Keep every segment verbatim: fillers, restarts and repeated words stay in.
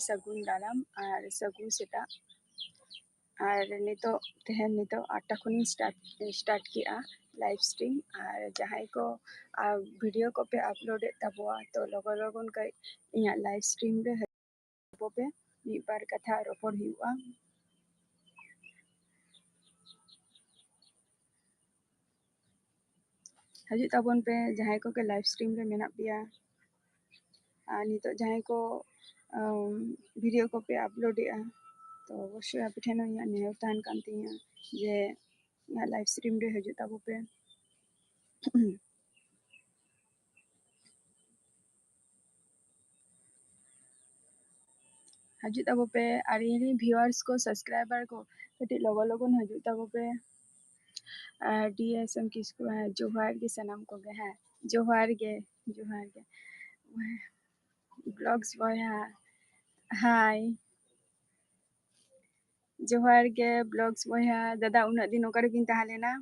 ᱥᱟᱹᱜᱩᱱ ᱫᱟᱨᱟᱢ ᱟᱨ ᱥᱟᱹᱜᱩᱱ ᱥᱮᱛᱟᱜ᱾ ᱟᱨ ᱱᱤᱛᱚᱜ, ᱛᱮᱦᱮᱧ ᱱᱤᱛᱚᱜ ᱟᱴ ᱴᱟ ᱠᱷᱚᱱᱤᱧ start, start ᱠᱮᱜᱼᱟ live stream᱾ ᱟᱨ ᱡᱟᱦᱟᱸᱭ ᱠᱚ, ᱟᱨ video ᱠᱚᱯᱮ upload ᱮᱫ ᱛᱟᱵᱚᱣᱟ, ᱛᱚ ᱞᱚᱜᱚᱱ ᱞᱚᱜᱚᱱ ᱠᱟᱹᱡ ᱤᱧᱟᱹᱜ live stream ᱨᱮ ᱦᱤᱡᱩᱜ ᱯᱮ, ᱢᱤᱫ ᱵᱟᱨ ᱠᱟᱛᱷᱟ ᱨᱚᱯᱚᱲ ᱦᱩᱭᱩᱜᱼᱟ᱾ ᱦᱤᱡᱩᱜ ᱛᱟᱵᱚᱱ ᱯᱮ, ᱡᱟᱦᱟᱸᱭ ᱠᱚᱜᱮ live stream ᱨᱮ ᱢᱮᱱᱟᱜ ᱯᱮᱭᱟ᱾ ᱟᱨ ᱱᱤᱛᱚᱜ ᱡᱟᱦᱟᱸᱭ ᱠᱚ, ᱟᱢ, video ᱠᱚᱯᱮ upload ᱮᱫᱼᱟ, ᱛᱚ ᱚᱵᱚᱥᱥᱳᱭ ᱟᱯᱮ ᱴᱷᱮᱱ ᱦᱚᱸ ᱤᱧᱟᱹᱜ ᱱᱮᱦᱚᱨ ᱛᱟᱦᱮᱱ ᱠᱟᱱ ᱛᱤᱧᱟᱹ ᱡᱮ ᱤᱧᱟᱹᱜ live stream ᱨᱮ ᱦᱤᱡᱩᱜ ᱛᱟᱵᱚ ᱯᱮ᱾ ᱦᱤᱡᱩᱜ ᱛᱟᱵᱚ ᱯᱮ, ᱟᱨ ᱤᱧ ᱨᱮᱱ viewers ᱠᱚ, subscriber ᱠᱚ, ᱠᱟᱹᱴᱤᱡ ᱞᱚᱜᱚᱱ ᱞᱚᱜᱚᱱ ᱦᱤᱡᱩᱜ ᱛᱟᱵᱚ ᱯᱮ᱾ ᱟᱨ D S M ᱠᱤᱥᱠᱩ, ᱦᱮᱸ, ᱡᱚᱦᱟᱨ ᱜᱮ ᱥᱟᱱᱟᱢ ᱠᱚᱜᱮ, ᱦᱮᱸ, ᱡᱚᱦᱟᱨ ᱜᱮ, ᱡᱚᱦᱟᱨ ᱜᱮ᱾ Vlogs ᱵᱚᱭᱦᱟ, hi᱾ ᱡᱚᱦᱟᱨ ᱜᱮ Vlogs ᱵᱚᱭᱦᱟ, ᱫᱟᱫᱟ, ᱩᱱᱟᱹᱜ ᱫᱤᱱ ᱚᱠᱟ ᱨᱮᱵᱤᱱ ᱛᱟᱦᱮᱸ ᱞᱮᱱᱟ?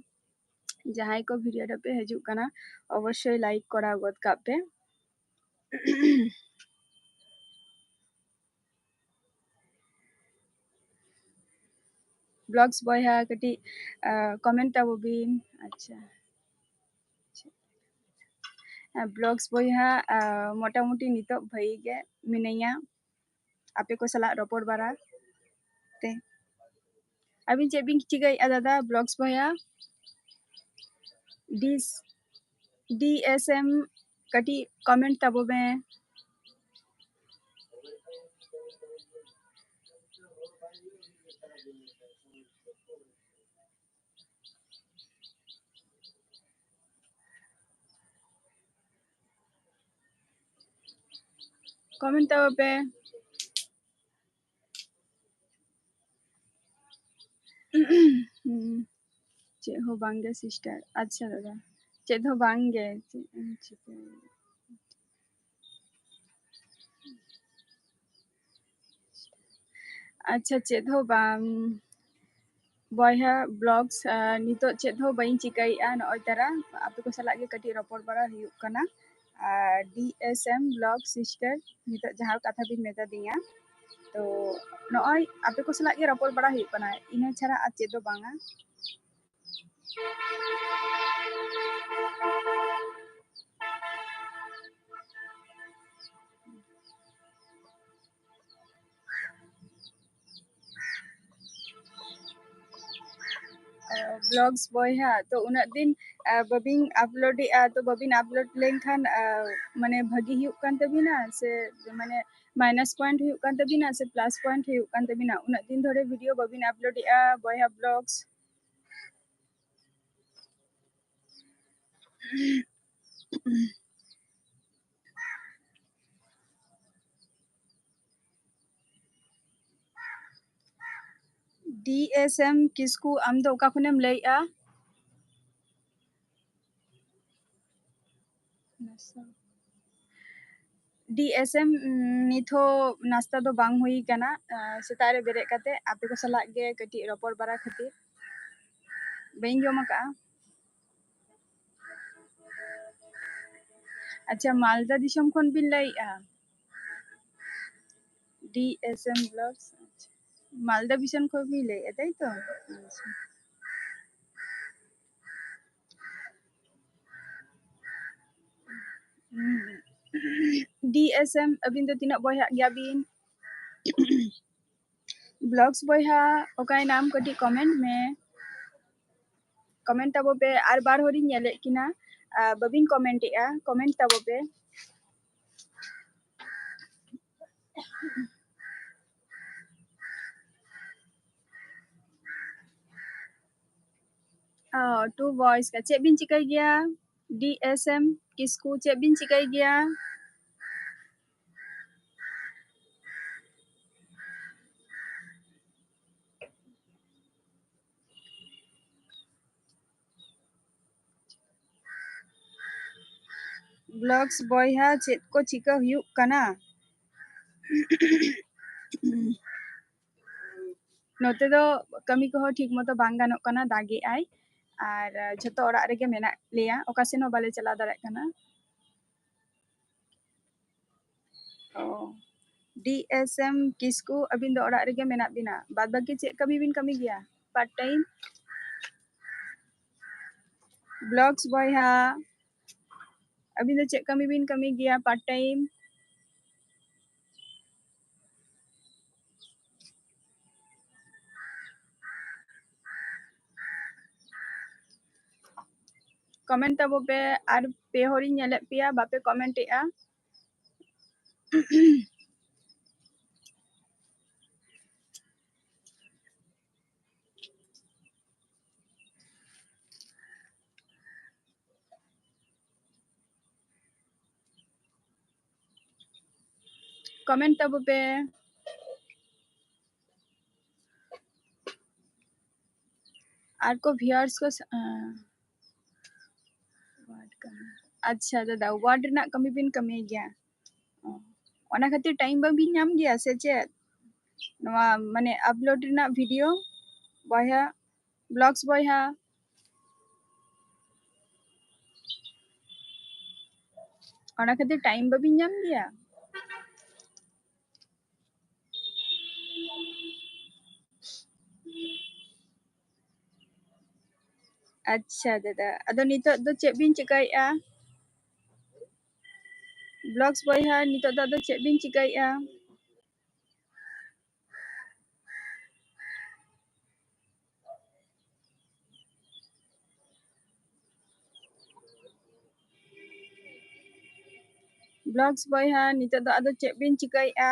ᱡᱟᱦᱟᱸᱭ ᱠᱚ video ᱨᱮᱯᱮ ᱦᱤᱡᱩᱜ ᱠᱟᱱᱟ, ᱚᱵᱚᱥᱥᱳᱭ like ᱠᱚᱨᱟᱣ ᱜᱚᱫ ᱠᱟᱜ ᱯᱮ᱾ Vlogs ᱵᱚᱭᱦᱟ ᱠᱟᱹᱴᱤᱡ, ᱟᱸ, comment ᱛᱟᱵᱚ ᱵᱤᱱ᱾ ᱟᱪᱪᱷᱟ, ᱟᱸ, Vlogs ᱵᱚᱭᱦᱟ, ᱟᱸ, ᱢᱚᱴᱟᱢᱩᱴᱤ ᱱᱤᱛᱚᱜ ᱵᱷᱟᱹᱜᱤ ᱜᱮ ᱢᱤᱱᱟᱹᱧᱟ᱾ ᱟᱯᱮ ᱠᱚ ᱥᱟᱞᱟᱜ ᱨᱚᱯᱚᱲ ᱵᱟᱲᱟ ᱛᱮ᱾ ᱟᱹᱵᱤᱱ ᱪᱮᱫ ᱵᱤᱱ ᱪᱤᱠᱟᱹᱭᱮᱫᱼᱟ ᱫᱟᱫᱟ Vlogs ᱵᱚᱭᱦᱟ? D S, D S M ᱠᱟᱹᱴᱤᱡ comment ᱛᱟᱵᱚ ᱢᱮ᱾ Comment ᱛᱟᱵᱚ ᱯᱮ᱾ ᱦᱩᱸ, ᱪᱮᱫ ᱦᱚᱸ ᱵᱟᱝ ᱜᱮ sister᱾ ᱟᱪᱪᱷᱟ ᱫᱟᱫᱟ, ᱪᱮᱫ ᱦᱚᱸ ᱵᱟᱝ ᱜᱮ, ᱪᱮᱫ ᱮᱢ ᱪᱤᱠᱟᱹᱭᱟ? ᱟᱪᱪᱷᱟ, ᱪᱮᱫ ᱦᱚᱸ ᱵᱟᱝ ᱵᱚᱭᱦᱟ Vlogs, ᱟᱨ ᱱᱤᱛᱚᱜ ᱪᱮᱫ ᱦᱚᱸ ᱵᱟᱹᱧ ᱪᱤᱠᱟᱹᱭᱮᱫᱼᱟ, ᱱᱚᱜᱼᱚᱭ ᱛᱟᱨᱟ ᱟᱯᱮ ᱠᱚ ᱥᱟᱞᱟᱜ ᱜᱮ ᱠᱟᱹᱴᱤᱡ ᱨᱚᱯᱚᱲ ᱵᱟᱲᱟ ᱦᱩᱭᱩᱜ ᱠᱟᱱᱟ᱾ ᱟᱨ D S M vlog sister, ᱱᱤᱛᱚᱜ ᱡᱟᱦᱟᱸ ᱠᱟᱛᱷᱟ ᱵᱤᱱ ᱢᱮᱛᱟ ᱫᱤᱧᱟ, ᱛᱚ ᱱᱚᱜᱼᱚᱭ ᱟᱯᱮ ᱠᱚ ᱥᱟᱞᱟᱜ ᱜᱮ ᱨᱚᱯᱚᱲ ᱵᱟᱲᱟ ᱦᱩᱭᱩᱜ ᱠᱟᱱᱟ, ᱤᱱᱟᱹ ᱪᱷᱟᱲᱟ ᱟᱨ ᱪᱮᱫ ᱫᱚ ᱵᱟᱝᱟ᱾ ᱵᱞᱚᱜᱥ ᱵᱚᱭᱦᱟ, ᱛᱚ ᱩᱱᱟᱹᱜ ᱫᱤᱱ ᱵᱟᱹᱵᱤᱱ ᱟᱯᱞᱳᱰᱮᱜᱼᱟ, ᱛᱚ ᱵᱟᱹᱵᱤᱱ ᱟᱯᱞᱳᱰ ᱞᱮᱱᱠᱷᱟᱱ ᱢᱟᱱᱮ ᱵᱷᱟᱹᱜᱤ ᱦᱩᱭᱩᱜ ᱠᱟᱱ ᱛᱟᱹᱵᱤᱱᱟ ᱥᱮ ᱢᱟᱱᱮ ᱢᱟᱭᱱᱟᱥ ᱯᱚᱭᱮᱱᱴ ᱦᱩᱭᱩᱜ ᱠᱟᱱ ᱛᱟᱹᱵᱤᱱᱟ ᱥᱮ ᱯᱞᱟᱥ ᱯᱚᱭᱮᱱᱴ ᱦᱩᱭᱩᱜ ᱠᱟᱱ ᱛᱟᱹᱵᱤᱱᱟ? ᱩᱱᱟᱹᱜ ᱫᱤᱱ ᱫᱷᱚᱨᱮ ᱵᱷᱤᱰᱤᱭᱳ ᱵᱟᱹᱵᱤᱱ ᱟᱯᱞᱳᱰᱮᱜᱼᱟ ᱵᱚᱭᱦᱟ ᱵᱞᱚᱜᱥ᱾ D S M ᱠᱤᱥᱠᱩ, ᱟᱢ ᱫᱚ ᱚᱠᱟ ᱠᱷᱚᱱᱮᱢ ᱞᱟᱹᱭᱮᱜᱼᱟ? D S M, ᱱᱤᱛ ᱦᱚᱸ ᱱᱟᱥᱛᱟ ᱫᱚ ᱵᱟᱝ ᱦᱩᱭ ᱠᱟᱱᱟ᱾ ᱥᱮᱛᱟᱜ ᱨᱮ ᱵᱮᱨᱮᱫ ᱠᱟᱛᱮ ᱟᱯᱮ ᱠᱚ ᱥᱟᱞᱟᱜ ᱜᱮ ᱠᱟᱹᱴᱤᱡ ᱨᱚᱯᱚᱲ ᱵᱟᱲᱟ ᱠᱷᱟᱹᱛᱤᱨ ᱵᱟᱹᱧ ᱡᱚᱢ ᱟᱠᱟᱜᱼᱟ᱾ ᱟᱪᱪᱷᱟ, ᱢᱟᱞᱫᱟ ᱫᱤᱥᱚᱢ ᱠᱷᱚᱱ ᱵᱤᱱ ᱞᱟᱹᱭᱮᱜᱼᱟ? D S M vlogs, ᱟᱪᱪᱷᱟ᱾ ᱢᱟᱞᱫᱟ ᱫᱤᱥᱚᱢ ᱠᱷᱚᱱ ᱵᱤᱱ ᱞᱟᱹᱭᱮᱜᱼᱟ, ᱛᱟᱭ ᱛᱚ? ᱟᱪᱪᱷᱟ᱾ D S M, ᱟᱹᱵᱤᱱ ᱫᱚ ᱛᱤᱱᱟᱹᱜ ᱵᱚᱭᱦᱟᱜ ᱜᱮᱭᱟ ᱵᱤᱱ? ᱵᱞᱚᱜᱥ ᱵᱚᱭᱦᱟ, ᱚᱠᱟᱭᱱᱟᱢ? ᱠᱟᱹᱴᱤᱡ ᱠᱚᱢᱮᱱᱴ ᱢᱮ᱾ ᱠᱚᱢᱮᱱᱴ ᱛᱟᱵᱚ ᱯᱮ, ᱟᱨ ᱵᱟᱨ ᱦᱚᱲᱤᱧ ᱧᱮᱞᱮᱫ ᱠᱤᱱᱟ, ᱵᱟᱹᱵᱤᱱ ᱠᱚᱢᱮᱱᱴ ᱮᱜᱼᱟ, ᱠᱚᱢᱮᱱᱴ ᱛᱟᱵᱚ ᱯᱮ᱾ ᱚ, two boys ᱠᱟ᱾ ᱪᱮᱫ ᱵᱤᱱ ᱪᱤᱠᱟᱹᱭ ᱜᱮᱭᱟ? D S M ᱠᱤᱥᱠᱩ, ᱪᱮᱫ ᱵᱤᱱ ᱪᱤᱠᱟᱹᱭ ᱜᱮᱭᱟ? ᱵᱞᱚᱜᱥ ᱵᱚᱭᱦᱟ, ᱪᱮᱫ ᱠᱚ ᱪᱤᱠᱟᱹ ᱦᱩᱭᱩᱜ ᱠᱟᱱᱟ? ᱱᱚᱛᱮ ᱫᱚ ᱠᱟᱹᱢᱤ ᱠᱚᱦᱚᱸ ᱴᱷᱤᱠ ᱢᱚᱛᱚ ᱵᱟᱝ ᱜᱟᱱᱚᱜ ᱠᱟᱱᱟ, ᱫᱟᱜᱮᱜᱼᱟᱭ᱾ ᱟᱨ ᱡᱷᱚᱛᱚ ᱚᱲᱟᱜ ᱨᱮᱜᱮ ᱢᱮᱱᱟᱜ ᱞᱮᱭᱟ, ᱚᱠᱟ ᱥᱮᱱ ᱦᱚᱸ ᱵᱟᱞᱮ ᱪᱟᱞᱟᱣ ᱫᱟᱲᱮᱭᱟᱜ ᱠᱟᱱᱟ᱾ ᱚ, ᱰᱤ ᱮᱥ ᱮᱢ ᱠᱤᱥᱠᱩ, ᱟᱹᱵᱤᱱ ᱫᱚ ᱚᱲᱟᱜ ᱨᱮᱜᱮ ᱢᱮᱱᱟᱜ ᱵᱤᱱᱟ, ᱵᱟᱫ ᱵᱟᱹᱠᱤ ᱪᱮᱫ ᱠᱟᱹᱢᱤ ᱵᱤᱱ ᱠᱟᱹᱢᱤ ᱜᱮᱭᱟ part time? Vlogs ᱵᱚᱭᱦᱟ, ᱟᱹᱵᱤᱱ ᱫᱚ ᱪᱮᱫ ᱠᱟᱹᱢᱤ ᱵᱤᱱ ᱠᱟᱹᱢᱤ ᱜᱮᱭᱟ part time? Comment ᱛᱟᱵᱚ ᱯᱮ, ᱟᱨ ᱯᱮ ᱦᱚᱲᱤᱧ ᱧᱮᱞᱮᱫ ᱯᱮᱭᱟ, ᱵᱟᱯᱮ comment ᱮᱜᱼᱟ᱾ Comment ᱛᱟᱵᱚ ᱯᱮ᱾ ᱟᱨ ᱠᱚ viewers ᱠᱚ ᱥᱟ-, ᱟᱸ, word ᱠᱟᱹᱢᱤ᱾ ᱟᱪᱪᱷᱟ ᱫᱟᱫᱟ, word ᱨᱮᱱᱟᱜ ᱠᱟᱹᱢᱤ ᱵᱤᱱ ᱠᱟᱹᱢᱤᱭ ᱜᱮᱭᱟ? ᱚ, ᱚᱱᱟ ᱠᱷᱟᱹᱛᱤᱨ time ᱵᱟᱵᱤᱱ ᱧᱟᱢ ᱜᱮᱭᱟ ᱥᱮ ᱪᱮᱫ? ᱱᱚᱣᱟ ᱢᱟᱱᱮ upload ᱨᱮᱱᱟᱜ video ᱵᱚᱭᱦᱟ, vlogs ᱵᱚᱭᱦᱟ, ᱚᱱᱟ ᱠᱷᱟᱹᱛᱤᱨ time ᱵᱟᱵᱤᱱ ᱧᱟᱢ ᱜᱮᱭᱟ? ᱟᱪᱪᱷᱟ ᱫᱟᱫᱟ, ᱟᱫᱚ ᱱᱤᱛᱚᱜ ᱫᱚ ᱪᱮᱫ ᱵᱤᱱ ᱪᱤᱠᱟᱹᱭᱮᱫᱼᱟ? Vlogs ᱵᱚᱭᱦᱟ, ᱱᱤᱛᱚᱜ ᱫᱚ ᱟᱫᱚ ᱪᱮᱫ ᱵᱤᱱ ᱪᱤᱠᱟᱹᱭᱮᱫᱼᱟ? Vlogs ᱵᱚᱭᱦᱟ, ᱱᱤᱛᱚᱜ ᱫᱚ ᱟᱫᱚ ᱪᱮᱫ ᱵᱤᱱ ᱪᱤᱠᱟᱹᱭᱮᱫᱼᱟ?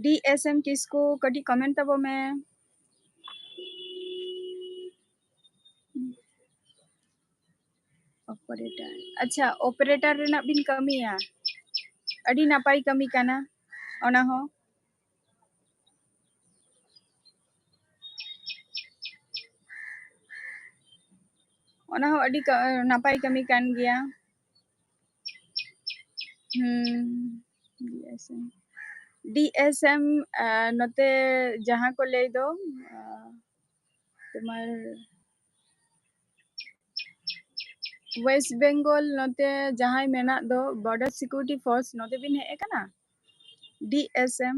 ᱰᱤ ᱮᱥ ᱮᱢ ᱠᱤᱥᱠᱩ, ᱠᱟᱹᱴᱤᱡ comment ᱛᱟᱵᱚ ᱢᱮ᱾ Operator, ᱟᱪᱪᱷᱟ, operator ᱨᱮᱱᱟᱜ ᱵᱤᱱ ᱠᱟᱹᱢᱤᱭᱟ, ᱟᱹᱰᱤ ᱱᱟᱯᱟᱭ ᱠᱟᱹᱢᱤ ᱠᱟᱱᱟ ᱚᱱᱟ ᱦᱚᱸ᱾ ᱚᱱᱟ ᱦᱚᱸ ᱟᱹᱰᱤ ᱠᱟ-, ᱱᱟᱯᱟᱭ ᱠᱟᱹᱢᱤ ᱠᱟᱱ ᱜᱮᱭᱟ᱾ ᱦᱩᱸ, D S M, D S M, ᱟᱨ ᱱᱚᱛᱮ ᱡᱟᱦᱟᱸ ᱠᱚ ᱞᱟᱹᱭ ᱫᱚ, ᱟᱨ ᱛᱳᱢᱟᱨ West Bengal ᱱᱚᱛᱮ ᱡᱟᱦᱟᱸᱭ ᱢᱮᱱᱟᱜ ᱫᱚ Border Security Force, ᱱᱚᱛᱮ ᱵᱤᱱ ᱦᱮᱡ ᱟᱠᱟᱱᱟ? D S M.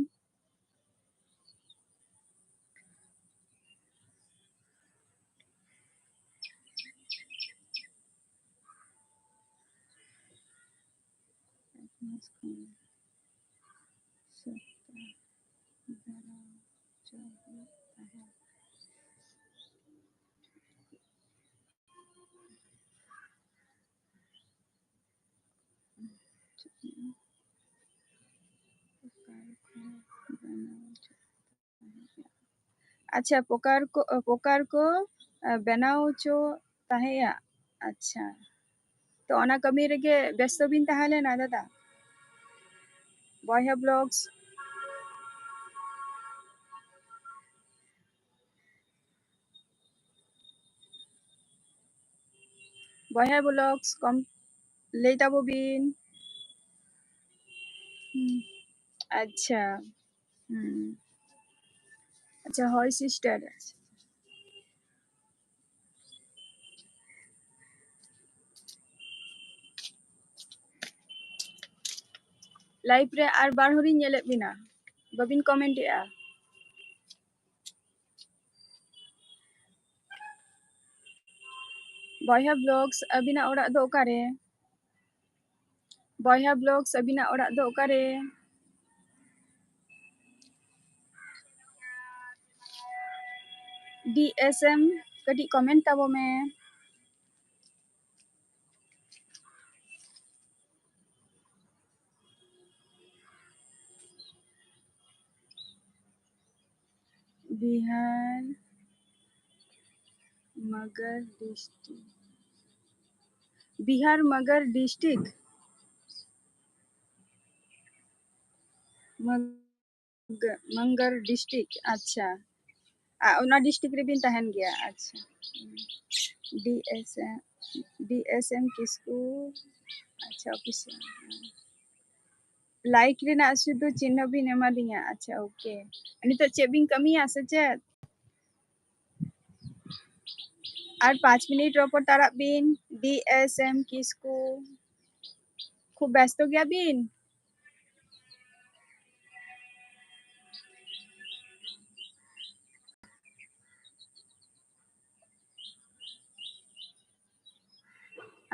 ᱟᱪᱪᱷᱟ, ᱯᱚᱠᱟᱨ ᱠᱚ, ᱯᱚᱠᱟᱨ ᱠᱚ, ᱟ, ᱵᱮᱱᱟᱣ ᱦᱚᱪᱚ ᱛᱟᱦᱮᱸᱜᱼᱟ᱾ ᱟᱪᱪᱷᱟ, ᱛᱚ ᱚᱱᱟ ᱠᱟᱹᱢᱤ ᱨᱮᱜᱮ ᱵᱮᱥᱛᱚ ᱵᱤᱱ ᱛᱟᱦᱮᱸ ᱞᱮᱱᱟ ᱫᱟᱫᱟ? ᱵᱚᱭᱦᱟ Vlogs, ᱵᱚᱭᱦᱟ Vlogs ᱠᱚᱢ ᱞᱟᱹᱭ ᱛᱟᱵᱚ ᱵᱤᱱ᱾ ᱦᱩᱸ, ᱟᱪᱪᱷᱟ, ᱦᱩᱸ, ᱟᱪᱪᱷᱟ, ᱦᱳᱭ sister. Live ᱨᱮ ᱟᱨ ᱵᱟᱨ ᱦᱚᱲᱤᱧ ᱧᱮᱞᱮᱫ ᱵᱤᱱᱟ, ᱵᱟᱹᱵᱤᱱ comment ᱮᱜᱼᱟ᱾ ᱵᱚᱭᱦᱟ Vlogs, ᱟᱹᱵᱤᱱᱟᱜ ᱚᱲᱟᱜ ᱫᱚ ᱚᱠᱟᱨᱮ? ᱵᱚᱭᱦᱟ Vlogs, ᱟᱹᱵᱤᱱᱟᱜ ᱚᱲᱟᱜ ᱫᱚ ᱚᱠᱟᱨᱮ? D S M, ᱠᱟᱹᱴᱤᱡ comment ᱛᱟᱵᱚ ᱢᱮ᱾ Bihar ᱢᱚᱜᱚᱨ district. Bihar ᱢᱚᱜᱚᱨ district. ᱢᱚᱜ-, ᱢᱚᱜᱚᱨ district. ᱟᱪᱪᱷᱟ, ᱟ, ᱚᱱᱟ district ᱨᱮᱵᱤᱱ ᱛᱟᱦᱮᱱ ᱜᱮᱭᱟ? ᱟᱪᱪᱷᱟ, D S M, D S M ᱠᱤᱥᱠᱩ. ᱟᱪᱪᱷᱟ, office. Like ᱨᱮᱱᱟᱜ ᱥᱩᱫᱷᱩ ᱪᱤᱱᱦᱟᱹ ᱵᱤᱱ ᱮᱢᱟᱫᱤᱧᱟ᱾ ᱟᱪᱪᱷᱟ, okay. ᱱᱤᱛᱚᱜ ᱪᱮᱫ ᱵᱤᱱ ᱠᱟᱹᱢᱤᱭᱟ ᱥᱮ ᱪᱮᱫ? ᱟᱨ ᱯᱟᱸᱪ ᱢᱤᱱᱤᱴ ᱨᱚᱯᱚᱲ ᱛᱟᱲᱟᱜ ᱵᱤᱱ᱾ ᱰᱤ ᱮᱥ ᱮᱢ ᱠᱤᱥᱠᱩ, ᱠᱷᱩᱵ ᱵᱮᱥᱛᱚ ᱜᱮᱭᱟ ᱵᱤᱱ?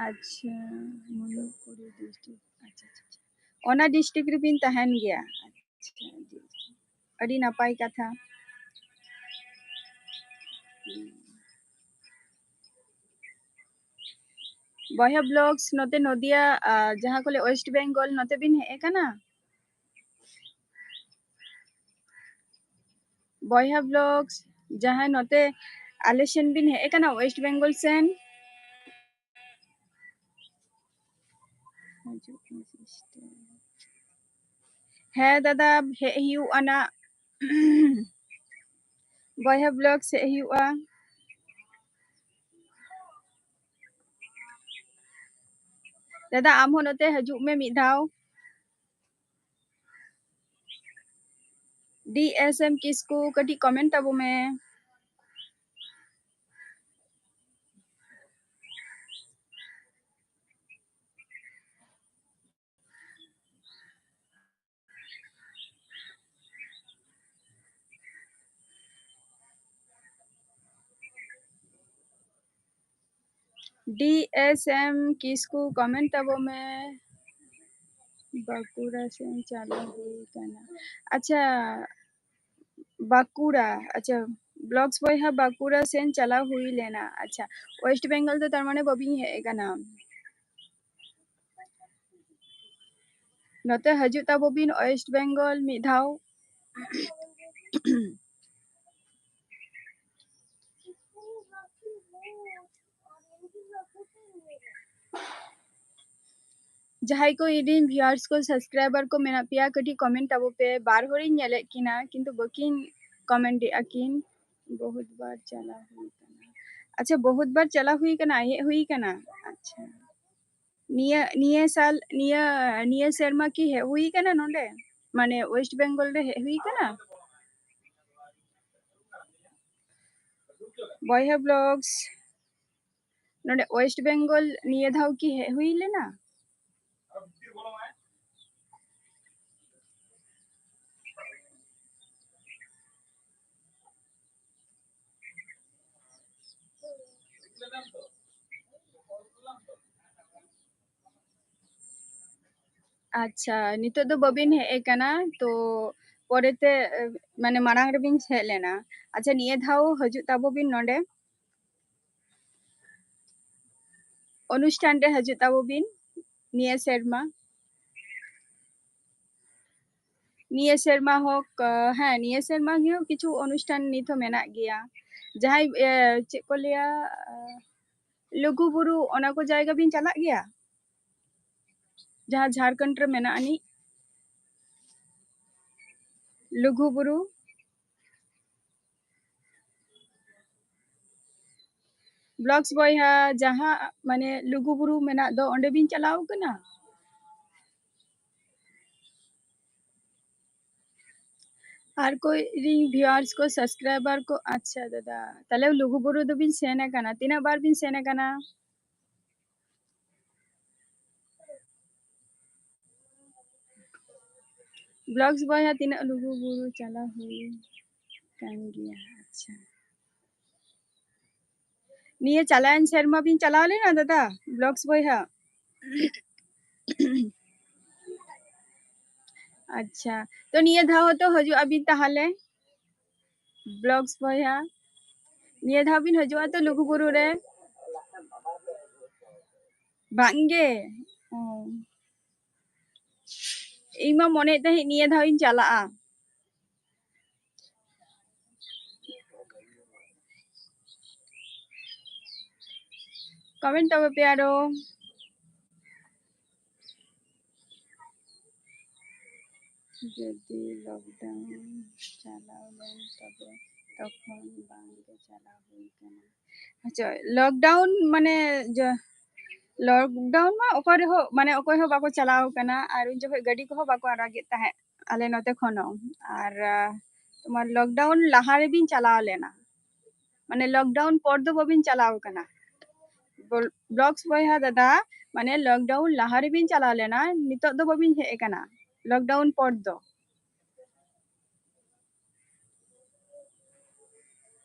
ᱟᱪᱪᱷᱟ, ᱢᱚᱱᱤᱯᱩᱨᱤ ᱰᱤᱥᱴᱨᱤᱠᱴ᱾ ᱟᱪᱪᱷᱟ, ᱟᱪᱪᱷᱟ, ᱟᱪᱪᱷᱟ᱾ ᱚᱱᱟ ᱰᱤᱥᱴᱨᱤᱠᱴ ᱨᱮᱵᱤᱱ ᱛᱟᱦᱮᱱ ᱜᱮᱭᱟ? ᱟᱪᱪᱷᱟ, ᱟᱹᱰᱤ, ᱟᱹᱰᱤ ᱱᱟᱯᱟᱭ ᱠᱟᱛᱷᱟ᱾ ᱵᱚᱭᱦᱟ ᱵᱞᱚᱜᱥ, ᱱᱚᱛᱮ ᱱᱚᱫᱤᱭᱟ, ᱟ, ᱡᱟᱦᱟᱸ ᱠᱚ ᱞᱟᱹᱭ ᱳᱭᱮᱥᱴ ᱵᱮᱝᱜᱚᱞ, ᱱᱚᱛᱮ ᱵᱤᱱ ᱦᱮᱡ ᱟᱠᱟᱱᱟ? ᱵᱚᱭᱦᱟ ᱵᱞᱚᱜᱥ, ᱡᱟᱦᱟᱸᱭ ᱱᱚᱛᱮ ᱟᱞᱮ ᱥᱮᱱ ᱵᱤᱱ ᱦᱮᱡ ᱟᱠᱟᱱᱟ ᱳᱭᱮᱥᱴ ᱵᱮᱝᱜᱚᱞ ᱥᱮᱱ? ᱦᱮᱸ ᱫᱟᱫᱟ, ᱦᱮᱡ ᱦᱩᱭᱩᱜᱼᱟ ᱱᱟᱜ᱾ ᱵᱚᱭᱦᱟ ᱵᱞᱚᱜᱥ ᱦᱮᱡ ᱦᱩᱭᱩᱜᱼᱟ᱾ ᱫᱟᱫᱟ, ᱟᱢ ᱦᱚᱸ ᱱᱚᱛᱮ ᱦᱤᱡᱩᱜ ᱢᱮ ᱢᱤᱫ ᱫᱷᱟᱣ᱾ ᱰᱤ ᱮᱥ ᱮᱢ ᱠᱤᱥᱠᱩ, ᱠᱟᱹᱴᱤᱡ ᱠᱚᱢᱮᱱᱴ ᱛᱟᱵᱚ ᱢᱮ᱾ ᱰᱤ ᱮᱥ ᱮᱢ ᱠᱤᱥᱠᱩ, ᱠᱚᱢᱮᱱᱴ ᱛᱟᱵᱚ ᱢᱮ᱾ ᱵᱟᱸᱠᱩᱲᱟ ᱥᱮᱱ ᱪᱟᱞᱟᱣ ᱦᱩᱭ ᱠᱟᱱᱟ᱾ ᱟᱪᱪᱷᱟ, ᱵᱟᱸᱠᱩᱲᱟ, ᱟᱪᱪᱷᱟ, ᱵᱞᱚᱜᱥ ᱵᱚᱭᱦᱟ, ᱵᱟᱸᱠᱩᱲᱟ ᱥᱮᱱ ᱪᱟᱞᱟᱣ ᱦᱩᱭ ᱞᱮᱱᱟ᱾ ᱟᱪᱪᱷᱟ, ᱳᱭᱮᱥᱴ ᱵᱮᱝᱜᱚᱞ ᱫᱚ ᱛᱟᱨ ᱢᱟᱱᱮ ᱵᱟᱹᱵᱤᱱ ᱦᱮᱡ ᱟᱠᱟᱱᱟ᱾ ᱱᱚᱛᱮ ᱦᱤᱡᱩᱜ ᱛᱟᱵᱚ ᱵᱤᱱ ᱳᱭᱮᱥᱴ ᱵᱮᱝᱜᱚᱞ ᱢᱤᱫ ᱫᱷᱟᱣ᱾ ᱡᱟᱦᱟᱸᱭ ᱠᱚ ᱤᱧᱨᱮᱱ ᱵᱷᱤᱭᱩᱣᱟᱨᱥ ᱠᱚ, ᱥᱟᱵᱥᱠᱨᱟᱭᱵᱟᱨ ᱠᱚ ᱢᱮᱱᱟᱜ ᱯᱮᱭᱟ, ᱠᱟᱹᱴᱤᱡ ᱠᱚᱢᱮᱱᱴ ᱛᱟᱵᱚ ᱯᱮ᱾ ᱵᱟᱨ ᱦᱚᱲᱤᱧ ᱧᱮᱞᱮᱫ ᱠᱤᱱᱟ, ᱠᱤᱱᱛᱩ ᱵᱟᱹᱠᱤᱱ ᱠᱚᱢᱮᱱᱴ ᱮᱫᱼᱟ ᱠᱤᱱ᱾ ᱵᱚᱦᱩᱛ ᱵᱟᱨ ᱪᱟᱞᱟᱣ ᱦᱩᱭ ᱠᱟᱱᱟ᱾ ᱟᱪᱪᱷᱟ, ᱵᱚᱦᱩᱛ ᱵᱟᱨ ᱪᱟᱞᱟᱣ ᱦᱩᱭ ᱠᱟᱱᱟ, ᱦᱮᱡ ᱦᱩᱭ ᱠᱟᱱᱟ᱾ ᱟᱪᱪᱷᱟ, ᱱᱤᱭᱟᱹ, ᱱᱤᱭᱟᱹ ᱥᱟᱞ, ᱱᱤᱭᱟᱹ, ᱱᱤᱭᱟᱹ ᱥᱮᱨᱢᱟ ᱠᱤ ᱦᱮᱡ ᱦᱩᱭ ᱠᱟᱱᱟ ᱱᱚᱰᱮ? ᱢᱟᱱᱮ ᱳᱭᱮᱥᱴ ᱵᱮᱝᱜᱚᱞ ᱨᱮ ᱦᱮᱡ ᱦᱩᱭ ᱠᱟᱱᱟ? ᱵᱚᱭᱦᱟ ᱵᱞᱚᱜᱥ, ᱱᱚᱰᱮ ᱳᱭᱮᱥᱴ ᱵᱮᱝᱜᱚᱞ ᱱᱤᱭᱟᱹ ᱫᱷᱟᱣ ᱠᱤ ᱦᱮᱡ ᱦᱩᱭ ᱞᱮᱱᱟ? ᱟᱪᱪᱷᱟ, ᱱᱤᱛᱚᱜ ᱫᱚ ᱵᱟᱹᱵᱤᱱ ᱦᱮᱡ ᱟᱠᱟᱱᱟ, ᱛᱚ ᱯᱚᱨᱮᱛᱮ, ᱮ, ᱢᱟᱱᱮ ᱢᱟᱲᱟᱝ ᱨᱮᱵᱤᱱ ᱦᱮᱡ ᱞᱮᱱᱟ᱾ ᱟᱪᱪᱷᱟ, ᱱᱤᱭᱟᱹ ᱫᱷᱟᱣ ᱦᱤᱡᱩᱜ ᱛᱟᱵᱚ ᱵᱤᱱ ᱱᱚᱰᱮ᱾ ᱚᱱᱩᱥᱴᱷᱟᱱ ᱨᱮ ᱦᱤᱡᱩᱜ ᱛᱟᱵᱚ ᱵᱤᱱ ᱱᱤᱭᱟᱹ ᱥᱮᱨᱢᱟ᱾ ᱱᱤᱭᱟᱹ ᱥᱮᱨᱢᱟ ᱦᱳᱠ, ᱟ, ᱦᱮᱸ, ᱱᱤᱭᱟᱹ ᱥᱮᱨᱢᱟ ᱜᱮ ᱦᱳᱠ, ᱠᱤᱪᱷᱩ ᱚᱱᱩᱥᱴᱷᱟᱱ ᱱᱤᱛ ᱦᱚᱸ ᱢᱮᱱᱟᱜ ᱜᱮᱭᱟ᱾ ᱡᱟᱦᱟᱸᱭ, ᱮ, ᱪᱮᱫ ᱠᱚ ᱞᱟᱹᱭᱟ, ᱟ, ᱞᱩᱜᱩᱵᱩᱨᱩ, ᱚᱱᱟ ᱠᱚ ᱡᱟᱭᱜᱟ ᱵᱤᱱ ᱪᱟᱞᱟᱜ ᱜᱮᱭᱟ? ᱡᱟᱦᱟᱸ ᱡᱷᱟᱲᱠᱷᱚᱸᱰ ᱨᱮ ᱢᱮᱱᱟᱜ ᱟᱹᱱᱤᱡ ᱞᱩᱜᱩᱵᱩᱨᱩ᱾ ᱵᱞᱚᱜᱥ ᱵᱚᱭᱦᱟ, ᱡᱟᱦᱟᱸ ᱢᱟᱱᱮ ᱞᱩᱜᱩᱵᱩᱨᱩ ᱢᱮᱱᱟᱜ ᱫᱚ, ᱚᱸᱰᱮ ᱵᱤᱱ ᱪᱟᱞᱟᱣ ᱠᱟᱱᱟ? ᱟᱨ ᱠᱚ ᱤᱧ ᱵᱷᱤᱭᱩᱣᱟᱨᱥ ᱠᱚ, ᱥᱟᱵᱥᱠᱨᱟᱭᱵᱟᱨ ᱠᱚ, ᱟᱪᱪᱷᱟ ᱫᱟᱫᱟ, ᱛᱟᱦᱞᱮ ᱞᱩᱜᱩᱵᱩᱨᱩ ᱫᱚᱵᱤᱱ ᱥᱮᱱ ᱟᱠᱟᱱᱟ? ᱛᱤᱱᱟᱹᱜ ᱵᱟᱨ ᱵᱤᱱ ᱥᱮᱱ ᱟᱠᱟᱱᱟ? ᱵᱞᱚᱜᱥ ᱵᱚᱭᱦᱟ, ᱛᱤᱱᱟᱹᱜ ᱞᱩᱜᱩᱵᱩᱨᱩ ᱪᱟᱞᱟᱣ ᱦᱩᱭ ᱠᱟᱱ ᱜᱮᱭᱟ? ᱟᱪᱪᱷᱟ, ᱱᱤᱭᱟᱹ ᱪᱟᱞᱟᱣᱮᱱ ᱥᱮᱨᱢᱟ ᱵᱤᱱ ᱪᱟᱞᱟᱣ ᱞᱮᱱᱟ ᱫᱟᱫᱟ, ᱵᱞᱚᱜᱥ ᱵᱚᱭᱦᱟ? ᱟᱪᱪᱷᱟ, ᱛᱚ ᱱᱤᱭᱟᱹ ᱫᱷᱟᱣ ᱦᱚᱸᱛᱚ ᱦᱤᱡᱩᱜ ᱟᱵᱤᱱ ᱛᱟᱦᱚᱞᱮ, ᱵᱞᱚᱜᱥ ᱵᱚᱭᱦᱟ, ᱱᱤᱭᱟᱹ ᱫᱷᱟᱣ ᱵᱤᱱ ᱦᱤᱡᱩᱜᱼᱟ ᱛᱚ ᱞᱩᱜᱩᱵᱩᱨᱩ ᱨᱮ? ᱵᱟᱝᱜᱮ᱾ ᱚ᱾ ᱤᱧ ᱢᱟ ᱢᱚᱱᱮᱭᱮᱫ ᱛᱟᱦᱮᱸᱫ ᱱᱤᱭᱟᱹ ᱫᱷᱟᱣ ᱤᱧ ᱪᱟᱞᱟᱜᱼᱟ᱾ ᱠᱚᱢᱮᱱᱴ ᱛᱟᱵᱚ ᱯᱮ ᱟᱨᱚ᱾ ᱡᱩᱫᱤ ᱞᱚᱠᱰᱟᱣᱩᱱ ᱪᱟᱞᱟᱣ ᱞᱮᱱ ᱛᱚᱵᱮ ᱛᱚᱠᱷᱚᱱ ᱵᱟᱝᱜᱮ ᱪᱟᱞᱟᱣ ᱦᱩᱭ ᱠᱟᱱᱟ᱾ ᱟᱪᱪᱷᱟ, ᱞᱚᱠᱰᱟᱣᱩᱱ ᱢᱟᱱᱮ ᱡᱚ-, ᱞᱚᱠᱰᱟᱣᱩᱱ ᱢᱟ ᱚᱠᱟ ᱨᱮᱦᱚᱸ, ᱢᱟᱱᱮ ᱚᱠᱚᱭ ᱦᱚᱸ ᱵᱟᱠᱚ ᱪᱟᱞᱟᱣ ᱠᱟᱱᱟ, ᱟᱨ ᱩᱱ ᱡᱚᱠᱷᱚᱡ ᱜᱟᱹᱰᱤ ᱠᱚᱦᱚᱸ ᱵᱟᱠᱚ ᱟᱲᱟᱜᱮᱫ ᱛᱟᱦᱮᱸᱫ ᱟᱞᱮ ᱱᱚᱛᱮ ᱠᱷᱚᱱ ᱦᱚᱸ᱾ ᱟᱨ, ᱟᱨ, ᱛᱳᱢᱟᱨ ᱞᱚᱠᱰᱟᱣᱩᱱ ᱞᱟᱦᱟ ᱨᱮᱵᱤᱱ ᱪᱟᱞᱟᱣ ᱞᱮᱱᱟ, ᱢᱟᱱᱮ ᱞᱚᱠᱰᱟᱣᱩᱱ ᱯᱚᱨ ᱫᱚ ᱵᱟᱵᱤᱱ ᱪᱟᱞᱟᱣ ᱠᱟᱱᱟ? ᱵᱚᱞ-, ᱵᱞᱚᱜᱥ ᱵᱚᱭᱦᱟ ᱫᱟᱫᱟ, ᱢᱟᱱᱮ ᱞᱚᱠᱰᱟᱣᱩᱱ ᱞᱟᱦᱟ ᱨᱮᱵᱤᱱ ᱪᱟᱞᱟᱣ ᱞᱮᱱᱟ, ᱱᱤᱛᱚᱜ ᱫᱚ ᱵᱟᱵᱤᱱ ᱦᱮᱡ ᱟᱠᱟᱱᱟ ᱞᱚᱠᱰᱟᱣᱩᱱ ᱯᱚᱨ ᱫᱚ?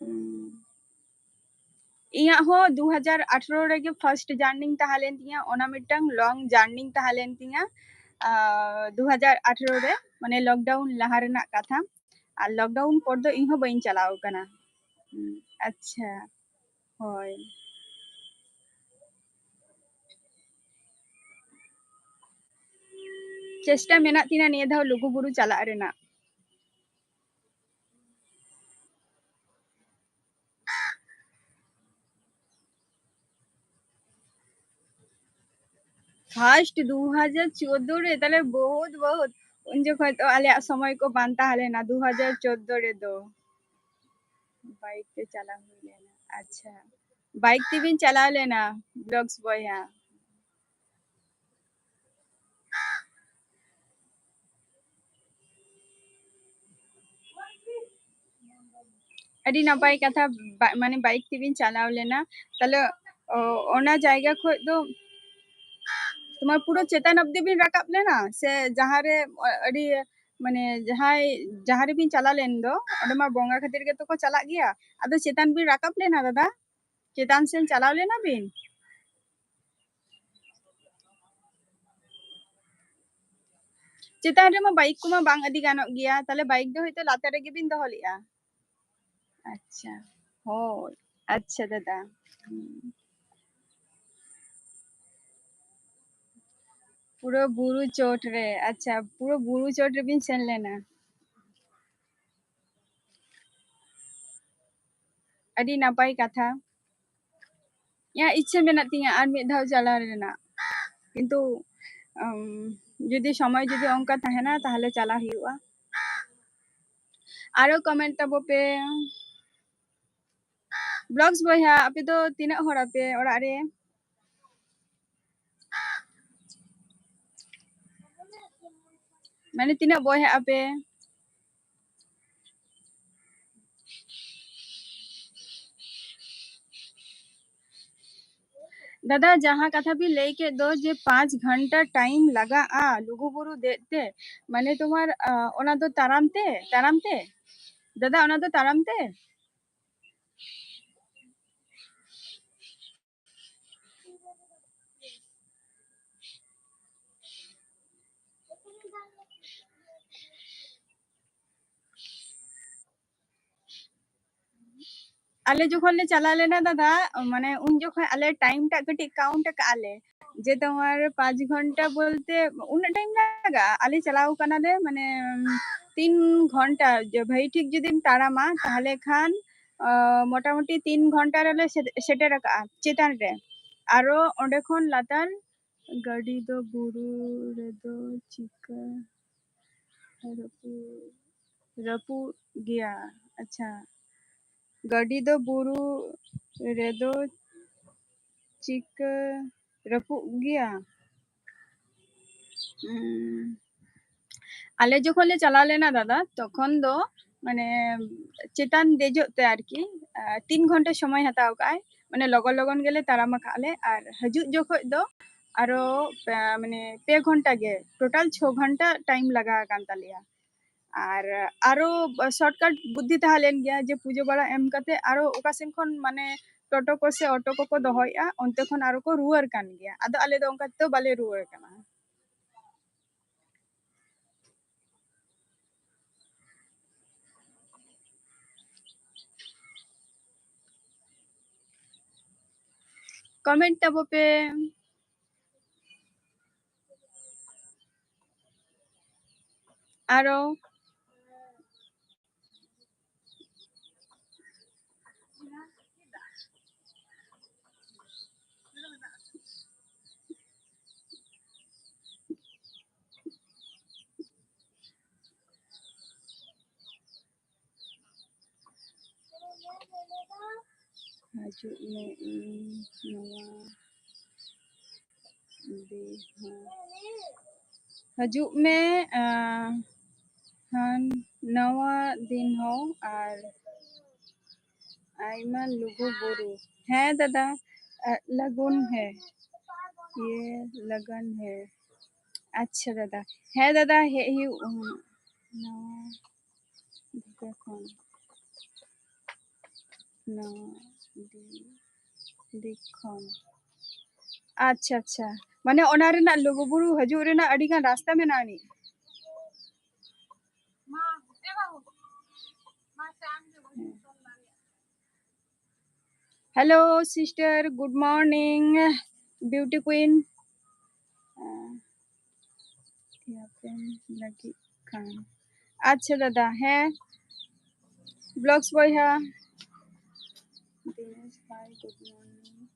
ᱦᱩᱸ᱾ ᱤᱧᱟᱹᱜ ᱦᱚᱸ ᱫᱩ ᱦᱟᱡᱟᱨ ᱟᱴᱷᱨᱚ ᱨᱮᱜᱮ ᱯᱷᱟᱨᱥᱴ ᱡᱟᱨᱱᱤᱝ ᱛᱟᱦᱮᱸ ᱞᱮᱱ ᱛᱤᱧᱟᱹ, ᱚᱱᱟ ᱢᱤᱫᱴᱟᱝ ᱞᱚᱝ ᱡᱟᱨᱱᱤᱝ ᱛᱟᱦᱮᱸ ᱞᱮᱱ ᱛᱤᱧᱟᱹ᱾ ᱟᱨ ᱫᱩ ᱦᱟᱡᱟᱨ ᱟᱴᱷᱨᱚ ᱨᱮ, ᱢᱟᱱᱮ ᱞᱚᱠᱰᱟᱣᱩᱱ ᱞᱟᱦᱟ ᱨᱮᱱᱟᱜ ᱠᱟᱛᱷᱟ᱾ ᱟᱨ ᱞᱚᱠᱰᱟᱣᱩᱱ ᱯᱚᱨ ᱫᱚ ᱤᱧ ᱦᱚᱸ ᱵᱟᱹᱧ ᱪᱟᱞᱟᱣ ᱟᱠᱟᱱᱟ᱾ ᱦᱩᱸ, ᱟᱪᱪᱷᱟ, ᱦᱳᱭ᱾ ᱪᱮᱥᱴᱟ ᱢᱮᱱᱟᱜ ᱛᱤᱧᱟᱹ ᱱᱤᱭᱟᱹ ᱫᱷᱟᱣ ᱞᱩᱜᱩᱵᱩᱨᱩ ᱪᱟᱞᱟᱜ ᱨᱮᱱᱟᱜ᱾ ᱯᱷᱟᱨᱥᱴ ᱫᱩ ᱦᱟᱡᱟᱨ ᱪᱳᱫᱫᱳ ᱨᱮ, ᱛᱟᱦᱞᱮ ᱵᱚᱦᱩᱛ, ᱵᱚᱦᱩᱛ᱾ ᱩᱱ ᱡᱚᱠᱷᱚᱱ ᱫᱚ ᱟᱞᱮᱭᱟᱜ ᱥᱚᱢᱚᱭ ᱠᱚ ᱵᱟᱝ ᱛᱟᱦᱮᱸ ᱞᱮᱱᱟ, ᱫᱩ ᱦᱟᱡᱟᱨ ᱪᱳᱫᱫᱳ ᱨᱮᱫᱚ᱾ ᱵᱟᱭᱤᱠ ᱛᱮ ᱪᱟᱞᱟᱣ ᱦᱩᱭ ᱞᱮᱱᱟ᱾ ᱟᱪᱪᱷᱟ, ᱵᱟᱭᱤᱠ ᱛᱮᱵᱤᱱ ᱪᱟᱞᱟᱣ ᱞᱮᱱᱟ, ᱵᱞᱚᱜᱥ ᱵᱚᱭᱦᱟ? ᱟᱹᱰᱤ ᱱᱟᱯᱟᱭ ᱠᱟᱛᱷᱟ, ᱵᱟ-, ᱢᱟᱱᱮ ᱵᱟᱭᱤᱠ ᱛᱮᱵᱤᱱ ᱪᱟᱞᱟᱣ ᱞᱮᱱᱟ᱾ ᱛᱟᱦᱞᱮ, ᱚ, ᱚᱱᱟ ᱡᱟᱭᱜᱟ ᱠᱷᱚᱡ ᱫᱚ ᱛᱳᱢᱟᱨ ᱯᱩᱨᱟᱹ ᱪᱮᱛᱟᱱ ᱚᱵᱫᱤ ᱵᱤᱱ ᱨᱟᱠᱟᱵ ᱞᱮᱱᱟ, ᱥᱮ ᱡᱟᱦᱟᱸ ᱨᱮ, ᱚ, ᱟᱹᱰᱤ, ᱢᱟᱱᱮ ᱡᱟᱦᱟᱸᱭ, ᱡᱟᱦᱟᱸ ᱨᱮᱵᱤᱱ ᱪᱟᱞᱟᱣ ᱞᱮᱱ ᱫᱚ, ᱚᱸᱰᱮ ᱢᱟ ᱵᱚᱸᱜᱟ ᱠᱷᱟᱹᱛᱤᱨ ᱜᱮᱛᱚ ᱠᱚ ᱪᱟᱞᱟᱜ ᱜᱮᱭᱟ, ᱟᱫᱚ ᱪᱮᱛᱟᱱ ᱵᱤᱱ ᱨᱟᱠᱟᱵ ᱞᱮᱱᱟ ᱫᱟᱫᱟ? ᱪᱮᱛᱟᱱ ᱥᱮᱱ ᱪᱟᱞᱟᱣ ᱞᱮᱱᱟ ᱵᱤᱱ? ᱪᱮᱛᱟᱱ ᱨᱮᱢᱟ ᱵᱟᱭᱤᱠ ᱠᱚᱢᱟ ᱵᱟᱝ ᱤᱫᱤ ᱜᱟᱱᱚᱜ ᱜᱮᱭᱟ, ᱛᱟᱦᱞᱮ ᱵᱟᱭᱤᱠ ᱫᱚ ᱦᱚᱭᱛᱳ ᱞᱟᱛᱟᱨ ᱨᱮᱜᱮ ᱵᱤᱱ ᱫᱚᱦᱚ ᱞᱮᱜᱼᱟ᱾ ᱟᱪᱪᱷᱟ, ᱦᱳᱭ, ᱟᱪᱪᱷᱟ ᱫᱟᱫᱟ᱾ ᱦᱩᱸ᱾ ᱯᱩᱨᱟᱹ ᱵᱩᱨᱩ ᱪᱚᱴ ᱨᱮ, ᱟᱪᱪᱷᱟ, ᱯᱩᱨᱟᱹ ᱵᱩᱨᱩ ᱪᱚᱴ ᱨᱮᱵᱤᱱ ᱥᱮᱱ ᱞᱮᱱᱟ᱾ ᱟᱹᱰᱤ ᱱᱟᱯᱟᱭ ᱠᱟᱛᱷᱟ᱾ ᱤᱧᱟᱹᱜ ᱤᱪᱪᱷᱟᱹ ᱢᱮᱱᱟᱜ ᱛᱤᱧᱟᱹ ᱟᱨ ᱢᱤᱫ ᱫᱷᱟᱣ ᱪᱟᱞᱟᱣ ᱨᱮᱱᱟᱜ, ᱠᱤᱱᱛᱩ, ᱩᱢ, ᱡᱩᱫᱤ ᱥᱚᱢᱚᱭ ᱡᱩᱫᱤ ᱚᱱᱠᱟ ᱛᱟᱦᱮᱱᱟ, ᱛᱟᱦᱞᱮ ᱪᱟᱞᱟᱣ ᱦᱩᱭᱩᱜᱼᱟ᱾ ᱟᱨᱚ ᱠᱚᱢᱮᱱᱴ ᱛᱟᱵᱚ ᱯᱮ᱾ ᱵᱞᱚᱜᱥ ᱵᱚᱭᱦᱟ, ᱟᱯᱮ ᱫᱚ ᱛᱤᱱᱟᱹᱜ ᱦᱚᱲ ᱟᱯᱮ ᱚᱲᱟᱜ ᱨᱮ? ᱢᱟᱱᱮ ᱛᱤᱱᱟᱹᱜ ᱵᱚᱭᱦᱟᱜ ᱟᱯᱮ? ᱫᱟᱫᱟ, ᱡᱟᱦᱟᱸ ᱠᱟᱛᱷᱟ ᱵᱤᱱ ᱞᱟᱹᱭ ᱠᱮᱫ ᱫᱚ ᱡᱮ ᱯᱟᱸᱪ ᱜᱷᱚᱱᱴᱟ time ᱞᱟᱜᱟᱜᱼᱟ ᱞᱩᱜᱩᱵᱩᱨᱩ ᱫᱮᱡ ᱛᱮ, ᱢᱟᱱᱮ ᱛᱳᱢᱟᱨ, ᱟᱸ, ᱚᱱᱟ ᱫᱚ ᱛᱟᱲᱟᱢ ᱛᱮ, ᱛᱟᱲᱟᱢ ᱛᱮ? ᱫᱟᱫᱟ, ᱚᱱᱟ ᱫᱚ ᱛᱟᱲᱟᱢ ᱛᱮ? ᱟᱞᱮ ᱡᱚᱠᱷᱚᱱ ᱞᱮ ᱪᱟᱞᱟᱣ ᱞᱮᱱᱟ ᱫᱟᱫᱟ, ᱢᱟᱱᱮ ᱩᱱ ᱡᱚᱠᱷᱚᱱ ᱟᱞᱮ time ᱴᱟᱜ ᱠᱟᱹᱴᱤᱡ count ᱟᱠᱟᱫᱼᱟ ᱞᱮ, ᱡᱮ ᱛᱳᱢᱟᱨ ᱯᱟᱸᱪ ᱜᱷᱚᱱᱴᱟ ᱵᱚᱞᱛᱮ ᱩᱱᱟᱹᱜ time ᱞᱟᱜᱟᱜᱼᱟ? ᱟᱞᱮ ᱪᱟᱞᱟᱣ ᱠᱟᱱᱟᱞᱮ ᱢᱟᱱᱮ ᱛᱤᱱ ᱜᱷᱚᱱᱴᱟ, ᱡᱮ ᱵᱷᱟᱹᱜᱤ ᱴᱷᱤᱠ ᱡᱩᱫᱤᱢ ᱛᱟᱲᱟᱢᱟ ᱛᱟᱦᱞᱮ ᱠᱷᱟᱱ, ᱟᱸ, ᱢᱚᱴᱟᱢᱩᱴᱤ ᱛᱤᱱ ᱜᱷᱚᱱᱴᱟ ᱨᱮᱞᱮ ᱥᱮ-, ᱥᱮᱴᱮᱨ ᱟᱠᱟᱫᱼᱟ ᱪᱮᱛᱟᱱ ᱨᱮ᱾ ᱟᱨᱚ ᱚᱸᱰᱮ ᱠᱷᱚᱱ ᱞᱟᱛᱟᱨ ᱜᱟᱹᱰᱤ ᱫᱚ ᱵᱩᱨᱩ ᱨᱮᱫᱚ ᱪᱤᱠᱟᱹ ᱨᱟᱹᱯᱩᱫ, ᱨᱟᱹᱯᱩᱫ ᱜᱮᱭᱟ? ᱟᱪᱪᱷᱟ, ᱜᱟᱹᱰᱤ ᱫᱚ ᱵᱩᱨᱩ ᱨᱮᱫᱚ ᱪᱤᱠᱟᱹ ᱨᱟᱹᱯᱩᱫ ᱜᱮᱭᱟ? ᱩᱸ, ᱟᱞᱮ ᱡᱚᱠᱷᱚᱱ ᱞᱮ ᱪᱟᱞᱟᱣ ᱞᱮᱱᱟ ᱫᱟᱫᱟ, ᱛᱚᱠᱷᱚᱱ ᱫᱚ ᱢᱟᱱᱮ ᱪᱮᱛᱟᱱ ᱫᱮᱡᱚᱜ ᱛᱮ ᱟᱨᱠᱤ, ᱟᱸ, ᱛᱤᱱ ᱜᱷᱚᱱᱴᱟ ᱥᱚᱢᱚᱭ ᱦᱟᱛᱟᱣ ᱠᱟᱜᱼᱟᱭ, ᱢᱟᱱᱮ ᱞᱚᱜᱚᱱ ᱞᱚᱜᱚᱱ ᱜᱮᱞᱮ ᱛᱟᱲᱟᱢ ᱟᱠᱟᱫ ᱞᱮ, ᱟᱨ ᱦᱤᱡᱩᱜ ᱡᱚᱠᱷᱚᱡ ᱫᱚ ᱟᱨᱚ ᱯᱮ, ᱢᱟᱱᱮ ᱯᱮ ᱜᱷᱚᱱᱴᱟ ᱜᱮ, total ᱪᱷᱚ ᱜᱷᱚᱱᱴᱟ time ᱞᱟᱜᱟᱣ ᱟᱠᱟᱱ ᱛᱟᱞᱮᱭᱟ᱾ ᱟᱨ ᱟᱨᱚ shortcut ᱵᱩᱫᱽᱫᱷᱤ ᱛᱟᱦᱮᱸ ᱞᱮᱱ ᱜᱮᱭᱟ ᱡᱮ ᱯᱩᱡᱟᱹ ᱵᱟᱲᱟ ᱮᱢ ᱠᱟᱛᱮ ᱟᱨᱚ ᱚᱠᱟ ᱥᱮᱱ ᱠᱷᱚᱱ ᱢᱟᱱᱮ ᱴᱳᱴᱳ ᱠᱚ ᱥᱮ ᱚᱴᱳ ᱠᱚᱠᱚ ᱫᱚᱦᱚᱭᱮᱜᱼᱟ, ᱚᱱᱛᱮ ᱠᱷᱚᱱ ᱟᱨᱚ ᱠᱚ ᱨᱩᱣᱟᱹᱲ ᱠᱟᱱ ᱜᱮᱭᱟ᱾ ᱟᱫᱚ ᱟᱞᱮ ᱫᱚ ᱚᱱᱠᱟ ᱛᱮᱫᱚ ᱵᱟᱞᱮ ᱨᱩᱣᱟᱹᱲ ᱠᱟᱱᱟ᱾ Comment ᱛᱟᱵᱚ ᱯᱮ᱾ ᱟᱨᱚ ᱦᱤᱡᱩᱜ ᱢᱮ, ᱤᱧ ᱱᱚᱣᱟ ᱫᱤᱱ ᱦᱚᱸ, ᱦᱤᱡᱩᱜ ᱢᱮ, ᱟᱸ, ᱦᱟᱱ ᱱᱟᱣᱟ ᱫᱤᱱ ᱦᱚᱸ ᱟᱨ ᱟᱭᱢᱟ ᱞᱩᱜᱩ ᱵᱩᱨᱩ᱾ ᱦᱮᱸ ᱫᱟᱫᱟ, ᱞᱟᱜᱩᱱ ᱦᱮ, ᱤᱭᱮ ᱞᱟᱜᱟᱱ ᱦᱮ᱾ ᱟᱪᱪᱷᱟ ᱫᱟᱫᱟ, ᱦᱮᱸ ᱫᱟᱫᱟ, ᱦᱮᱡ ᱦᱩᱭᱩᱜ ᱱᱚᱣᱟ ᱫᱤᱜᱷᱟ ᱠᱷᱚᱱ, ᱱᱚᱣᱟ ᱫᱤ-, ᱫᱤᱜᱷᱟ ᱠᱷᱚᱱ᱾ ᱟᱪᱪᱷᱟ ᱟᱪᱪᱷᱟ, ᱢᱟᱱᱮ ᱚᱱᱟ ᱨᱮᱱᱟᱜ ᱞᱩᱜᱩᱵᱩᱨᱩ ᱦᱤᱡᱩᱜ ᱨᱮᱱᱟᱜ ᱟᱹᱰᱤ ᱜᱟᱱ ᱨᱟᱥᱛᱟ ᱢᱮᱱᱟᱜᱼᱟ ᱟᱹᱱᱤᱡ᱾ ᱦᱮᱸ᱾ Hello sister, good morning, beauty queen. ᱞᱟᱹᱜᱤᱫ ᱠᱷᱟᱱ, ᱟᱪᱪᱷᱟ ᱫᱟᱫᱟ, ᱦᱮᱸ, vlogs ᱵᱚᱭᱦᱟ, ᱫᱤᱱᱮᱥ ᱵᱷᱟᱭ, good morning.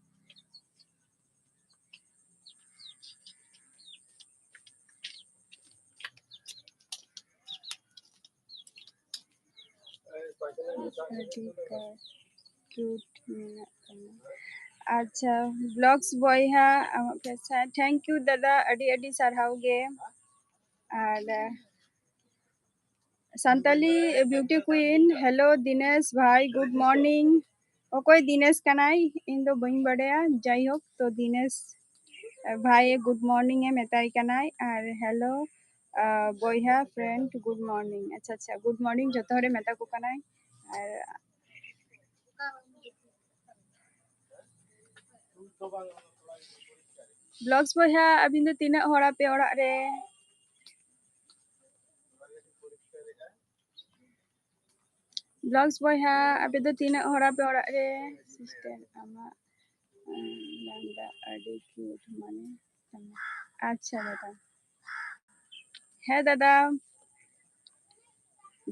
ᱟᱹᱰᱤ ᱠᱟ-, cute ᱢᱮᱱᱟᱜ ᱛᱟᱢᱟ᱾ ᱟᱪᱪᱷᱟ, vlogs ᱵᱚᱭᱦᱟ, ᱟᱢᱟᱜ ᱯᱮᱥᱟ, thank you ᱫᱟᱫᱟ, ᱟᱹᱰᱤ ᱟᱹᱰᱤ ᱥᱟᱨᱦᱟᱣ ᱜᱮ᱾ ᱟᱨ Santali beauty queen, hello Dinesh ᱵᱷᱟᱭ, good morning. ᱚᱠᱚᱭ ᱫᱤᱱᱮᱥ ᱠᱟᱱᱟᱭ? ᱤᱧ ᱫᱚ ᱵᱟᱹᱧ ᱵᱟᱰᱟᱭᱟ᱾ ᱡᱟᱭᱦᱳᱠ, ᱛᱚ ᱫᱤᱱᱮᱥ ᱵᱷᱟᱭ good morning ᱮ ᱢᱮᱛᱟᱭ ᱠᱟᱱᱟᱭ᱾ ᱟᱨ hello, ᱟᱨ ᱵᱚᱭᱦᱟ, friend, good morning. ᱟᱪᱪᱷᱟ ᱟᱪᱪᱷᱟ, good morning ᱡᱚᱛᱚ ᱦᱚᱲᱮ ᱢᱮᱛᱟ ᱠᱚ ᱠᱟᱱᱟᱭ᱾ ᱟᱨ vlogs ᱵᱚᱭᱦᱟ, ᱟᱹᱵᱤᱱ ᱫᱚ ᱛᱤᱱᱟᱹᱜ ᱦᱚᱲ ᱟᱯᱮ ᱚᱲᱟᱜ ᱨᱮ? Vlogs ᱵᱚᱭᱦᱟ, ᱟᱯᱮ ᱫᱚ ᱛᱤᱱᱟᱹᱜ ᱦᱚᱲ ᱟᱯᱮ ᱚᱲᱟᱜ ᱨᱮ? Sister, ᱟᱢᱟᱜ, ᱩᱸ, ᱞᱟᱸᱫᱟ ᱟᱹᱰᱤ cute ᱢᱟᱱᱮ ᱛᱟᱢᱟ᱾ ᱟᱪᱪᱷᱟ ᱫᱟᱫᱟ᱾ ᱦᱮᱸ ᱫᱟᱫᱟ,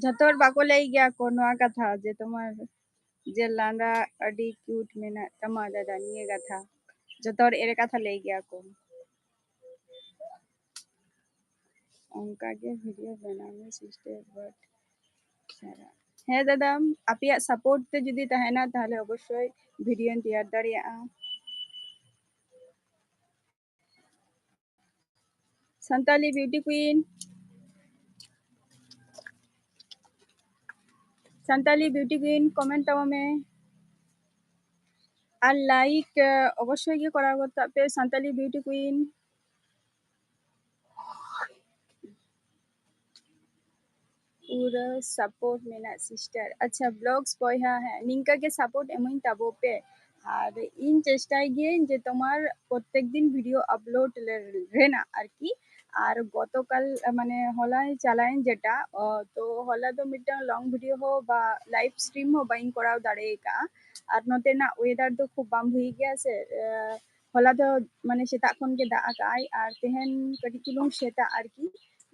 ᱡᱷᱚᱛᱚ ᱦᱚᱲ ᱵᱟᱠᱚ ᱞᱟᱹᱭ ᱜᱮᱭᱟ ᱠᱚ ᱱᱚᱣᱟ ᱠᱟᱛᱷᱟ ᱡᱮ ᱛᱳᱢᱟᱨ ᱡᱮ ᱞᱟᱸᱫᱟ ᱟᱹᱰᱤ cute ᱢᱮᱱᱟᱜ ᱛᱟᱢᱟ ᱫᱟᱫᱟ, ᱱᱤᱭᱟᱹ ᱠᱟᱛᱷᱟ᱾ ᱡᱷᱚᱛᱚ ᱦᱚᱲ ᱮᱲᱮ ᱠᱟᱛᱷᱟ ᱞᱟᱹᱭ ᱜᱮᱭᱟ ᱠᱚ᱾ ᱚᱱᱠᱟ ᱜᱮ video ᱵᱮᱱᱟᱣ ᱢᱮ sister, but ᱦᱮᱸ ᱫᱟᱫᱟ, ᱟᱯᱮᱭᱟᱜ support ᱛᱮ ᱡᱩᱫᱤ ᱛᱟᱦᱮᱱᱟ, ᱛᱟᱦᱞᱮ ᱚᱵᱚᱥᱥᱳᱭ videoᱧ ᱛᱮᱭᱟᱨ ᱫᱟᱲᱮᱭᱟᱜᱼᱟ᱾ Santali beauty queen, Santali beauty queen, comment ᱛᱟᱵᱚᱱ ᱢᱮ᱾ ᱟᱨ ᱞᱟᱭᱤᱠ ᱚᱵᱚᱥᱥᱳᱭ ᱜᱮ ᱠᱚᱨᱟᱣ ᱜᱚᱫ ᱠᱟᱜ ᱯᱮ, ᱥᱟᱱᱛᱟᱞᱤ ᱵᱤᱭᱩᱴᱤ ᱠᱩᱭᱤᱱ᱾ ᱯᱩᱨᱟᱹ ᱥᱟᱯᱳᱨᱴ ᱢᱮᱱᱟᱜ ᱥᱤᱥᱴᱟᱨ᱾ ᱟᱪᱪᱷᱟ, ᱵᱞᱚᱜᱥ ᱵᱚᱭᱦᱟ, ᱦᱮᱸ, ᱱᱤᱝᱠᱟ ᱜᱮ ᱥᱟᱯᱳᱨᱴ ᱮᱢᱟᱹᱧ ᱛᱟᱵᱚ ᱯᱮ᱾ ᱟᱨ ᱤᱧ ᱪᱮᱥᱴᱟᱭ ᱜᱤᱭᱟᱹᱧ ᱡᱮ ᱛᱳᱢᱟᱨ ᱯᱨᱚᱛᱮᱠ ᱫᱤᱱ ᱵᱷᱤᱰᱤᱭᱳ ᱟᱯᱞᱳᱰ ᱨᱮᱱᱟᱜ ᱟᱨᱠᱤ᱾ ᱟᱨ ᱜᱚᱛᱚᱠᱟᱞ, ᱢᱟᱱᱮ, ᱦᱚᱞᱟ ᱪᱟᱞᱟᱣᱮᱱ ᱡᱮᱴᱟ, ᱚ, ᱛᱚ ᱦᱚᱞᱟ ᱫᱚ ᱢᱤᱫᱴᱟᱝ ᱞᱚᱝ ᱵᱷᱤᱰᱤᱭᱳ ᱦᱚᱸ ᱵᱟ ᱞᱟᱭᱤᱵᱷ ᱥᱴᱨᱤᱢ ᱦᱚᱸ ᱵᱟᱹᱧ ᱠᱚᱨᱟᱣ ᱫᱟᱲᱮ ᱟᱠᱟᱫᱼᱟ᱾ ᱟᱨ ᱱᱚᱛᱮᱱᱟᱜ ᱣᱮᱫᱟᱨ ᱫᱚ ᱠᱷᱩᱵ ᱵᱟᱝ ᱵᱷᱟᱹᱜᱤ ᱜᱮᱭᱟ ᱥᱮ᱾ ᱮ, ᱦᱚᱞᱟ ᱫᱚ, ᱢᱟᱱᱮ, ᱥᱮᱛᱟᱜ ᱠᱷᱚᱱ ᱜᱮ ᱫᱟᱜ ᱟᱠᱟᱫ ᱟᱭ ᱟᱨ ᱛᱮᱦᱮᱧ ᱠᱟᱹᱴᱤᱡ ᱪᱩᱞᱩᱝ ᱥᱮᱛᱟᱜ ᱟᱨᱠᱤ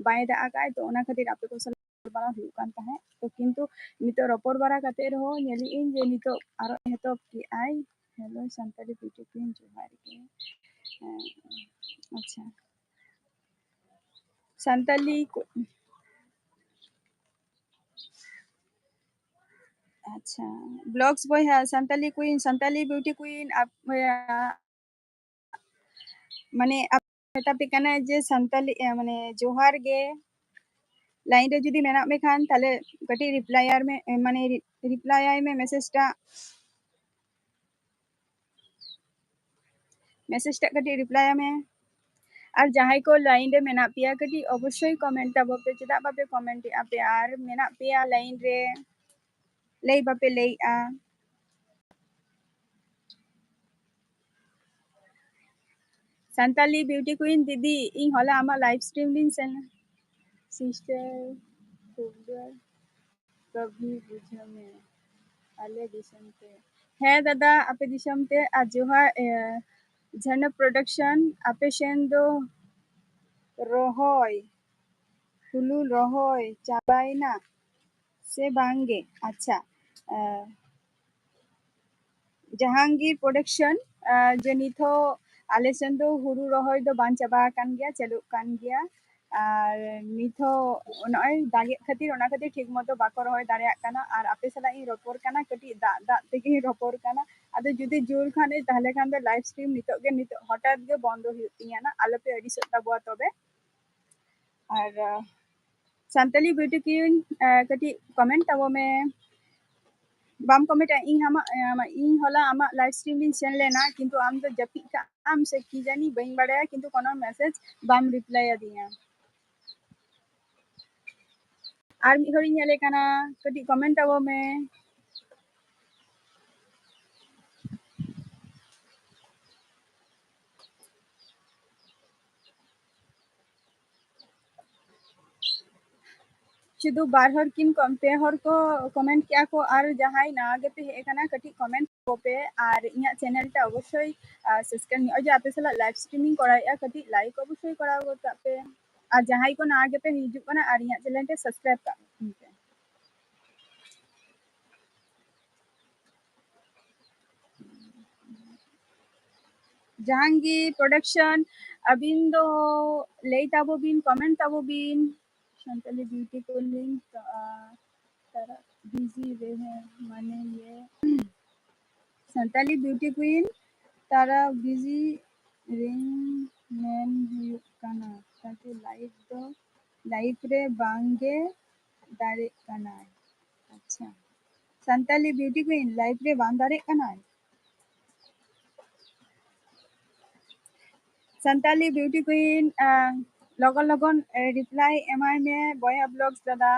ᱵᱟᱭ ᱫᱟᱜ ᱟᱠᱟᱫ ᱟᱭ, ᱛᱚ ᱚᱱᱟ ᱠᱷᱟᱹᱛᱤᱨ ᱟᱯᱮ ᱠᱚ ᱥᱟᱞᱟᱜ ᱜᱟᱞᱢᱟᱨᱟᱣ ᱦᱩᱭᱩᱜ ᱠᱟᱱ ᱛᱟᱦᱮᱸᱫ᱾ ᱛᱚ ᱠᱤᱱᱛᱩ ᱱᱤᱛᱚᱜ ᱨᱚᱯᱚᱲ ᱵᱟᱲᱟ ᱠᱟᱛᱮ ᱨᱮᱦᱚᱸ ᱧᱮᱞᱮᱫ ᱟᱹᱧ ᱡᱮ ᱱᱤᱛᱚᱜ ᱟᱨᱚ ᱮᱛᱚᱦᱚᱵ ᱠᱮᱜᱼᱟᱭ᱾ ᱦᱮᱞᱳ ᱥᱟᱱᱛᱟᱲᱤ ᱵᱤᱭᱩᱴᱤ ᱠᱩᱭᱤᱱ, ᱡᱚᱦᱟᱨ ᱜᱮ᱾ ᱦᱮᱸ, ᱟᱪᱪᱷᱟ, ᱥᱟᱱᱛᱟᱞᱤ ᱠᱚ, ᱟᱪᱪᱷᱟ, ᱵᱞᱚᱜᱥ ᱵᱚᱭᱦᱟ, ᱥᱟᱱᱛᱟᱞᱤ ᱠᱩᱭᱤᱱ, ᱥᱟᱱᱛᱟᱞᱤ ᱵᱤᱭᱩᱴᱤ ᱠᱩᱭᱤᱱ, ᱟᱯ-, ᱢᱟᱱᱮ ᱟᱯ-, ᱢᱮᱛᱟ ᱯᱮ ᱠᱟᱱᱟ ᱡᱮ ᱥᱟᱱᱛᱟᱞᱤ, ᱮ, ᱢᱟᱱᱮ ᱡᱚᱦᱟᱨ ᱜᱮ᱾ ᱞᱟᱭᱤᱱ ᱨᱮ ᱡᱩᱫᱤ ᱢᱮᱱᱟᱜ ᱢᱮ ᱠᱷᱟᱱ ᱛᱟᱦᱞᱮ ᱠᱟᱹᱴᱤᱡ ᱨᱤᱯᱞᱟᱭ ᱟᱭ ᱢᱮ, ᱮ, ᱢᱟᱱᱮ ᱨᱤ-, ᱨᱤᱯᱞᱟᱭ ᱟᱭ ᱢᱮ ᱢᱮᱥᱮᱡᱽ ᱴᱟᱜ᱾ ᱢᱮᱥᱮᱡᱽ ᱴᱟᱜ ᱠᱟᱹᱴᱤᱡ ᱨᱤᱯᱞᱟᱭ ᱟᱭ ᱢᱮ᱾ ᱟᱨ ᱡᱟᱦᱟᱸᱭ ᱠᱚ ᱞᱟᱭᱤᱱ ᱨᱮ ᱢᱮᱱᱟᱜ ᱯᱮᱭᱟ, ᱠᱟᱹᱴᱤᱡ ᱚᱵᱚᱥᱥᱳᱭ ᱠᱚᱢᱮᱱᱴ ᱛᱟᱵᱚ ᱯᱮ, ᱪᱮᱫᱟᱜ ᱵᱟᱯᱮ ᱠᱚᱢᱮᱱᱴ ᱮᱫᱼᱟ ᱯᱮ? ᱟᱨ ᱢᱮᱱᱟᱜ ᱯᱮᱭᱟ ᱞᱟᱭᱤᱱ ᱨᱮ, ᱞᱟᱹᱭ ᱵᱟᱯᱮ ᱞᱟᱹᱭᱮᱜᱼᱟ᱾ ᱥᱟᱱᱛᱟᱞᱤ ᱵᱤᱭᱩᱴᱤ ᱠᱩᱭᱤᱱ ᱫᱤᱫᱤ, ᱤᱧ ᱦᱚᱞᱟ ᱟᱢᱟᱜ ᱞᱟᱭᱤᱵᱷ ᱥᱴᱨᱤᱢ ᱨᱤᱧ ᱥᱮᱱ ᱞᱮᱱᱟ᱾ ᱥᱤᱥᱴᱟᱨ ᱠᱷᱩᱵ ᱡᱳᱨ ᱠᱟᱹᱵᱷᱤ ᱵᱩᱡᱷᱟᱹᱣ ᱢᱮ ᱟᱞᱮ ᱫᱤᱥᱚᱢ ᱛᱮ᱾ ᱦᱮᱸ ᱫᱟᱫᱟ, ᱟᱯᱮ ᱫᱤᱥᱚᱢ ᱛᱮ᱾ ᱟᱨ ᱡᱚᱦᱟᱨ, ᱮ, ᱡᱷᱟᱨᱱᱟ ᱯᱨᱚᱰᱟᱠᱥᱚᱱ, ᱟᱯᱮ ᱥᱮᱱ ᱫᱚ ᱨᱚᱦᱚᱭ, ᱦᱩᱲᱩ ᱨᱚᱦᱚᱭ ᱪᱟᱵᱟᱭᱮᱱᱟ ᱥᱮ ᱵᱟᱝ ᱜᱮ? ᱟᱪᱪᱷᱟ, ᱮ, ᱡᱟᱦᱟᱝᱜᱤᱨ ᱯᱨᱚᱰᱟᱠᱥᱚᱱ, ᱮ, ᱡᱮ ᱱᱤᱛ ᱦᱚᱸ ᱟᱞᱮ ᱥᱮᱱ ᱫᱚ ᱦᱩᱲᱩ ᱨᱚᱦᱚᱭ ᱫᱚ ᱵᱟᱝ ᱪᱟᱵᱟ ᱟᱠᱟᱱ ᱜᱮᱭᱟ, ᱪᱟᱹᱞᱩᱜ ᱠᱟᱱ ᱜᱮᱭᱟ᱾ ᱟᱨ ᱱᱤᱛ ᱦᱚᱸ ᱱᱚᱜᱼᱚᱭ ᱫᱟᱜᱮᱫ ᱠᱷᱟᱹᱛᱤᱨ, ᱚᱱᱟ ᱠᱷᱟᱹᱛᱤᱨ ᱴᱷᱤᱠ ᱢᱚᱛᱚ ᱵᱟᱠᱚ ᱨᱚᱦᱚᱭ ᱫᱟᱲᱮᱭᱟᱜ ᱠᱟᱱᱟ᱾ ᱟᱨ ᱟᱯᱮ ᱥᱟᱞᱟᱜ ᱤᱧ ᱨᱚᱯᱚᱲ ᱠᱟᱱᱟ, ᱠᱟᱹᱴᱤᱡ ᱫᱟᱜ ᱫᱟᱜ ᱛᱮᱜᱮᱧ ᱨᱚᱯᱚᱲ ᱠᱟᱱᱟ᱾ ᱟᱫᱚ ᱡᱩᱫᱤ ᱡᱳᱨ ᱠᱷᱟᱱ ᱛᱟᱦᱞᱮ ᱠᱷᱟᱱ ᱫᱚ ᱞᱟᱭᱤᱵᱷ ᱥᱴᱨᱤᱢ ᱱᱤᱛᱚᱜ ᱜᱮ, ᱱᱤᱛᱚᱜ ᱦᱚᱴᱟᱛ ᱜᱮ ᱵᱚᱱᱫᱚ ᱦᱩᱭᱩᱜ ᱛᱤᱧᱟᱹ ᱱᱟ, ᱟᱞᱚᱯᱮ ᱟᱹᱲᱤᱥᱚᱜ ᱛᱟᱵᱚᱣᱟ ᱛᱚᱵᱮ᱾ ᱟᱨ, ᱟ, ᱥᱟᱱᱛᱟᱞᱤ ᱵᱤᱭᱩᱴᱤ ᱠᱩᱭᱤᱱ, ᱟ, ᱠᱟᱹᱴᱤᱡ ᱠᱚᱢᱮᱱᱴ ᱛᱟᱵᱚ ᱢᱮ᱾ ᱵᱟᱢ comment ᱟ, ᱤᱧ ᱟᱢᱟᱜ, ᱟᱢᱟᱜ, ᱤᱧ ᱦᱚᱞᱟ ᱟᱢᱟᱜ live stream ᱨᱤᱧ ᱥᱮᱱ ᱞᱮᱱᱟ, ᱠᱤᱱᱛᱩ ᱟᱢ ᱫᱚ ᱡᱟᱹᱯᱤᱫ ᱠᱟᱜ ᱟᱢ ᱥᱮ ᱠᱤ ᱡᱟᱹᱱᱤ, ᱵᱟᱹᱧ ᱵᱟᱲᱟᱭᱟ, ᱠᱤᱱᱛᱩ ᱠᱳᱱᱳ message ᱵᱟᱢ reply ᱟᱫᱤᱧᱟ᱾ ᱟᱨ ᱢᱤᱫ ᱦᱚᱲᱤᱧ ᱧᱮᱞᱮ ᱠᱟᱱᱟ, ᱠᱟᱹᱴᱤᱡ comment ᱛᱟᱵᱚ ᱢᱮ᱾ ᱥᱩᱫᱷᱩ ᱵᱟᱨ ᱦᱚᱲ ᱠᱤᱱ ᱠᱚᱢ-, ᱯᱮ ᱦᱚᱲ ᱠᱚ comment ᱠᱮᱜᱼᱟ ᱠᱚ, ᱟᱨ ᱡᱟᱦᱟᱸᱭ ᱱᱟᱣᱟ ᱜᱮᱯᱮ ᱦᱮᱡ ᱟᱠᱟᱱᱟ, ᱠᱟᱹᱴᱤᱡ comment ᱠᱚᱯᱮ, ᱟᱨ ᱤᱧᱟᱹᱜ channel ᱴᱟ ᱚᱵᱚᱥᱥᱳᱭ, ᱟᱨ subscribe, ᱱᱚᱜᱼᱚᱭ ᱡᱮ ᱟᱯᱮ ᱥᱟᱞᱟᱜ live streaming ᱠᱚᱨᱟᱣᱮᱫᱼᱟ, ᱠᱟᱹᱴᱤᱡ like ᱚᱵᱚᱥᱥᱳᱭ ᱠᱚᱨᱟᱣ ᱜᱚᱫ ᱠᱟᱜ ᱯᱮ, ᱟᱨ ᱡᱟᱦᱟᱸᱭ ᱠᱚ ᱱᱟᱣᱟ ᱜᱮᱯᱮ ᱦᱤᱡᱩᱜ ᱠᱟᱱᱟ, ᱟᱨ ᱤᱧᱟᱹᱜ channel ᱴᱟ subscribe ᱠᱟᱜ ᱯᱮ᱾ ᱡᱟᱦᱟᱝᱜᱤᱨ production, ᱟᱹᱵᱤᱱ ᱫᱚ ᱞᱟᱹᱭ ᱛᱟᱵᱚ ᱵᱤᱱ, comment ᱛᱟᱵᱚ ᱵᱤᱱ᱾ ᱥᱟᱱᱛᱟᱞᱤ beauty queen, ᱛᱟᱨᱟ busy ᱨᱮ, ᱢᱟᱱᱮ ᱤᱭᱟᱹ, ᱥᱟᱱᱛᱟᱞᱤ beauty queen, ᱛᱟᱨᱟ busy ᱨᱮ ᱢᱮᱱ ᱦᱩᱭᱩᱜ ᱠᱟᱱᱟ, ᱛᱟᱠᱤ live ᱫᱚ, live ᱨᱮ ᱵᱟᱝᱜᱮ ᱫᱟᱲᱮᱜ ᱠᱟᱱᱟᱭ᱾ ᱟᱪᱪᱷᱟ, ᱥᱟᱱᱛᱟᱞᱤ beauty queen live ᱨᱮ ᱵᱟᱝ ᱫᱟᱲᱮᱜ ᱠᱟᱱᱟᱭ? ᱥᱟᱱᱛᱟᱞᱤ beauty queen, ᱟᱸ, ᱞᱚᱜᱚᱱ ᱞᱚᱜᱚᱱ, ᱮ, reply ᱮᱢᱟᱭ ᱢᱮ ᱵᱚᱭᱦᱟ vlogs ᱫᱟᱫᱟ᱾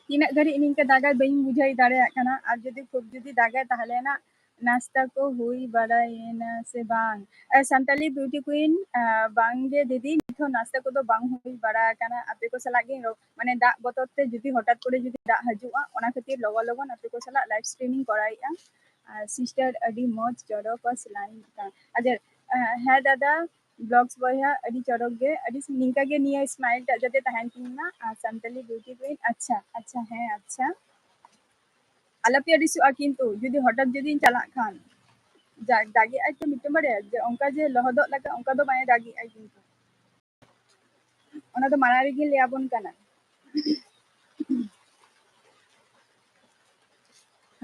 ᱛᱤᱱᱟᱹᱜ ᱜᱷᱟᱹᱲᱤᱡ ᱱᱤᱝᱠᱟᱹ ᱫᱟᱜᱟᱭ ᱵᱟᱹᱧ ᱵᱩᱡᱷᱟᱹᱣ ᱫᱟᱲᱮᱭᱟᱜ ᱠᱟᱱᱟ, ᱟᱨ ᱡᱩᱫᱤ ᱠᱷᱩᱵ ᱡᱩᱫᱤ ᱫᱟᱜᱟᱭ ᱛᱟᱦᱞᱮ ᱱᱟᱜ ᱱᱟᱥᱛᱟ ᱠᱚ ᱦᱩᱭ ᱵᱟᱲᱟᱭᱮᱱᱟ ᱥᱮ ᱵᱟᱝ? ᱮ, ᱥᱟᱱᱛᱟᱞᱤ beauty queen, ᱟ, ᱵᱟᱝᱜᱮ ᱫᱤᱫᱤ, ᱱᱤᱛ ᱦᱚᱸ ᱱᱟᱥᱛᱟ ᱠᱚᱫᱚ ᱵᱟᱝ ᱦᱩᱭ ᱵᱟᱲᱟ ᱟᱠᱟᱱᱟ᱾ ᱟᱯᱮ ᱠᱚ ᱥᱟᱞᱟᱜ ᱜᱤᱧ ᱨᱚ-, ᱢᱟᱱᱮ ᱫᱟᱜ ᱵᱚᱛᱚᱨ ᱛᱮ ᱡᱩᱫᱤ ᱦᱚᱴᱟᱛ ᱠᱚᱨᱮ ᱡᱩᱫᱤ ᱫᱟᱜ ᱦᱤᱡᱩᱜᱼᱟ, ᱚᱱᱟ ᱠᱷᱟᱹᱛᱤᱨ ᱞᱚᱜᱚᱱ ᱞᱚᱜᱚᱱ ᱟᱯᱮ ᱠᱚ ᱥᱟᱞᱟᱜ live streaming ᱠᱚᱨᱟᱣᱮᱫᱼᱟ᱾ ᱟᱨ sister ᱟᱹᱰᱤ ᱢᱚᱡᱽ ᱪᱚᱨᱚᱠ ᱠᱚ ᱥᱤᱞᱟᱭ ᱠᱟᱱᱟ᱾ ᱟᱪᱪᱷᱟ, ᱮ, ᱦᱮᱸ ᱫᱟᱫᱟ, vlogs ᱵᱚᱭᱦᱟ ᱟᱹᱰᱤ ᱪᱚᱨᱚᱠ ᱜᱮ, ᱟᱹᱰᱤ ᱱᱤᱝᱠᱟ ᱜᱮ ᱱᱤᱭᱟᱹ smile ᱴᱟᱜ ᱡᱟᱛᱮ ᱛᱟᱦᱮᱱ ᱛᱤᱧ ᱢᱟ᱾ ᱟᱨ ᱥᱟᱱᱛᱟᱞᱤ beauty queen, ᱟᱪᱪᱷᱟ, ᱟᱪᱪᱷᱟ, ᱦᱮᱸ, ᱟᱪᱪᱷᱟ᱾ ᱟᱞᱚᱯᱮ ᱟᱹᱲᱤᱥᱚᱜᱼᱟ, ᱠᱤᱱᱛᱩ ᱡᱩᱫᱤ ᱦᱚᱴᱟᱛ ᱡᱩᱫᱤᱧ ᱪᱟᱞᱟᱜ ᱠᱷᱟᱱ, ᱡᱟ-, ᱫᱟᱜᱮᱜᱼᱟᱭ ᱛᱚ ᱢᱤᱫᱴᱟᱝ ᱵᱟᱨᱭᱟ, ᱡᱮ ᱚᱱᱠᱟ ᱡᱮ ᱞᱚᱦᱚᱫᱚᱜ ᱞᱮᱠᱟ ᱚᱱᱠᱟ ᱫᱚ ᱵᱟᱭ ᱫᱟᱜᱮᱜᱼᱟᱭ, ᱠᱤᱱᱛᱩ ᱚᱱᱟ ᱫᱚ ᱢᱟᱲᱟᱝ ᱨᱮᱜᱮ ᱞᱟᱹᱭ ᱟᱵᱚᱱ ᱠᱟᱱᱟ᱾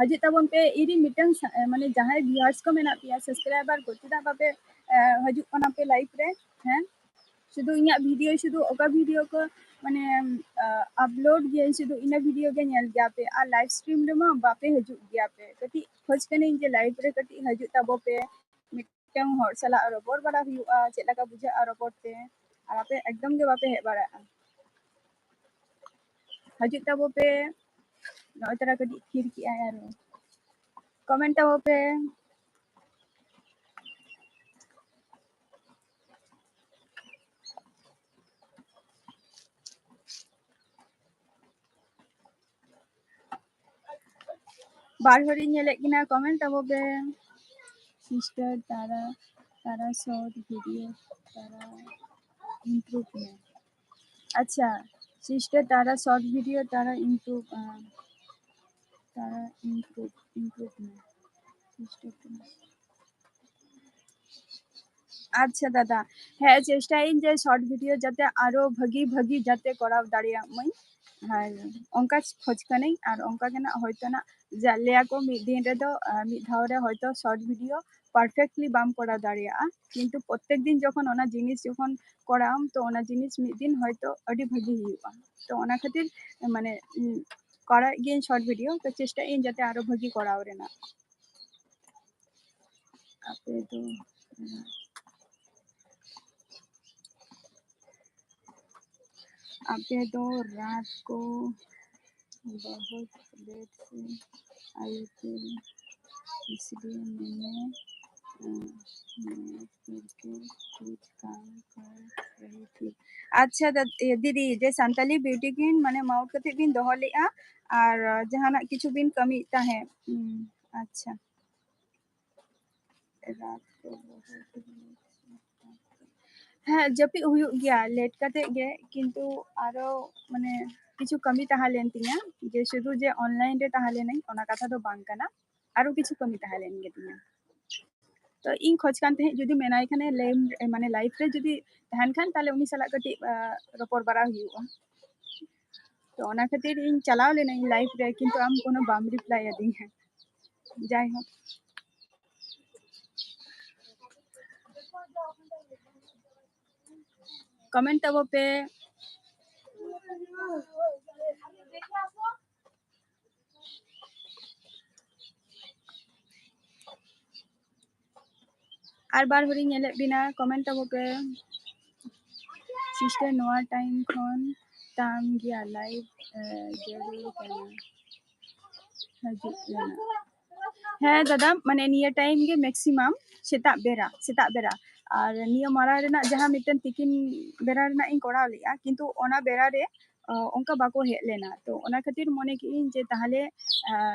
ᱦᱤᱡᱩᱜ ᱛᱟᱵᱚᱱ ᱯᱮ᱾ ᱤᱧ ᱢᱤᱫᱴᱟᱝ ᱥᱟ-, ᱢᱟᱱᱮ ᱡᱟᱦᱟᱸᱭ viewers ᱠᱚ ᱢᱮᱱᱟᱜ ᱯᱮᱭᱟ, subscriber ᱠᱚ, ᱪᱮᱫᱟᱜ ᱵᱟᱯᱮ, ᱮ, ᱦᱤᱡᱩᱜ ᱠᱟᱱᱟ ᱯᱮ live ᱨᱮ? ᱦᱮᱸ, ᱥᱩᱫᱷᱩ ᱤᱧᱟᱹᱜ video, ᱥᱩᱫᱷᱩ ᱚᱠᱟ video ᱠᱚ ᱢᱟᱱᱮ, ᱟ, upload ᱜᱮᱭᱟᱹᱧ, ᱥᱩᱫᱷᱩ ᱤᱱᱟᱹ video ᱜᱮ ᱧᱮᱞ ᱜᱮᱭᱟ ᱯᱮ, ᱟᱨ live stream ᱨᱮᱢᱟ ᱵᱟᱯᱮ ᱦᱤᱡᱩᱜ ᱜᱮᱭᱟ ᱯᱮ᱾ ᱠᱟᱹᱴᱤᱡ ᱠᱷᱚᱡᱽ ᱠᱟᱹᱱᱟᱹᱧ ᱡᱮ live ᱨᱮ ᱠᱟᱹᱴᱤᱡ ᱦᱤᱡᱩᱜ ᱛᱟᱵᱚ ᱯᱮ, ᱢᱤᱫᱴᱟᱝ ᱦᱚᱲ ᱥᱟᱞᱟᱜ ᱨᱚᱯᱚᱲ ᱵᱟᱲᱟ ᱦᱩᱭᱩᱜᱼᱟ, ᱪᱮᱫ ᱞᱮᱠᱟ ᱵᱩᱡᱷᱟᱹᱜᱼᱟ ᱨᱚᱯᱚᱲ ᱛᱮ, ᱟᱨ ᱟᱯᱮ ᱮᱠᱫᱚᱢ ᱜᱮ ᱵᱟᱯᱮ ᱦᱮᱡ ᱵᱟᱲᱟᱜᱼᱟ᱾ ᱦᱤᱡᱩᱜ ᱛᱟᱵᱚ ᱯᱮ᱾ ᱱᱚᱜᱼᱚᱭ ᱛᱟᱨᱟ ᱠᱟᱹᱴᱤᱡ ᱛᱷᱤᱨ ᱠᱮᱜᱼᱟᱭ ᱟᱨᱚ᱾ Comment ᱛᱟᱵᱚ ᱯᱮ᱾ ᱵᱟᱨ ᱦᱚᱲᱤᱧ ᱧᱮᱞᱮᱫ ᱠᱤᱱᱟ, comment ᱛᱟᱵᱚ ᱯᱮ᱾ Sister ᱛᱟᱨᱟ, ᱛᱟᱨᱟ short video, ᱛᱟᱨᱟ improve ᱢᱮ᱾ ᱟᱪᱪᱷᱟ, sister ᱛᱟᱨᱟ short video, ᱛᱟᱨᱟ improve, ᱟᱸ, ᱛᱟᱨᱟ improve, improve ᱢᱮ᱾ Sister ᱛᱟᱨᱟ᱾ ᱟᱪᱪᱷᱟ ᱫᱟᱫᱟ, ᱦᱮᱸ, ᱪᱮᱥᱴᱟᱭᱟᱹᱧ ᱡᱮ short video ᱡᱟᱛᱮ ᱟᱨᱚ ᱵᱷᱟᱹᱜᱤ ᱵᱷᱟᱹᱜᱤ ᱡᱟᱛᱮ ᱠᱚᱨᱟᱣ ᱫᱟᱲᱮᱭᱟᱜ ᱢᱟᱹᱧ, ᱟᱨ ᱚᱱᱠᱟ ᱠᱷᱚᱡᱽ ᱠᱟᱹᱱᱟᱹᱧ᱾ ᱟᱨ ᱚᱱᱠᱟ ᱜᱮ ᱱᱟᱜ ᱦᱚᱭᱛᱳ ᱱᱟᱜ ᱡᱟ-, ᱞᱟᱹᱭᱟᱠᱚ ᱢᱤᱫ ᱫᱤᱱ ᱨᱮᱫᱚ, ᱟᱸ, ᱢᱤᱫ ᱫᱷᱟᱣ ᱨᱮ ᱦᱚᱭᱛᱳ short video perfectly ᱵᱟᱢ ᱠᱚᱨᱟᱣ ᱫᱟᱲᱮᱭᱟᱜᱼᱟ, ᱠᱤᱱᱛᱩ ᱯᱨᱚᱛᱛᱮᱠ ᱫᱤᱱ ᱡᱚᱠᱷᱚᱱ ᱚᱱᱟ ᱡᱤᱱᱤᱥ ᱡᱚᱠᱷᱚᱱ ᱠᱚᱨᱟᱣᱟᱢ, ᱛᱚ ᱚᱱᱟ ᱡᱤᱱᱤᱥ ᱢᱤᱫ ᱫᱤᱱ ᱦᱚᱭᱛᱳ ᱟᱹᱰᱤ ᱵᱷᱟᱹᱜᱤ ᱦᱩᱭᱩᱜᱼᱟ᱾ ᱛᱚ ᱚᱱᱟ ᱠᱷᱟᱹᱛᱤᱨ ᱢᱟᱱᱮ, ᱩᱸ, ᱠᱚᱨᱟᱣᱮᱫ ᱜᱤᱭᱟᱹᱧ short video, ᱛᱚ ᱪᱮᱥᱴᱟᱭᱟᱹᱧ ᱡᱟᱛᱮ ᱟᱨᱚ ᱵᱷᱟᱹᱜᱤ ᱠᱚᱨᱟᱣ ᱨᱮᱱᱟᱜ᱾ ᱟᱯᱮ ᱫᱚ, ᱟᱯᱮ ᱫᱚ ᱨᱟᱛ ᱠᱚ ᱵᱚᱦᱩᱛ ᱞᱮᱴ ᱥᱮ ᱟᱭᱩ ᱯᱮ, ᱤᱥᱞᱤᱭᱮ ᱢᱮᱱᱮ, ᱟᱸ, ᱢᱮᱱᱮ ᱠᱟᱨᱠᱮ ᱠᱩᱪ ᱠᱟᱢ ᱠᱟᱨ ᱨᱟᱦᱤ ᱛᱷᱤ᱾ ᱟᱪᱪᱷᱟ ᱫᱟ-, ᱤᱭᱟᱹ, ᱫᱤᱫᱤ, ᱡᱮ ᱥᱟᱱᱛᱟᱞᱤ beauty ᱠᱤᱱ ᱢᱟᱱᱮ mount ᱠᱟᱛᱮ ᱵᱤᱱ ᱫᱚᱦᱚ ᱞᱮᱫᱼᱟ ᱟᱨ, ᱟᱸ, ᱡᱟᱦᱟᱱᱟᱜ ᱠᱤᱪᱷᱩ ᱵᱤᱱ ᱠᱟᱹᱢᱤᱭᱮᱫ ᱛᱟᱦᱮᱸᱫ᱾ ᱦᱩᱸ, ᱟᱪᱪᱷᱟ᱾ ᱨᱟᱛ ᱠᱚ ᱵᱚᱦᱩᱛ ᱞᱮᱴ ᱥᱮ ᱦᱮᱸ, ᱡᱟᱹᱯᱤᱫ ᱦᱩᱭᱩᱜ ᱜᱮᱭᱟ ᱞᱮᱴ ᱠᱟᱛᱮ ᱜᱮ, ᱠᱤᱱᱛᱩ ᱟᱨᱚ ᱢᱟᱱᱮ ᱠᱤᱪᱷᱩ ᱠᱟᱹᱢᱤ ᱛᱟᱦᱮᱸ ᱞᱮᱱ ᱛᱤᱧᱟᱹ, ᱡᱮ ᱥᱩᱫᱷᱩ ᱡᱮ online ᱨᱮ ᱛᱟᱦᱮᱸ ᱞᱮᱱᱟᱹᱧ ᱚᱱᱟ ᱠᱟᱛᱷᱟ ᱫᱚ ᱵᱟᱝ ᱠᱟᱱᱟ, ᱟᱨᱚ ᱠᱤᱪᱷᱩ ᱠᱟᱹᱢᱤ ᱛᱟᱦᱮᱸ ᱞᱮᱱ ᱜᱮ ᱛᱤᱧᱟᱹ᱾ ᱛᱚ ᱤᱧ ᱠᱷᱚᱡᱽ ᱠᱟᱱ ᱛᱟᱦᱮᱸᱫ ᱡᱩᱫᱤ ᱢᱮᱱᱟᱭ ᱠᱷᱟᱱᱮ ᱞᱟᱭᱤᱢ-, ᱢᱟᱱᱮ live ᱨᱮ ᱡᱩᱫᱤ ᱛᱟᱦᱮᱱ ᱠᱷᱟᱱ ᱛᱟᱦᱞᱮ ᱩᱱᱤ ᱥᱟᱞᱟᱜ ᱠᱟᱹᱴᱤᱡ, ᱟ, ᱨᱚᱯᱚᱲ ᱵᱟᱲᱟ ᱦᱩᱭᱩᱜᱼᱟ᱾ ᱛᱚ ᱚᱱᱟ ᱠᱷᱟᱹᱛᱤᱨ ᱤᱧ ᱪᱟᱞᱟᱣ ᱞᱮᱱᱟᱹᱧ ᱞᱟᱭᱤᱵᱷ ᱨᱮ, ᱠᱤᱱᱛᱩ ᱟᱢ ᱠᱳᱱᱳ ᱵᱟᱢ ᱨᱤᱯᱞᱟᱭ ᱟᱹᱫᱤᱧᱟ᱾ ᱡᱟᱭᱦᱳᱠ, ᱠᱚᱢᱮᱱᱴ ᱛᱟᱵᱚ ᱯᱮ᱾ ᱟᱨ ᱵᱟᱨ ᱦᱚᱲᱤᱧ ᱧᱮᱞᱮᱫ ᱵᱤᱱᱟ, ᱠᱚᱢᱮᱱᱴ ᱛᱟᱵᱚ ᱯᱮ᱾ ᱥᱤᱥᱴᱟᱨ, ᱱᱚᱣᱟ ᱴᱟᱭᱤᱢ ᱠᱷᱚᱱ ᱛᱟᱢ ᱜᱮᱭᱟ ᱞᱟᱭᱤᱵᱷ, ᱡᱟᱹᱨᱩᱲ ᱠᱟᱱᱟ ᱦᱤᱡᱩᱜ ᱨᱮᱱᱟᱜ᱾ ᱦᱮᱸ ᱫᱟᱫᱟ, ᱢᱟᱱᱮ ᱱᱤᱭᱟᱹ ᱴᱟᱭᱤᱢ ᱜᱮ ᱢᱮᱠᱥᱤᱢᱟᱢ ᱥᱮᱛᱟᱜ ᱵᱮᱲᱟ, ᱥᱮᱛᱟᱜ ᱵᱮᱲᱟ᱾ ᱟᱨ ᱱᱤᱭᱟᱹ ᱢᱟᱲᱟᱝ ᱨᱮᱱᱟᱜ ᱡᱟᱦᱟᱸ ᱢᱤᱫᱴᱮᱱ ᱛᱤᱠᱤᱱ ᱵᱮᱲᱟ ᱨᱮᱱᱟᱜ ᱤᱧ ᱠᱚᱨᱟᱣ ᱞᱮᱫᱼᱟ, ᱠᱤᱱᱛᱩ ᱚᱱᱟ ᱵᱮᱲᱟ ᱨᱮ ᱚ, ᱚᱱᱠᱟ ᱵᱟᱠᱚ ᱦᱮᱡ ᱞᱮᱱᱟ᱾ ᱛᱚ ᱚᱱᱟ ᱠᱷᱟᱹᱛᱤᱨ ᱢᱚᱱᱮ ᱠᱮᱫᱟᱹᱧ ᱡᱮ ᱛᱟᱦᱚᱞᱮ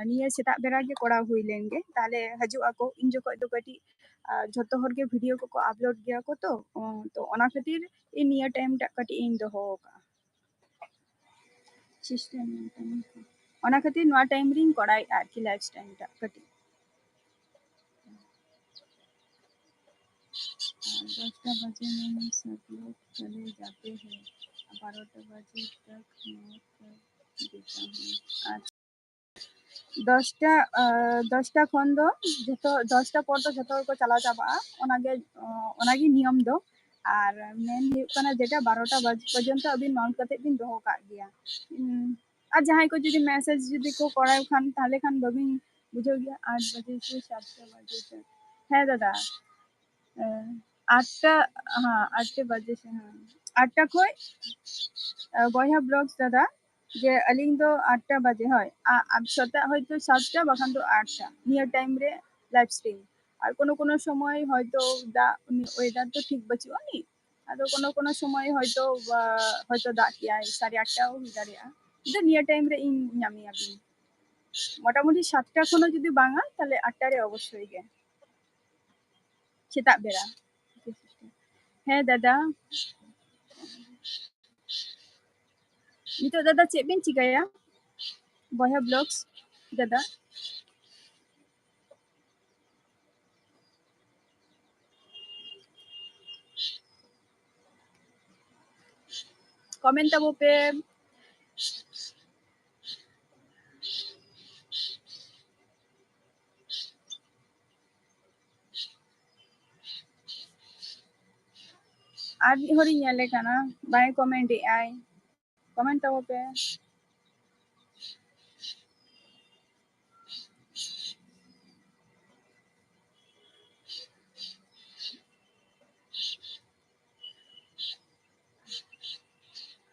ᱱᱤᱭᱟᱹ ᱥᱮᱛᱟᱜ ᱵᱮᱲᱟ ᱜᱮ ᱠᱚᱨᱟᱣ ᱦᱩᱭ ᱞᱮᱱ ᱜᱮ, ᱛᱟᱦᱚᱞᱮ ᱦᱤᱡᱩᱜ ᱟᱠᱚ᱾ ᱤᱧ ᱡᱚᱠᱷᱚᱱ ᱫᱚ ᱠᱟᱹᱴᱤᱡ ᱡᱷᱚᱛᱚ ᱦᱚᱲ ᱜᱮ ᱵᱷᱤᱰᱤᱭᱳ ᱠᱚᱠᱚ ᱟᱯᱞᱳᱰ ᱜᱮᱭᱟ ᱠᱚ, ᱛᱚ ᱛᱚ ᱚᱱᱟ ᱠᱷᱟᱹᱛᱤᱨ ᱤᱧ ᱱᱤᱭᱟᱹ ᱴᱟᱭᱤᱢ ᱴᱟᱜ ᱠᱟᱹᱴᱤᱡ ᱤᱧ ᱫᱚᱦᱚ ᱟᱠᱟᱫᱼᱟ᱾ ᱥᱤᱥᱴᱮᱢ ᱚᱱᱟ ᱠᱷᱟᱹᱛᱤᱨ ᱱᱚᱣᱟ ᱴᱟᱭᱤᱢ ᱨᱤᱧ ᱠᱚᱨᱟᱣᱮᱫᱼᱟ ᱟᱨᱠᱤ, ᱞᱟᱭᱤᱵᱷ ᱴᱟᱭᱤᱢ ᱴᱟᱜ ᱠᱟᱹᱴᱤᱡ᱾ ᱫᱚᱥᱴᱟ ᱵᱟᱡᱮ ᱢᱮᱱ ᱥᱟᱵ ᱞᱳᱜ ᱪᱚᱞᱮ ᱡᱟᱛᱮ ᱦᱮ, ᱵᱟᱨᱚᱴᱟ ᱵᱟᱡᱮ ᱛᱚᱠ ᱢᱮ ᱠᱚᱨ ᱫᱮᱛᱟ ᱦᱩᱸ᱾ ᱟᱪᱪᱷᱟ, ᱫᱚᱥᱴᱟ, ᱫᱚᱥᱴᱟ ᱠᱷᱚᱱ ᱫᱚ ᱡᱷᱚᱛᱚ, ᱫᱚᱥᱴᱟ ᱯᱚᱨ ᱫᱚ ᱡᱷᱚᱛᱚ ᱦᱚᱲ ᱠᱚ ᱪᱟᱞᱟᱣ ᱪᱟᱵᱟᱜᱼᱟ, ᱚᱱᱟᱜᱮ ᱚᱱᱟᱜᱮ ᱱᱤᱭᱚᱢ ᱫᱚ᱾ ᱟᱨ ᱢᱮᱱ ᱦᱩᱭᱩᱜ ᱠᱟᱱᱟ ᱡᱮᱴᱟ ᱵᱟᱨᱚᱴᱟ ᱵᱟᱡᱮ ᱯᱚᱨᱡᱚᱱᱛᱚ ᱟᱹᱵᱤᱱ ᱢᱟᱣᱩᱱᱴ ᱠᱟᱛᱮ ᱵᱤᱱ ᱫᱚᱦᱚ ᱠᱟᱜ ᱜᱮᱭᱟ᱾ ᱟᱨ ᱡᱟᱦᱟᱸᱭ ᱠᱚ ᱡᱩᱫᱤ ᱢᱮᱥᱮᱡᱽ ᱡᱩᱫᱤ ᱠᱚ ᱠᱚᱨᱟᱣ ᱠᱷᱟᱱ, ᱛᱟᱦᱚᱞᱮ ᱠᱷᱟᱱ ᱵᱟᱹᱵᱤᱱ ᱵᱩᱡᱷᱟᱹᱣ ᱜᱮᱭᱟ᱾ ᱟᱴ ᱵᱟᱡᱮ ᱥᱮ ᱥᱟᱛᱴᱟ ᱵᱟᱡᱮ ᱛᱮ᱾ ᱦᱮᱸ ᱫᱟᱫᱟ, ᱟᱴᱴᱟ, ᱦᱮᱸ ᱟᱴᱴᱟ ᱵᱟᱡᱮ ᱥᱮ, ᱦᱮᱸ ᱟᱴᱴᱟ ᱠᱷᱚᱡ ᱵᱚᱭᱦᱟ ᱵᱞᱚᱜᱥ ᱫᱟᱫᱟ, ᱡᱮ ᱟᱹᱞᱤᱧ ᱫᱚ ᱟᱴᱴᱟ ᱵᱟᱡᱮ, ᱦᱳᱭ, ᱥᱮᱛᱟᱜ ᱦᱚᱭᱛᱳ ᱥᱟᱛᱴᱟ ᱵᱟᱠᱷᱟᱱ ᱫᱚ ᱟᱴᱴᱟ, ᱱᱤᱭᱟᱹ ᱴᱟᱭᱤᱢ ᱨᱮ ᱞᱟᱭᱤᱵᱷ ᱥᱴᱨᱤᱢ᱾ ᱟᱨ ᱠᱳᱱᱳ ᱠᱳᱱᱳ ᱥᱚᱢᱚᱭ ᱦᱚᱭᱛᱳ ᱫᱟᱜ, ᱳᱭᱮᱫᱟᱨ ᱫᱚ ᱴᱷᱤᱠ ᱵᱟᱹᱪᱩᱜ ᱟᱹᱱᱤᱡ, ᱟᱫᱚ ᱠᱳᱱᱳ ᱠᱳᱱᱳ ᱥᱚᱢᱚᱭ ᱦᱚᱭᱛᱳ ᱦᱚᱭᱛᱳ ᱫᱟᱜ ᱠᱮᱜᱼᱟᱭ, ᱥᱟᱲᱮ ᱟᱴᱴᱟ ᱦᱚᱸ ᱦᱩᱭ ᱫᱟᱲᱮᱭᱟᱜᱼᱟ᱾ ᱠᱤᱱᱛᱩ ᱱᱤᱭᱟᱹ ᱴᱟᱭᱤᱢ ᱨᱮ ᱤᱧ ᱧᱟᱢ ᱢᱮᱭᱟ ᱵᱤᱱ, ᱢᱚᱴᱟᱢᱩᱴᱤ ᱥᱟᱛᱴᱟ ᱠᱷᱚᱱ ᱦᱚᱸ ᱡᱩᱫᱤ ᱵᱟᱝᱟ, ᱛᱟᱦᱞᱮ ᱟᱴᱴᱟ ᱨᱮ ᱚᱵᱚᱥᱥᱳᱭ ᱜᱮ᱾ ᱥᱮᱛᱟᱜ ᱵᱮᱲᱟ᱾ ᱦᱮᱸ ᱫᱟᱫᱟ, ᱱᱤᱛᱚᱜ ᱫᱟᱫᱟ ᱪᱮᱫ ᱵᱤᱱ ᱪᱤᱠᱟᱹᱭᱟ? ᱵᱚᱭᱦᱟ ᱵᱞᱚᱜᱥ ᱫᱟᱫᱟ᱾ ᱠᱚᱢᱮᱱᱴ ᱛᱟᱵᱚ ᱯᱮ᱾ ᱟᱨ ᱢᱤᱫ ᱦᱚᱲᱤᱧ ᱧᱮᱞᱮ ᱠᱟᱱᱟ, ᱵᱟᱭ comment ᱮᱫ ᱟᱭ᱾ Comment ᱛᱟᱵᱚ ᱯᱮ᱾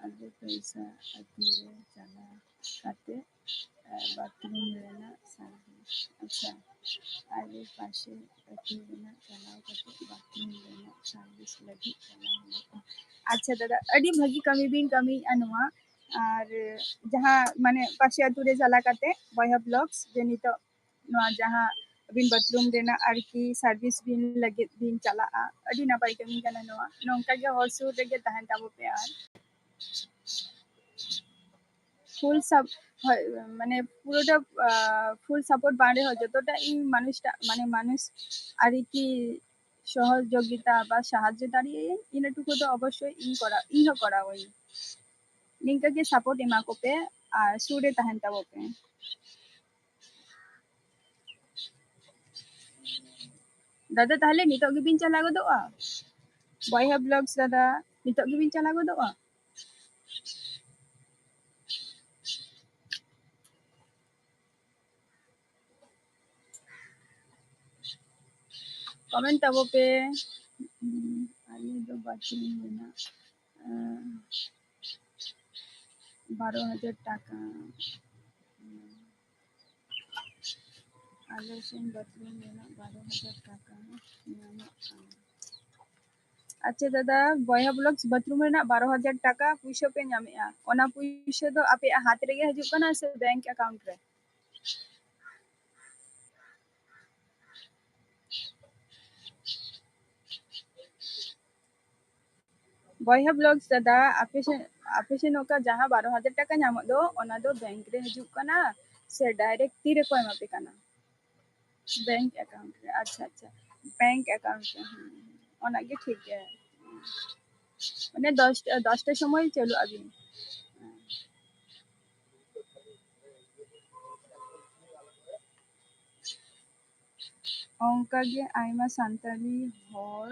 ᱟᱞᱮ ᱯᱚᱭᱥᱟ ᱟᱹᱛᱩ ᱨᱮ ᱪᱟᱞᱟᱣ ᱠᱟᱛᱮ, ᱮ, bathroom ᱨᱮᱱᱟᱜ service, ᱟᱪᱪᱷᱟ, ᱟᱞᱮ ᱯᱟᱥᱮ ᱟᱹᱛᱩ ᱨᱮᱱᱟᱜ ᱪᱟᱞᱟᱣ ᱠᱟᱛᱮ bathroom ᱨᱮᱱᱟᱜ service ᱞᱟᱹᱜᱤᱫ ᱪᱟᱞᱟᱣ ᱦᱩᱭᱩᱜᱼᱟ᱾ ᱟᱪᱪᱷᱟ ᱫᱟᱫᱟ, ᱟᱹᱰᱤ ᱵᱷᱟᱹᱜᱤ ᱠᱟᱹᱢᱤ ᱵᱤᱱ ᱠᱟᱹᱢᱤᱭᱮᱫᱼᱟ ᱱᱚᱣᱟ᱾ ᱟᱨ ᱡᱟᱦᱟᱸ ᱢᱟᱱᱮ ᱯᱟᱥᱮ ᱟᱹᱛᱩ ᱨᱮ ᱪᱟᱞᱟᱣ ᱠᱟᱛᱮ ᱵᱚᱭᱦᱟ vlogs ᱡᱮ ᱱᱤᱛᱚᱜ ᱱᱚᱣᱟ ᱡᱟᱦᱟᱸ ᱟᱹᱵᱤᱱ bathroom ᱨᱮᱱᱟᱜ ᱟᱨᱠᱤ service ᱵᱤᱱ ᱞᱟᱹᱜᱤᱫ ᱵᱤᱱ ᱪᱟᱞᱟᱜᱼᱟ, ᱟᱹᱰᱤ ᱱᱟᱯᱟᱭ ᱠᱟᱹᱢᱤ ᱠᱟᱱᱟ ᱱᱚᱣᱟ᱾ ᱱᱚᱝᱠᱟ ᱜᱮ ᱦᱚᱲ ᱥᱩᱨ ᱨᱮᱜᱮ ᱛᱟᱦᱮᱱ ᱛᱟᱵᱚ ᱯᱮ ᱟᱨ full sub-, ᱦᱳᱭ, ᱢᱟᱱᱮ ᱯᱩᱨᱟᱹᱴᱟ, ᱟᱸ, full support ᱵᱟᱝ ᱨᱮᱦᱚᱸ ᱡᱚᱛᱚᱴᱟ ᱤᱧ ᱢᱟᱱᱩᱥᱴᱟ-, ᱢᱟᱱᱮ ᱢᱟᱱᱩᱥ ᱟᱨᱠᱤ ᱥᱚᱦᱚᱡᱳᱜᱤᱛᱟ ᱵᱟ ᱥᱟᱦᱟᱡᱽᱡᱚ ᱫᱟᱲᱮᱭᱟᱜᱼᱟᱹᱧ, ᱤᱱᱟᱹ ᱴᱩᱠᱩ ᱫᱚ ᱚᱵᱚᱥᱥᱳᱭ ᱤᱧ ᱠᱚᱨᱟᱣ, ᱤᱧ ᱦᱚᱸ ᱠᱚᱨᱟᱣᱟᱹᱧ᱾ ᱱᱤᱝᱠᱟᱹ ᱜᱮ support ᱮᱢᱟ ᱠᱚᱯᱮ ᱟᱨ ᱥᱩᱨ ᱨᱮ ᱛᱟᱦᱮᱱ ᱛᱟᱵᱚ ᱯᱮ᱾ ᱫᱟᱫᱟ, ᱛᱟᱦᱞᱮ ᱱᱤᱛᱚᱜ ᱜᱮᱵᱤᱱ ᱪᱟᱞᱟᱣ ᱜᱚᱫᱚᱜᱼᱟ? ᱵᱚᱭᱦᱟ vlogs ᱫᱟᱫᱟ, ᱱᱤᱛᱚᱜ ᱜᱮᱵᱤᱱ ᱪᱟᱞᱟᱣ ᱜᱚᱫᱚᱜᱼᱟ? Comment ᱛᱟᱵᱚ ᱯᱮ᱾ ᱦᱩᱸ, ᱟᱞᱮ ᱫᱚ bathroom ᱨᱮᱱᱟᱜ, ᱟᱸ, ᱵᱟᱨᱚ ᱦᱟᱡᱟᱨ ᱴᱟᱠᱟ᱾ ᱟᱞᱮ ᱥᱮᱱ bathroom ᱨᱮᱱᱟᱜ ᱵᱟᱨᱚ ᱦᱟᱡᱟᱨ ᱴᱟᱠᱟ ᱧᱟᱢᱚᱜ ᱠᱟᱱᱟ᱾ ᱟᱪᱪᱷᱟ ᱫᱟᱫᱟ, ᱵᱚᱭᱦᱟ vlogs bathroom ᱨᱮᱱᱟᱜ ᱵᱟᱨᱚ ᱦᱟᱡᱟᱨ ᱴᱟᱠᱟ ᱯᱩᱭᱥᱟᱹ ᱯᱮ ᱧᱟᱢᱮᱜᱼᱟ, ᱚᱱᱟ ᱯᱩᱭᱥᱟᱹ ᱫᱚ ᱟᱯᱮᱭᱟᱜ ᱦᱟᱛ ᱨᱮᱜᱮ ᱦᱤᱡᱩᱜ ᱠᱟᱱᱟ ᱥᱮ bank account ᱨᱮ? ᱵᱚᱭᱦᱟ vlogs ᱫᱟᱫᱟ, ᱟᱯᱮ ᱥᱮᱱ, ᱟᱯᱮ ᱥᱮᱱ ᱚᱠᱟ ᱡᱟᱦᱟᱸ ᱵᱟᱨᱚ ᱦᱟᱡᱟᱨ ᱴᱟᱠᱟ ᱧᱟᱢᱚᱜ ᱫᱚ, ᱚᱱᱟ ᱫᱚ bank ᱨᱮ ᱦᱤᱡᱩᱜ ᱠᱟᱱᱟ ᱥᱮ direct ᱛᱤ ᱨᱮᱠᱚ ᱮᱢᱟ ᱯᱮ ᱠᱟᱱᱟ? Bank account ᱨᱮ, ᱟᱪᱪᱷᱟ, ᱟᱪᱪᱷᱟ, bank account ᱨᱮ, ᱦᱮᱸ, ᱚᱱᱟᱜᱮ ᱴᱷᱤᱠ ᱜᱮᱭᱟ᱾ ᱢᱟᱱᱮ ᱫᱚᱥ, ᱫᱚᱥᱴᱟ ᱥᱚᱢᱚᱭ ᱪᱟᱹᱞᱩᱜ ᱟᱵᱤᱱ᱾ ᱚᱱᱠᱟᱜᱮ ᱟᱭᱢᱟ ᱥᱟᱱᱛᱟᱲᱤ ᱦᱚᱲ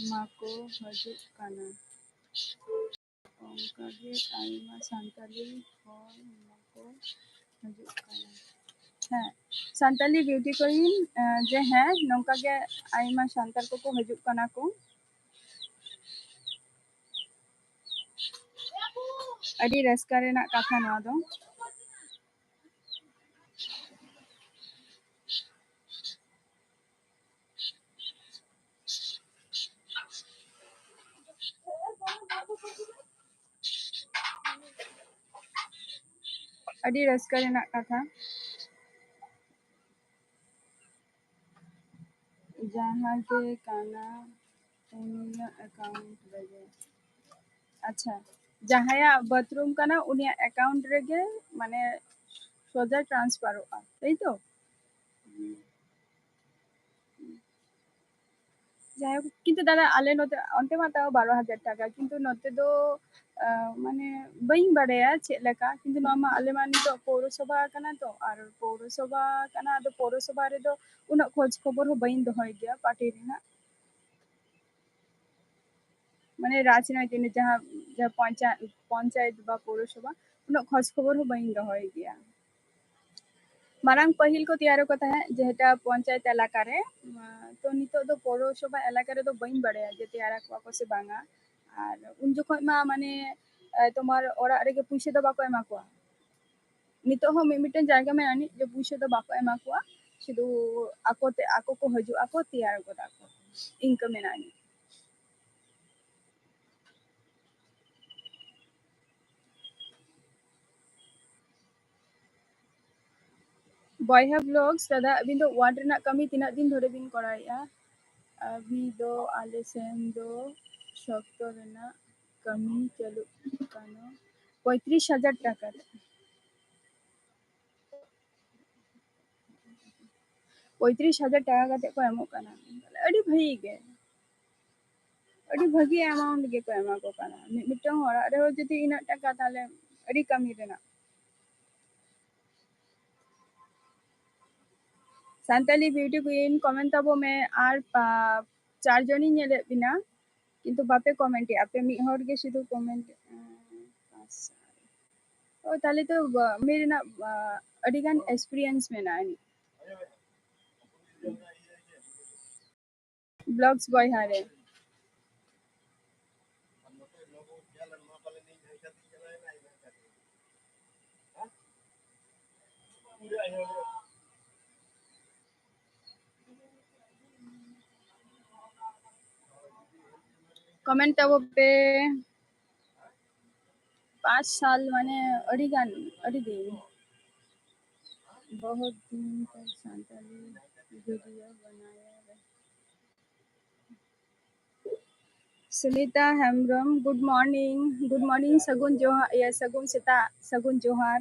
ᱢᱟᱠᱚ ᱦᱤᱡᱩᱜ ᱠᱟᱱᱟ᱾ ᱚᱱᱠᱟᱜᱮ ᱟᱭᱢᱟ ᱥᱟᱱᱛᱟᱞᱤ ᱦᱚᱲ ᱢᱟᱠᱚ ᱦᱤᱡᱩᱜ ᱠᱟᱱᱟ᱾ ᱦᱮᱸ, ᱥᱟᱱᱛᱟᱞᱤ beauty queen, ᱮ, ᱡᱮ ᱦᱮᱸ, ᱱᱚᱝᱠᱟ ᱜᱮ ᱟᱭᱢᱟ ᱥᱟᱱᱛᱟᱲ ᱠᱚᱠᱚ ᱦᱤᱡᱩᱜ ᱠᱟᱱᱟ ᱠᱚ᱾ ᱟᱹᱰᱤ ᱨᱟᱹᱥᱠᱟᱹ ᱨᱮᱱᱟᱜ ᱠᱟᱛᱷᱟ ᱱᱚᱣᱟ ᱫᱚ᱾ ᱟᱹᱰᱤ ᱨᱟᱹᱥᱠᱟᱹ ᱨᱮᱱᱟᱜ ᱠᱟᱛᱷᱟ᱾ ᱡᱟᱦᱟᱸ ᱜᱮ ᱠᱟᱱᱟ ᱩᱱᱤᱭᱟᱜ account ᱨᱮᱜᱮ᱾ ᱟᱪᱪᱷᱟ, ᱡᱟᱦᱟᱸᱭᱟᱜ bathroom ᱠᱟᱱᱟ ᱩᱱᱤᱭᱟᱜ account ᱨᱮᱜᱮ ᱢᱟᱱᱮ ᱥᱚᱡᱟ transferᱚᱜᱼᱟ, ᱛᱟᱭ ᱛᱚ? ᱡᱟᱭᱦᱳᱠ, ᱠᱤᱱᱛᱩ ᱫᱟᱫᱟ, ᱟᱞᱮ ᱱᱚᱛᱮ, ᱚᱱᱛᱮ ᱢᱟ ᱛᱟᱣ ᱵᱟᱨᱚ ᱦᱟᱡᱟᱨ ᱴᱟᱠᱟ, ᱠᱤᱱᱛᱩ ᱱᱚᱛᱮ ᱫᱚ, ᱟᱸ, ᱢᱟᱱᱮ, ᱵᱟᱹᱧ ᱵᱟᱲᱟᱭᱟ ᱪᱮᱫ ᱞᱮᱠᱟ, ᱠᱤᱱᱛᱩ ᱱᱚᱣᱟ ᱢᱟ ᱟᱞᱮ ᱢᱟ ᱱᱤᱛᱚᱜ ᱯᱳᱣᱨᱚᱥᱚᱵᱷᱟ ᱠᱟᱱᱟ ᱛᱚ, ᱟᱨ ᱯᱳᱣᱨᱚᱥᱚᱵᱷᱟ ᱠᱟᱱᱟ, ᱟᱫᱚ ᱯᱳᱣᱨᱚᱥᱚᱵᱷᱟ ᱨᱮᱫᱚ ᱩᱱᱟᱹᱜ ᱠᱷᱳᱡᱽ ᱠᱷᱚᱵᱚᱨ ᱦᱚᱸ ᱵᱟᱹᱧ ᱫᱚᱦᱚᱭ ᱜᱮᱭᱟ party ᱨᱮᱱᱟᱜ᱾ ᱢᱟᱱᱮ, ᱨᱟᱡᱽᱱᱳᱭᱛᱤᱠ ᱡᱟᱦᱟᱸ, ᱡᱟᱦᱟᱸ ᱯᱚᱧᱪᱟ-, ᱯᱚᱧᱪᱟᱭᱮᱛ ᱵᱟ ᱯᱳᱣᱨᱚᱥᱚᱵᱷᱟ, ᱩᱱᱟᱹᱜ ᱠᱷᱳᱡᱽ ᱠᱷᱚᱵᱚᱨ ᱦᱚᱸ ᱵᱟᱹᱧ ᱫᱚᱦᱚᱭ ᱜᱮᱭᱟ᱾ ᱢᱟᱨᱟᱝ ᱯᱟᱹᱦᱤᱞ ᱠᱚ ᱛᱮᱭᱟᱨ ᱠᱚ ᱛᱟᱦᱮᱸᱫ, ᱡᱮᱴᱟ ᱯᱚᱧᱪᱟᱭᱮᱛ ᱮᱞᱟᱠᱟ ᱨᱮ, ᱛᱚ ᱱᱤᱛᱚᱜ ᱫᱚ ᱯᱳᱣᱨᱚᱥᱚᱵᱷᱟ ᱮᱞᱟᱠᱟ ᱨᱮᱫᱚ ᱵᱟᱹᱧ ᱵᱟᱲᱟᱭᱟ ᱡᱮ ᱛᱮᱭᱟᱨ ᱠᱚᱣᱟ ᱠᱚ ᱥᱮ ᱵᱟᱝᱟ᱾ ᱟᱨ ᱩᱱ ᱡᱚᱠᱷᱚᱱ ᱢᱟ, ᱢᱟᱱᱮ, ᱮ, ᱛᱳᱢᱟᱨ ᱚᱲᱟᱜ ᱨᱮᱜᱮ ᱯᱩᱭᱥᱟᱹ ᱫᱚ ᱵᱟᱠᱚ ᱮᱢᱟ ᱠᱚᱣᱟ᱾ ᱱᱤᱛᱚᱜ ᱦᱚᱸ ᱢᱤᱫ ᱢᱤᱫᱴᱮᱱ ᱡᱟᱭᱜᱟ ᱢᱮᱱᱟᱜᱼᱟ ᱟᱹᱱᱤᱡ ᱡᱮ ᱯᱩᱭᱥᱟᱹ ᱫᱚ ᱵᱟᱠᱚ ᱮᱢᱟ ᱠᱚᱣᱟ, ᱥᱩᱫᱷᱩ ᱟᱠᱚ ᱛᱮ, ᱟᱠᱚ ᱠᱚ ᱦᱤᱡᱩᱜ ᱟᱠᱚ, ᱛᱮᱭᱟᱨ ᱜᱚᱫᱟ ᱠᱚ, ᱤᱱᱠᱟᱹ ᱢᱮᱱᱟᱜᱼᱟ ᱟᱹᱱᱤᱡ᱾ ᱵᱚᱭᱦᱟ Vlogs, ᱫᱟᱫᱟ, ᱟᱹᱵᱤᱱ ᱫᱚ ward ᱨᱮᱱᱟᱜ ᱠᱟᱹᱢᱤ ᱛᱤᱱᱟᱹᱜ ᱫᱤᱱ ᱫᱷᱚᱨᱮ ᱵᱤᱱ ᱠᱚᱨᱟᱣᱮᱫᱼᱟ? ᱟᱹᱵᱤᱱ ᱫᱚ ᱟᱞᱮ ᱥᱮᱱ ᱫᱚ ᱥᱚᱠᱛᱚ ᱨᱮᱱᱟᱜ ᱠᱟᱹᱢᱤ ᱪᱟᱹᱞᱩᱜ ᱠᱟᱱᱟ᱾ ᱯᱚᱸᱭᱛᱨᱤᱥ ᱦᱟᱡᱟᱨ ᱴᱟᱠᱟ ᱨᱮ᱾ ᱯᱚᱸᱭᱛᱨᱤᱥ ᱦᱟᱡᱟᱨ ᱴᱟᱠᱟ ᱠᱟᱛᱮ ᱠᱚ ᱮᱢᱚᱜ ᱠᱟᱱᱟ, ᱟᱹᱰᱤ ᱵᱷᱟᱹᱜᱤ ᱜᱮ, ᱟᱹᱰᱤ ᱵᱷᱟᱹᱜᱤ amount ᱜᱮᱠᱚ ᱮᱢᱟ ᱠᱚ ᱠᱟᱱᱟ᱾ ᱢᱤᱫ, ᱢᱤᱫᱴᱟᱝ ᱚᱲᱟᱜ ᱨᱮᱦᱚᱸ ᱡᱩᱫᱤ ᱤᱱᱟᱹᱜ ᱴᱟᱠᱟ, ᱛᱟᱦᱞᱮ ᱟᱹᱰᱤ ᱠᱟᱹᱢᱤ ᱨᱮᱱᱟᱜ᱾ ᱥᱟᱱᱛᱟᱞᱤ beauty queen comment ᱛᱟᱵᱚ ᱢᱮ, ᱟᱨ ᱯᱟ-, ᱪᱟᱨ ᱡᱚᱱᱤᱧ ᱧᱮᱞᱮᱫ ᱵᱤᱱᱟ, ᱠᱤᱱᱛᱩ ᱵᱟᱯᱮ comment ᱮᱫᱼᱟ, ᱟᱯᱮ ᱢᱤᱫ ᱦᱚᱲ ᱜᱮ ᱥᱩᱫᱷᱩ comment᱾ ᱚ, ᱛᱟᱦᱞᱮ ᱛᱚ ᱵᱟ-, ᱢᱤᱫ ᱨᱮᱱᱟᱜ, ᱟ, ᱟᱹᱰᱤ ᱜᱟᱱ experience ᱢᱮᱱᱟᱜᱼᱟ ᱟᱹᱱᱤᱡ᱾ Vlogs ᱵᱚᱭᱦᱟ ᱨᱮ᱾ Comment ᱛᱟᱵᱚ ᱯᱮ᱾ ᱯᱟᱸᱪ ᱥᱟᱞ ᱢᱟᱱᱮ ᱟᱹᱰᱤ ᱜᱟᱱ, ᱟᱹᱰᱤ ᱫᱤᱱ᱾ बहुत दिन तक संताली video बनाया रहे। Sunita Hembrom, good morning। Good morning, ᱥᱟᱹᱜᱩᱱ ᱡᱚᱦᱟᱨ, ᱤᱭᱟᱹ, ᱥᱟᱹᱜᱩᱱ ᱥᱮᱛᱟᱜ, ᱥᱟᱹᱜᱩᱱ ᱡᱚᱦᱟᱨ।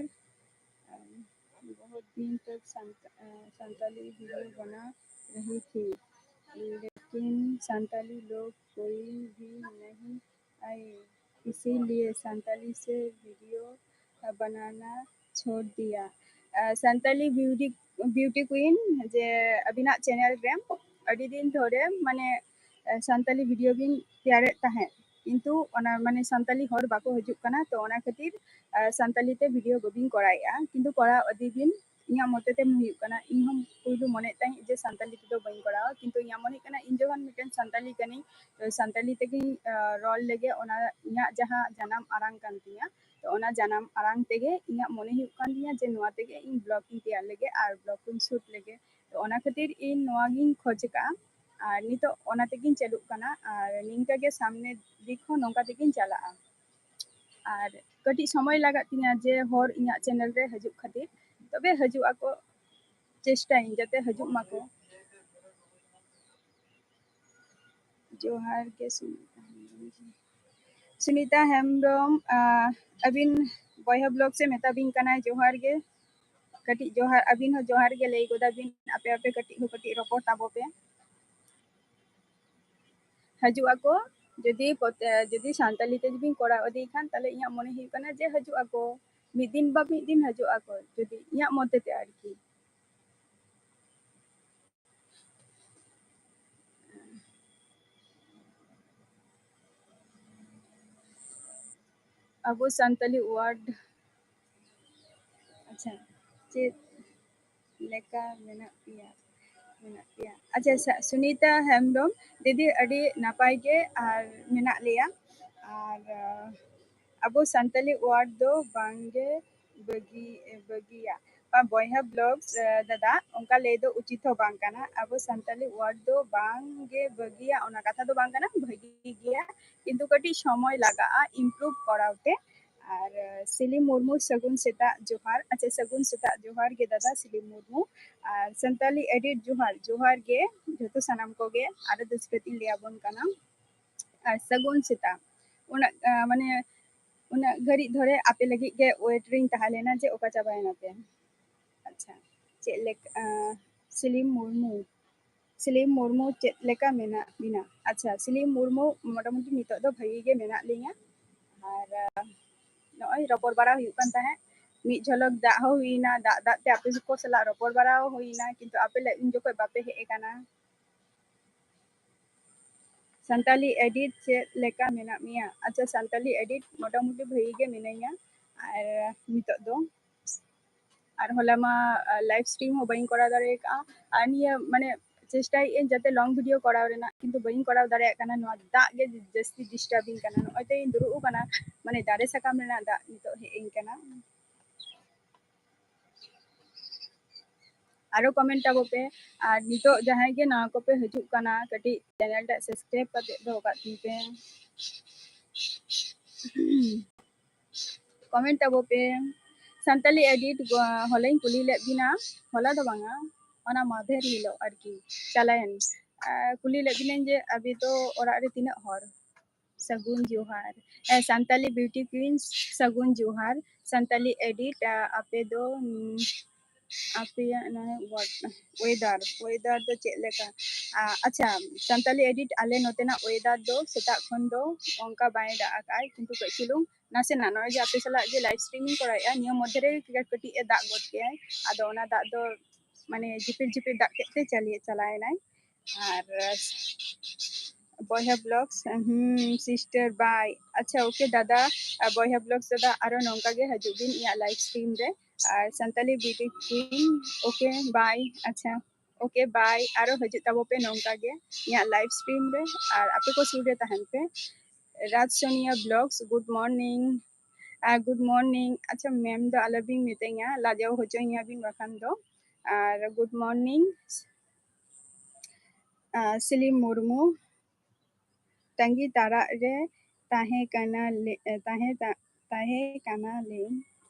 बहुत दिन तक संत-, अ, संताली video बना रही थी, लेकिन संताली लोग कोई भी नहीं आए, इसीलिए संताली से video बनाना छोड़ दिया। ᱟᱨ ᱥᱟᱱᱛᱟᱞᱤ beauty, beauty queen ᱡᱮ ᱟᱹᱵᱤᱱᱟᱜ channel ᱨᱮ ᱟᱹᱰᱤ ᱫᱤᱱ ᱫᱷᱚᱨᱮ ᱢᱟᱱᱮ, ᱟᱨ ᱥᱟᱱᱛᱟᱞᱤ video ᱵᱤᱱ ᱛᱮᱭᱟᱨᱮᱫ ᱛᱟᱦᱮᱸᱫ, ᱠᱤᱱᱛᱩ ᱚᱱᱟ ᱢᱟᱱᱮ ᱥᱟᱱᱛᱟᱞᱤ ᱦᱚᱲ ᱵᱟᱠᱚ ᱦᱤᱡᱩᱜ ᱠᱟᱱᱟ, ᱛᱚ ᱚᱱᱟ ᱠᱷᱟᱹᱛᱤᱨ, ᱟᱨ ᱥᱟᱱᱛᱟᱞᱤ ᱛᱮ video ᱵᱟᱹᱵᱤᱱ ᱠᱚᱨᱟᱣᱮᱫᱼᱟ, ᱠᱤᱱᱛᱩ ᱠᱚᱨᱟᱣ ᱤᱫᱤ ᱵᱤᱱ᱾ ᱤᱧᱟᱹᱜ ᱢᱚᱛᱮ ᱛᱮ ᱦᱩᱭᱩᱜ ᱠᱟᱱᱟ, ᱤᱧ ᱦᱚᱸ ᱯᱩᱭᱞᱩ ᱢᱚᱱᱮᱭᱮᱫ ᱛᱟᱦᱮᱸᱫ ᱡᱮ ᱥᱟᱱᱛᱟᱞᱤ ᱛᱮᱫᱚ ᱵᱟᱹᱧ ᱠᱚᱨᱟᱣᱟ, ᱠᱤᱱᱛᱩ ᱤᱧᱟᱹᱜ ᱢᱚᱱᱮ ᱦᱩᱭᱩᱜ ᱠᱟᱱᱟ ᱤᱧ ᱡᱚᱠᱷᱚᱱ ᱢᱤᱫᱴᱮᱱ ᱥᱟᱱᱛᱟᱞᱤ ᱠᱟᱹᱱᱟᱹᱧ, ᱛᱚ ᱥᱟᱱᱛᱟᱞᱤ ᱛᱮᱜᱮᱧ, ᱟᱸ, ᱨᱚᱲ ᱞᱮᱜᱮ, ᱚᱱᱟ ᱤᱧᱟᱹᱜ ᱡᱟᱦᱟᱸ ᱡᱟᱱᱟᱢ ᱟᱲᱟᱝ ᱠᱟᱱ ᱛᱤᱧᱟᱹ, ᱛᱚ ᱚᱱᱟ ᱡᱟᱱᱟᱢ ᱟᱲᱟᱝ ᱛᱮᱜᱮ ᱤᱧᱟᱹᱜ ᱢᱚᱱᱮ ᱦᱩᱭᱩᱜ ᱠᱟᱱ ᱛᱤᱧᱟᱹ ᱡᱮ ᱱᱚᱣᱟ ᱛᱮᱜᱮ ᱤᱧ vlog ᱤᱧ ᱛᱮᱭᱟᱨ ᱞᱮᱜᱮ ᱟᱨ vlog ᱠᱚᱧ shoot ᱞᱮᱜᱮ᱾ ᱛᱚ ᱚᱱᱟ ᱠᱷᱟᱹᱛᱤᱨ ᱤᱧ ᱱᱚᱣᱟ ᱜᱤᱧ ᱠᱷᱚᱡᱽ ᱟᱠᱟᱫᱼᱟ ᱟᱨ ᱱᱤᱛᱚᱜ ᱚᱱᱟ ᱛᱮᱜᱮᱧ ᱪᱟᱹᱞᱩᱜ ᱠᱟᱱᱟ ᱟᱨ ᱱᱤᱝᱠᱟᱹ ᱜᱮ ᱥᱟᱢᱱᱮ ᱫᱤᱠ ᱦᱚᱸ ᱱᱚᱝᱠᱟ ᱛᱮᱜᱮᱧ ᱪᱟᱞᱟᱜᱼᱟ᱾ ᱟᱨ ᱠᱟᱹᱴᱤᱡ ᱥᱚᱢᱚᱭ ᱞᱟᱜᱟᱜ ᱛᱤᱧᱟᱹ ᱡᱮ ᱦᱚᱲ ᱤᱧᱟᱹᱜ channel ᱨᱮ ᱦᱤᱡᱩᱜ ᱠᱷᱟᱹᱛᱤᱨ, ᱛᱚᱵᱮ ᱦᱤᱡᱩᱜ ᱟᱠᱚ, ᱪᱮᱥᱴᱟᱭᱟᱹᱧ ᱡᱟᱛᱮ ᱦᱤᱡᱩᱜ ᱢᱟᱠᱚ᱾ ᱡᱚᱦᱟᱨ ᱜᱮ ᱥᱩᱱᱤᱛᱟ ᱦᱮᱢᱵᱨᱚᱢ᱾ ᱥᱩᱱᱤᱛᱟ ᱦᱮᱢᱵᱨᱚᱢ, ᱟᱸ, ᱟᱹᱵᱤᱱ ᱵᱚᱭᱦᱟ vlog ᱥᱮ ᱢᱮᱛᱟ ᱵᱤᱱ ᱠᱟᱱᱟᱭ ᱡᱚᱦᱟᱨ ᱜᱮ᱾ ᱠᱟᱹᱴᱤᱡ ᱡᱚᱦᱟᱨ, ᱟᱹᱵᱤᱱ ᱦᱚᱸ ᱡᱚᱦᱟᱨ ᱜᱮ ᱞᱟᱹᱭ ᱜᱚᱫᱟ ᱵᱤᱱ, ᱟᱯᱮ ᱟᱯᱮ ᱠᱟᱹᱴᱤᱡ ᱦᱚᱸ ᱠᱟᱹᱴᱤᱡ ᱨᱚᱯᱚᱲ ᱛᱟᱵᱚ ᱯᱮ᱾ ᱦᱤᱡᱩᱜ ᱟᱠᱚ, ᱡᱩᱫᱤ ᱯᱚᱛᱮ-, ᱡᱩᱫᱤ ᱥᱟᱱᱛᱟᱞᱤ ᱛᱮ ᱡᱩᱫᱤ ᱵᱤᱱ ᱠᱚᱨᱟᱣ ᱤᱫᱤᱭ ᱠᱷᱟᱱ, ᱛᱟᱦᱞᱮ ᱤᱧᱟᱹᱜ ᱢᱚᱱᱮ ᱦᱩᱭᱩᱜ ᱠᱟᱱᱟ ᱡᱮ ᱦᱤᱡᱩᱜ ᱟᱠᱚ, ᱢᱤᱫ ᱫᱤᱱ ᱵᱟ ᱢᱤᱫ ᱫᱤᱱ ᱦᱤᱡᱩᱜ ᱟᱠᱚ, ᱡᱩᱫᱤ ᱤᱧᱟᱹᱜ ᱢᱚᱛᱮ ᱛᱮ ᱟᱨᱠᱤ᱾ ᱟᱵᱚ ᱥᱟᱱᱛᱟᱞᱤ word, ᱟᱪᱪᱷᱟ, ᱪᱮᱫ ᱞᱮᱠᱟ ᱢᱮᱱᱟᱜ ᱯᱮᱭᱟ? ᱢᱮᱱᱟᱜ ᱯᱮᱭᱟ᱾ ᱟᱪᱪᱷᱟ, ᱥᱟ-, ᱥᱩᱱᱤᱛᱟ ᱦᱮᱢᱵᱨᱚᱢ, ᱫᱤᱫᱤ, ᱟᱹᱰᱤ ᱱᱟᱯᱟᱭ ᱜᱮ ᱟᱨ ᱢᱮᱱᱟᱜ ᱞᱮᱭᱟ᱾ ᱟᱨ, ᱟᱸ, ᱟᱵᱚ ᱥᱟᱱᱛᱟᱞᱤ word ᱫᱚ ᱵᱟᱝᱜᱮ ᱵᱟᱹᱜᱤ, ᱵᱟᱹᱜᱤᱭᱟ᱾ ᱵᱟ-, ᱵᱚᱭᱦᱟ Vlogs, ᱟᱸ, ᱫᱟᱫᱟ, ᱚᱱᱠᱟ ᱞᱟᱹᱭ ᱫᱚ ᱩᱪᱤᱛ ᱦᱚᱸ ᱵᱟᱝ ᱠᱟᱱᱟ᱾ ᱟᱵᱚ ᱥᱟᱱᱛᱟᱞᱤ word ᱫᱚ ᱵᱟᱝᱜᱮ ᱵᱟᱹᱜᱤᱭᱟ, ᱚᱱᱟ ᱠᱟᱛᱷᱟ ᱫᱚ ᱵᱟᱝ ᱠᱟᱱᱟ, ᱵᱷᱟᱹᱜᱤ ᱜᱮᱭᱟ, ᱠᱤᱱᱛᱩ ᱠᱟᱹᱴᱤᱡ ᱥᱚᱢᱚᱭ ᱞᱟᱜᱟᱜᱼᱟ improve ᱠᱚᱨᱟᱣ ᱛᱮ᱾ ᱟᱨ, ᱟᱸ, ᱥᱤᱞᱤᱢ ᱢᱩᱨᱢᱩ, ᱥᱟᱹᱜᱩᱱ ᱥᱮᱛᱟᱜ ᱡᱚᱦᱟᱨ᱾ ᱟᱪᱪᱷᱟ, ᱥᱟᱹᱜᱩᱱ ᱥᱮᱛᱟᱜ ᱡᱚᱦᱟᱨ ᱜᱮ ᱫᱟᱫᱟ ᱥᱤᱞᱤᱢ ᱢᱩᱨᱢᱩ᱾ ᱟᱨ ᱥᱟᱱᱛᱟᱞᱤ Edit ᱡᱚᱦᱟᱨ, ᱡᱚᱦᱟᱨ ᱜᱮ ᱡᱚᱛᱚ ᱥᱟᱱᱟᱢ ᱠᱚᱜᱮ, ᱟᱨᱚ ᱫᱚᱥᱨᱟ ᱛᱤᱧ ᱞᱟᱹᱭ ᱟᱵᱚᱱ ᱠᱟᱱᱟ᱾ ᱟᱨ ᱥᱟᱹᱜᱩᱱ ᱥᱮᱛᱟᱜ᱾ ᱩᱱᱟᱹᱜ, ᱟᱸ, ᱢᱟᱱᱮ, ᱩᱱᱟᱹᱜ ᱜᱷᱟᱹᱲᱤᱡ ᱫᱷᱚᱨᱮ ᱟᱯᱮ ᱞᱟᱹᱜᱤᱫ ᱜᱮ wait ᱨᱤᱧ ᱛᱟᱦᱮᱸ ᱞᱮᱱᱟ ᱡᱮ ᱚᱠᱟ ᱪᱟᱵᱟᱭᱮᱱᱟ ᱯᱮ᱾ ᱟᱪᱪᱷᱟ, ᱪᱮᱫ ᱞᱮᱠᱟ, ᱟᱸ, ᱥᱤᱞᱤᱢ ᱢᱩᱨᱢᱩ, ᱥᱤᱞᱤᱢ ᱢᱩᱨᱢᱩ, ᱪᱮᱫ ᱞᱮᱠᱟ ᱢᱮᱱᱟᱜ ᱵᱤᱱᱟ? ᱟᱪᱪᱷᱟ, ᱥᱤᱞᱤᱢ ᱢᱩᱨᱢᱩ, ᱢᱚᱴᱟᱢᱩᱴᱤ ᱱᱤᱛᱚᱜ ᱫᱚ ᱵᱷᱟᱹᱜᱤ ᱜᱮ ᱢᱮᱱᱟᱜ ᱞᱤᱧᱟ᱾ ᱟᱨ, ᱟᱸ, ᱱᱚᱜᱼᱚᱭ ᱨᱚᱯᱚᱲ ᱵᱟᱲᱟ ᱦᱩᱭᱩᱜ ᱠᱟᱱ ᱛᱟᱦᱮᱸᱫ, ᱢᱤᱫ ᱡᱷᱚᱞᱚᱠ ᱫᱟᱜ ᱦᱚᱸ ᱦᱩᱭᱱᱟ, ᱫᱟᱜ ᱫᱟᱜ ᱛᱮ ᱟᱯᱮ ᱠᱚ ᱥᱟᱞᱟᱜ ᱨᱚᱯᱚᱲ ᱵᱟᱲᱟ ᱦᱚᱸ ᱦᱩᱭᱱᱟ, ᱠᱤᱱᱛᱩ ᱟᱯᱮ ᱞᱮ-, ᱩᱱ ᱡᱚᱠᱷᱚᱡ ᱵᱟᱯᱮ ᱦᱮᱡ ᱟᱠᱟᱱᱟ᱾ ᱥᱟᱱᱛᱟᱞᱤ Edit, ᱪᱮᱫ ᱞᱮᱠᱟ ᱢᱮᱱᱟᱜ ᱢᱮᱭᱟ? ᱟᱪᱪᱷᱟ, ᱥᱟᱱᱛᱟᱞᱤ Edit ᱢᱚᱴᱟᱢᱩᱴᱤ ᱵᱷᱟᱹᱜᱤ ᱜᱮ ᱢᱤᱱᱟᱹᱧᱟ᱾ ᱟᱨ ᱱᱤᱛᱚᱜ ᱫᱚ, ᱟᱨ ᱦᱚᱞᱟ ᱢᱟ, ᱟ, live stream ᱦᱚᱸ ᱵᱟᱹᱧ ᱠᱚᱨᱟᱣ ᱫᱟᱲᱮ ᱟᱠᱟᱫᱼᱟ᱾ ᱟᱨ ᱱᱤᱭᱟᱹ, ᱢᱟᱱᱮ, ᱪᱮᱥᱴᱟᱭᱮᱫ ᱟᱹᱧ ᱡᱟᱛᱮ long video ᱠᱚᱨᱟᱣ ᱨᱮᱱᱟᱜ, ᱠᱤᱱᱛᱩ ᱵᱟᱹᱧ ᱠᱚᱨᱟᱣ ᱫᱟᱲᱮᱭᱟᱜ ᱠᱟᱱᱟ᱾ ᱱᱚᱣᱟ ᱫᱟᱜ ᱜᱮ ᱡᱟᱹᱥᱛᱤ disturbᱤᱧ ᱠᱟᱱᱟ᱾ ᱱᱚᱜᱼᱚᱭ ᱛᱚ ᱤᱧ ᱫᱩᱲᱩᱵ ᱟᱠᱟᱱᱟ, ᱢᱟᱱᱮ, ᱫᱟᱨᱮ ᱥᱟᱠᱟᱢ ᱨᱮᱱᱟᱜ ᱫᱟᱜ ᱱᱤᱛᱚᱜ ᱦᱮᱡ ᱟᱹᱧ ᱠᱟᱱᱟ᱾ ᱟᱨᱚ comment ᱟᱵᱚ ᱯᱮ᱾ ᱟᱨ ᱱᱤᱛᱚᱜ ᱡᱟᱦᱟᱸᱭ ᱜᱮ ᱱᱟᱣᱟ ᱠᱚᱯᱮ ᱦᱤᱡᱩᱜ ᱠᱟᱱᱟ, ᱠᱟᱹᱴᱤᱡ channel ᱴᱟᱜ subscribe ᱠᱟᱛᱮ ᱫᱚᱦᱚ ᱠᱟᱜ ᱛᱤᱧ ᱯᱮ᱾ Comment ᱟᱵᱚ ᱯᱮ᱾ ᱥᱟᱱᱛᱟᱞᱤ Edit, ᱜᱚ-, ᱦᱚᱞᱟᱧ ᱠᱩᱞᱤ ᱞᱮᱫ ᱵᱤᱱᱟ, ᱦᱚᱞᱟ ᱫᱚ ᱵᱟᱝᱟ, ᱚᱱᱟ ᱢᱟᱫᱷᱮᱨ ᱦᱤᱞᱳᱜ ᱟᱨᱠᱤ, ᱪᱟᱞᱟᱣᱮᱱ, ᱟᱨ ᱠᱩᱞᱤ ᱞᱮᱫ ᱵᱤᱱᱟᱹᱧ ᱡᱮ ᱟᱵᱤᱱ ᱫᱚ ᱚᱲᱟᱜ ᱨᱮ ᱛᱤᱱᱟᱹᱜ ᱦᱚᱲ? ᱥᱟᱹᱜᱩᱱ ᱡᱚᱦᱟᱨ᱾ ᱮ, ᱥᱟᱱᱛᱟᱞᱤ Beauty Queens, ᱥᱟᱹᱜᱩᱱ ᱡᱚᱦᱟᱨ᱾ ᱥᱟᱱᱛᱟᱞᱤ Edit, ᱟ, ᱟᱯᱮ ᱫᱚ, ᱩᱸ, ᱟᱯᱮᱭᱟᱜ ᱱᱚᱣᱟ ᱣᱟ-, weather, weather ᱫᱚ ᱪᱮᱫ ᱞᱮᱠᱟ? ᱟ, ᱟᱪᱪᱷᱟ, ᱥᱟᱱᱛᱟᱞᱤ Edit, ᱟᱞᱮ ᱱᱚᱛᱮᱱᱟᱜ weather ᱫᱚ ᱥᱮᱛᱟᱜ ᱠᱷᱚᱱ ᱫᱚ ᱚᱱᱠᱟ ᱵᱟᱭ ᱫᱟᱜ ᱟᱠᱟᱫᱼᱟᱭ, ᱠᱤᱱᱛᱩ ᱠᱟᱹᱡ ᱪᱩᱞᱩᱝ ᱱᱟᱥᱮᱱᱟᱜ ᱱᱚᱜᱼᱚᱭ ᱡᱮ ᱟᱯᱮ ᱥᱟᱞᱟᱜ ᱡᱮ live streamᱤᱧ ᱠᱚᱨᱟᱣᱮᱫᱼᱟ, ᱱᱤᱭᱟᱹ ᱢᱚᱫᱽᱫᱷᱮ ᱨᱮ ᱠᱟᱹᱴᱤᱡ ᱮ ᱫᱟᱜ ᱜᱚᱫ ᱠᱮᱜᱼᱟᱭ᱾ ᱟᱫᱚ ᱚᱱᱟ ᱫᱟᱜ ᱫᱚ ᱢᱟᱱᱮ ᱡᱷᱤᱯᱤᱨ ᱡᱷᱤᱯᱤᱨ ᱫᱟᱜ ᱠᱮᱫ ᱛᱮ ᱪᱟᱞᱟᱣ, ᱪᱟᱞᱟᱣᱮᱱᱟᱭ᱾ ᱟᱨ ᱵᱚᱭᱦᱟ ᱵᱞᱚᱜᱥ, ᱦᱩᱸ, ᱥᱤᱥᱴᱟᱨ, ᱵᱟᱭ᱾ ᱟᱪᱪᱷᱟ, ᱳᱠᱮ ᱫᱟᱫᱟ, ᱟᱨ ᱵᱚᱭᱦᱟ ᱵᱞᱚᱜᱥ ᱫᱟᱫᱟ, ᱟᱨᱚ ᱱᱚᱝᱠᱟ ᱜᱮ ᱦᱤᱡᱩᱜ ᱵᱤᱱ ᱤᱧᱟᱹᱜ ᱞᱟᱭᱤᱵᱷ ᱥᱴᱨᱤᱢ ᱨᱮ᱾ ᱟᱨ ᱥᱟᱱᱛᱟᱞᱤ ᱵᱤᱭᱩᱴᱤ ᱠᱩᱭᱤᱱ, ᱳᱠᱮ, ᱵᱟᱭ᱾ ᱟᱪᱪᱷᱟ, ᱳᱠᱮ, ᱵᱟᱭ᱾ ᱟᱨᱚ ᱦᱤᱡᱩᱜ ᱛᱟᱵᱚ ᱯᱮ ᱱᱚᱝᱠᱟ ᱜᱮ ᱤᱧᱟᱹᱜ ᱞᱟᱭᱤᱵᱷ ᱥᱴᱨᱤᱢ ᱨᱮ, ᱟᱨ ᱟᱯᱮ ᱠᱚ ᱥᱩᱨ ᱨᱮ ᱛᱟᱦᱮᱱ ᱯᱮ᱾ ᱨᱟᱡᱽ ᱥᱳᱱᱤᱭᱟ ᱵᱞᱚᱜᱥ, ᱜᱩᱰ ᱢᱚᱨᱱᱤᱝ᱾ ᱟᱨ ᱜᱩᱰ ᱢᱚᱨᱱᱤᱝ᱾ ᱟᱪᱪᱷᱟ, ᱢᱮᱢ ᱫᱚ ᱟᱞᱚᱵᱤᱱ ᱢᱤᱛᱟᱹᱧᱟ, ᱞᱟᱡᱟᱣ ᱦᱚᱪᱚᱧᱟᱵᱤᱱ ᱵᱟᱠᱷᱟᱱ ᱫᱚ᱾ ᱟᱨ ᱜᱩᱰ ᱢᱚᱨᱱᱤᱝ᱾ ᱟᱨ ᱥᱤᱞᱤᱢ ᱢᱩᱨᱢᱩ, ᱛᱟᱺᱜᱤ ᱛᱟᱲᱟᱜ ᱨᱮ ᱛᱟᱦᱮᱸ ᱠᱟᱱᱟ ᱞᱮ-, ᱛᱟᱦᱮᱸ ᱛᱟ-, ᱛᱟᱦᱮᱸ ᱠᱟᱱᱟ ᱞᱤᱧ,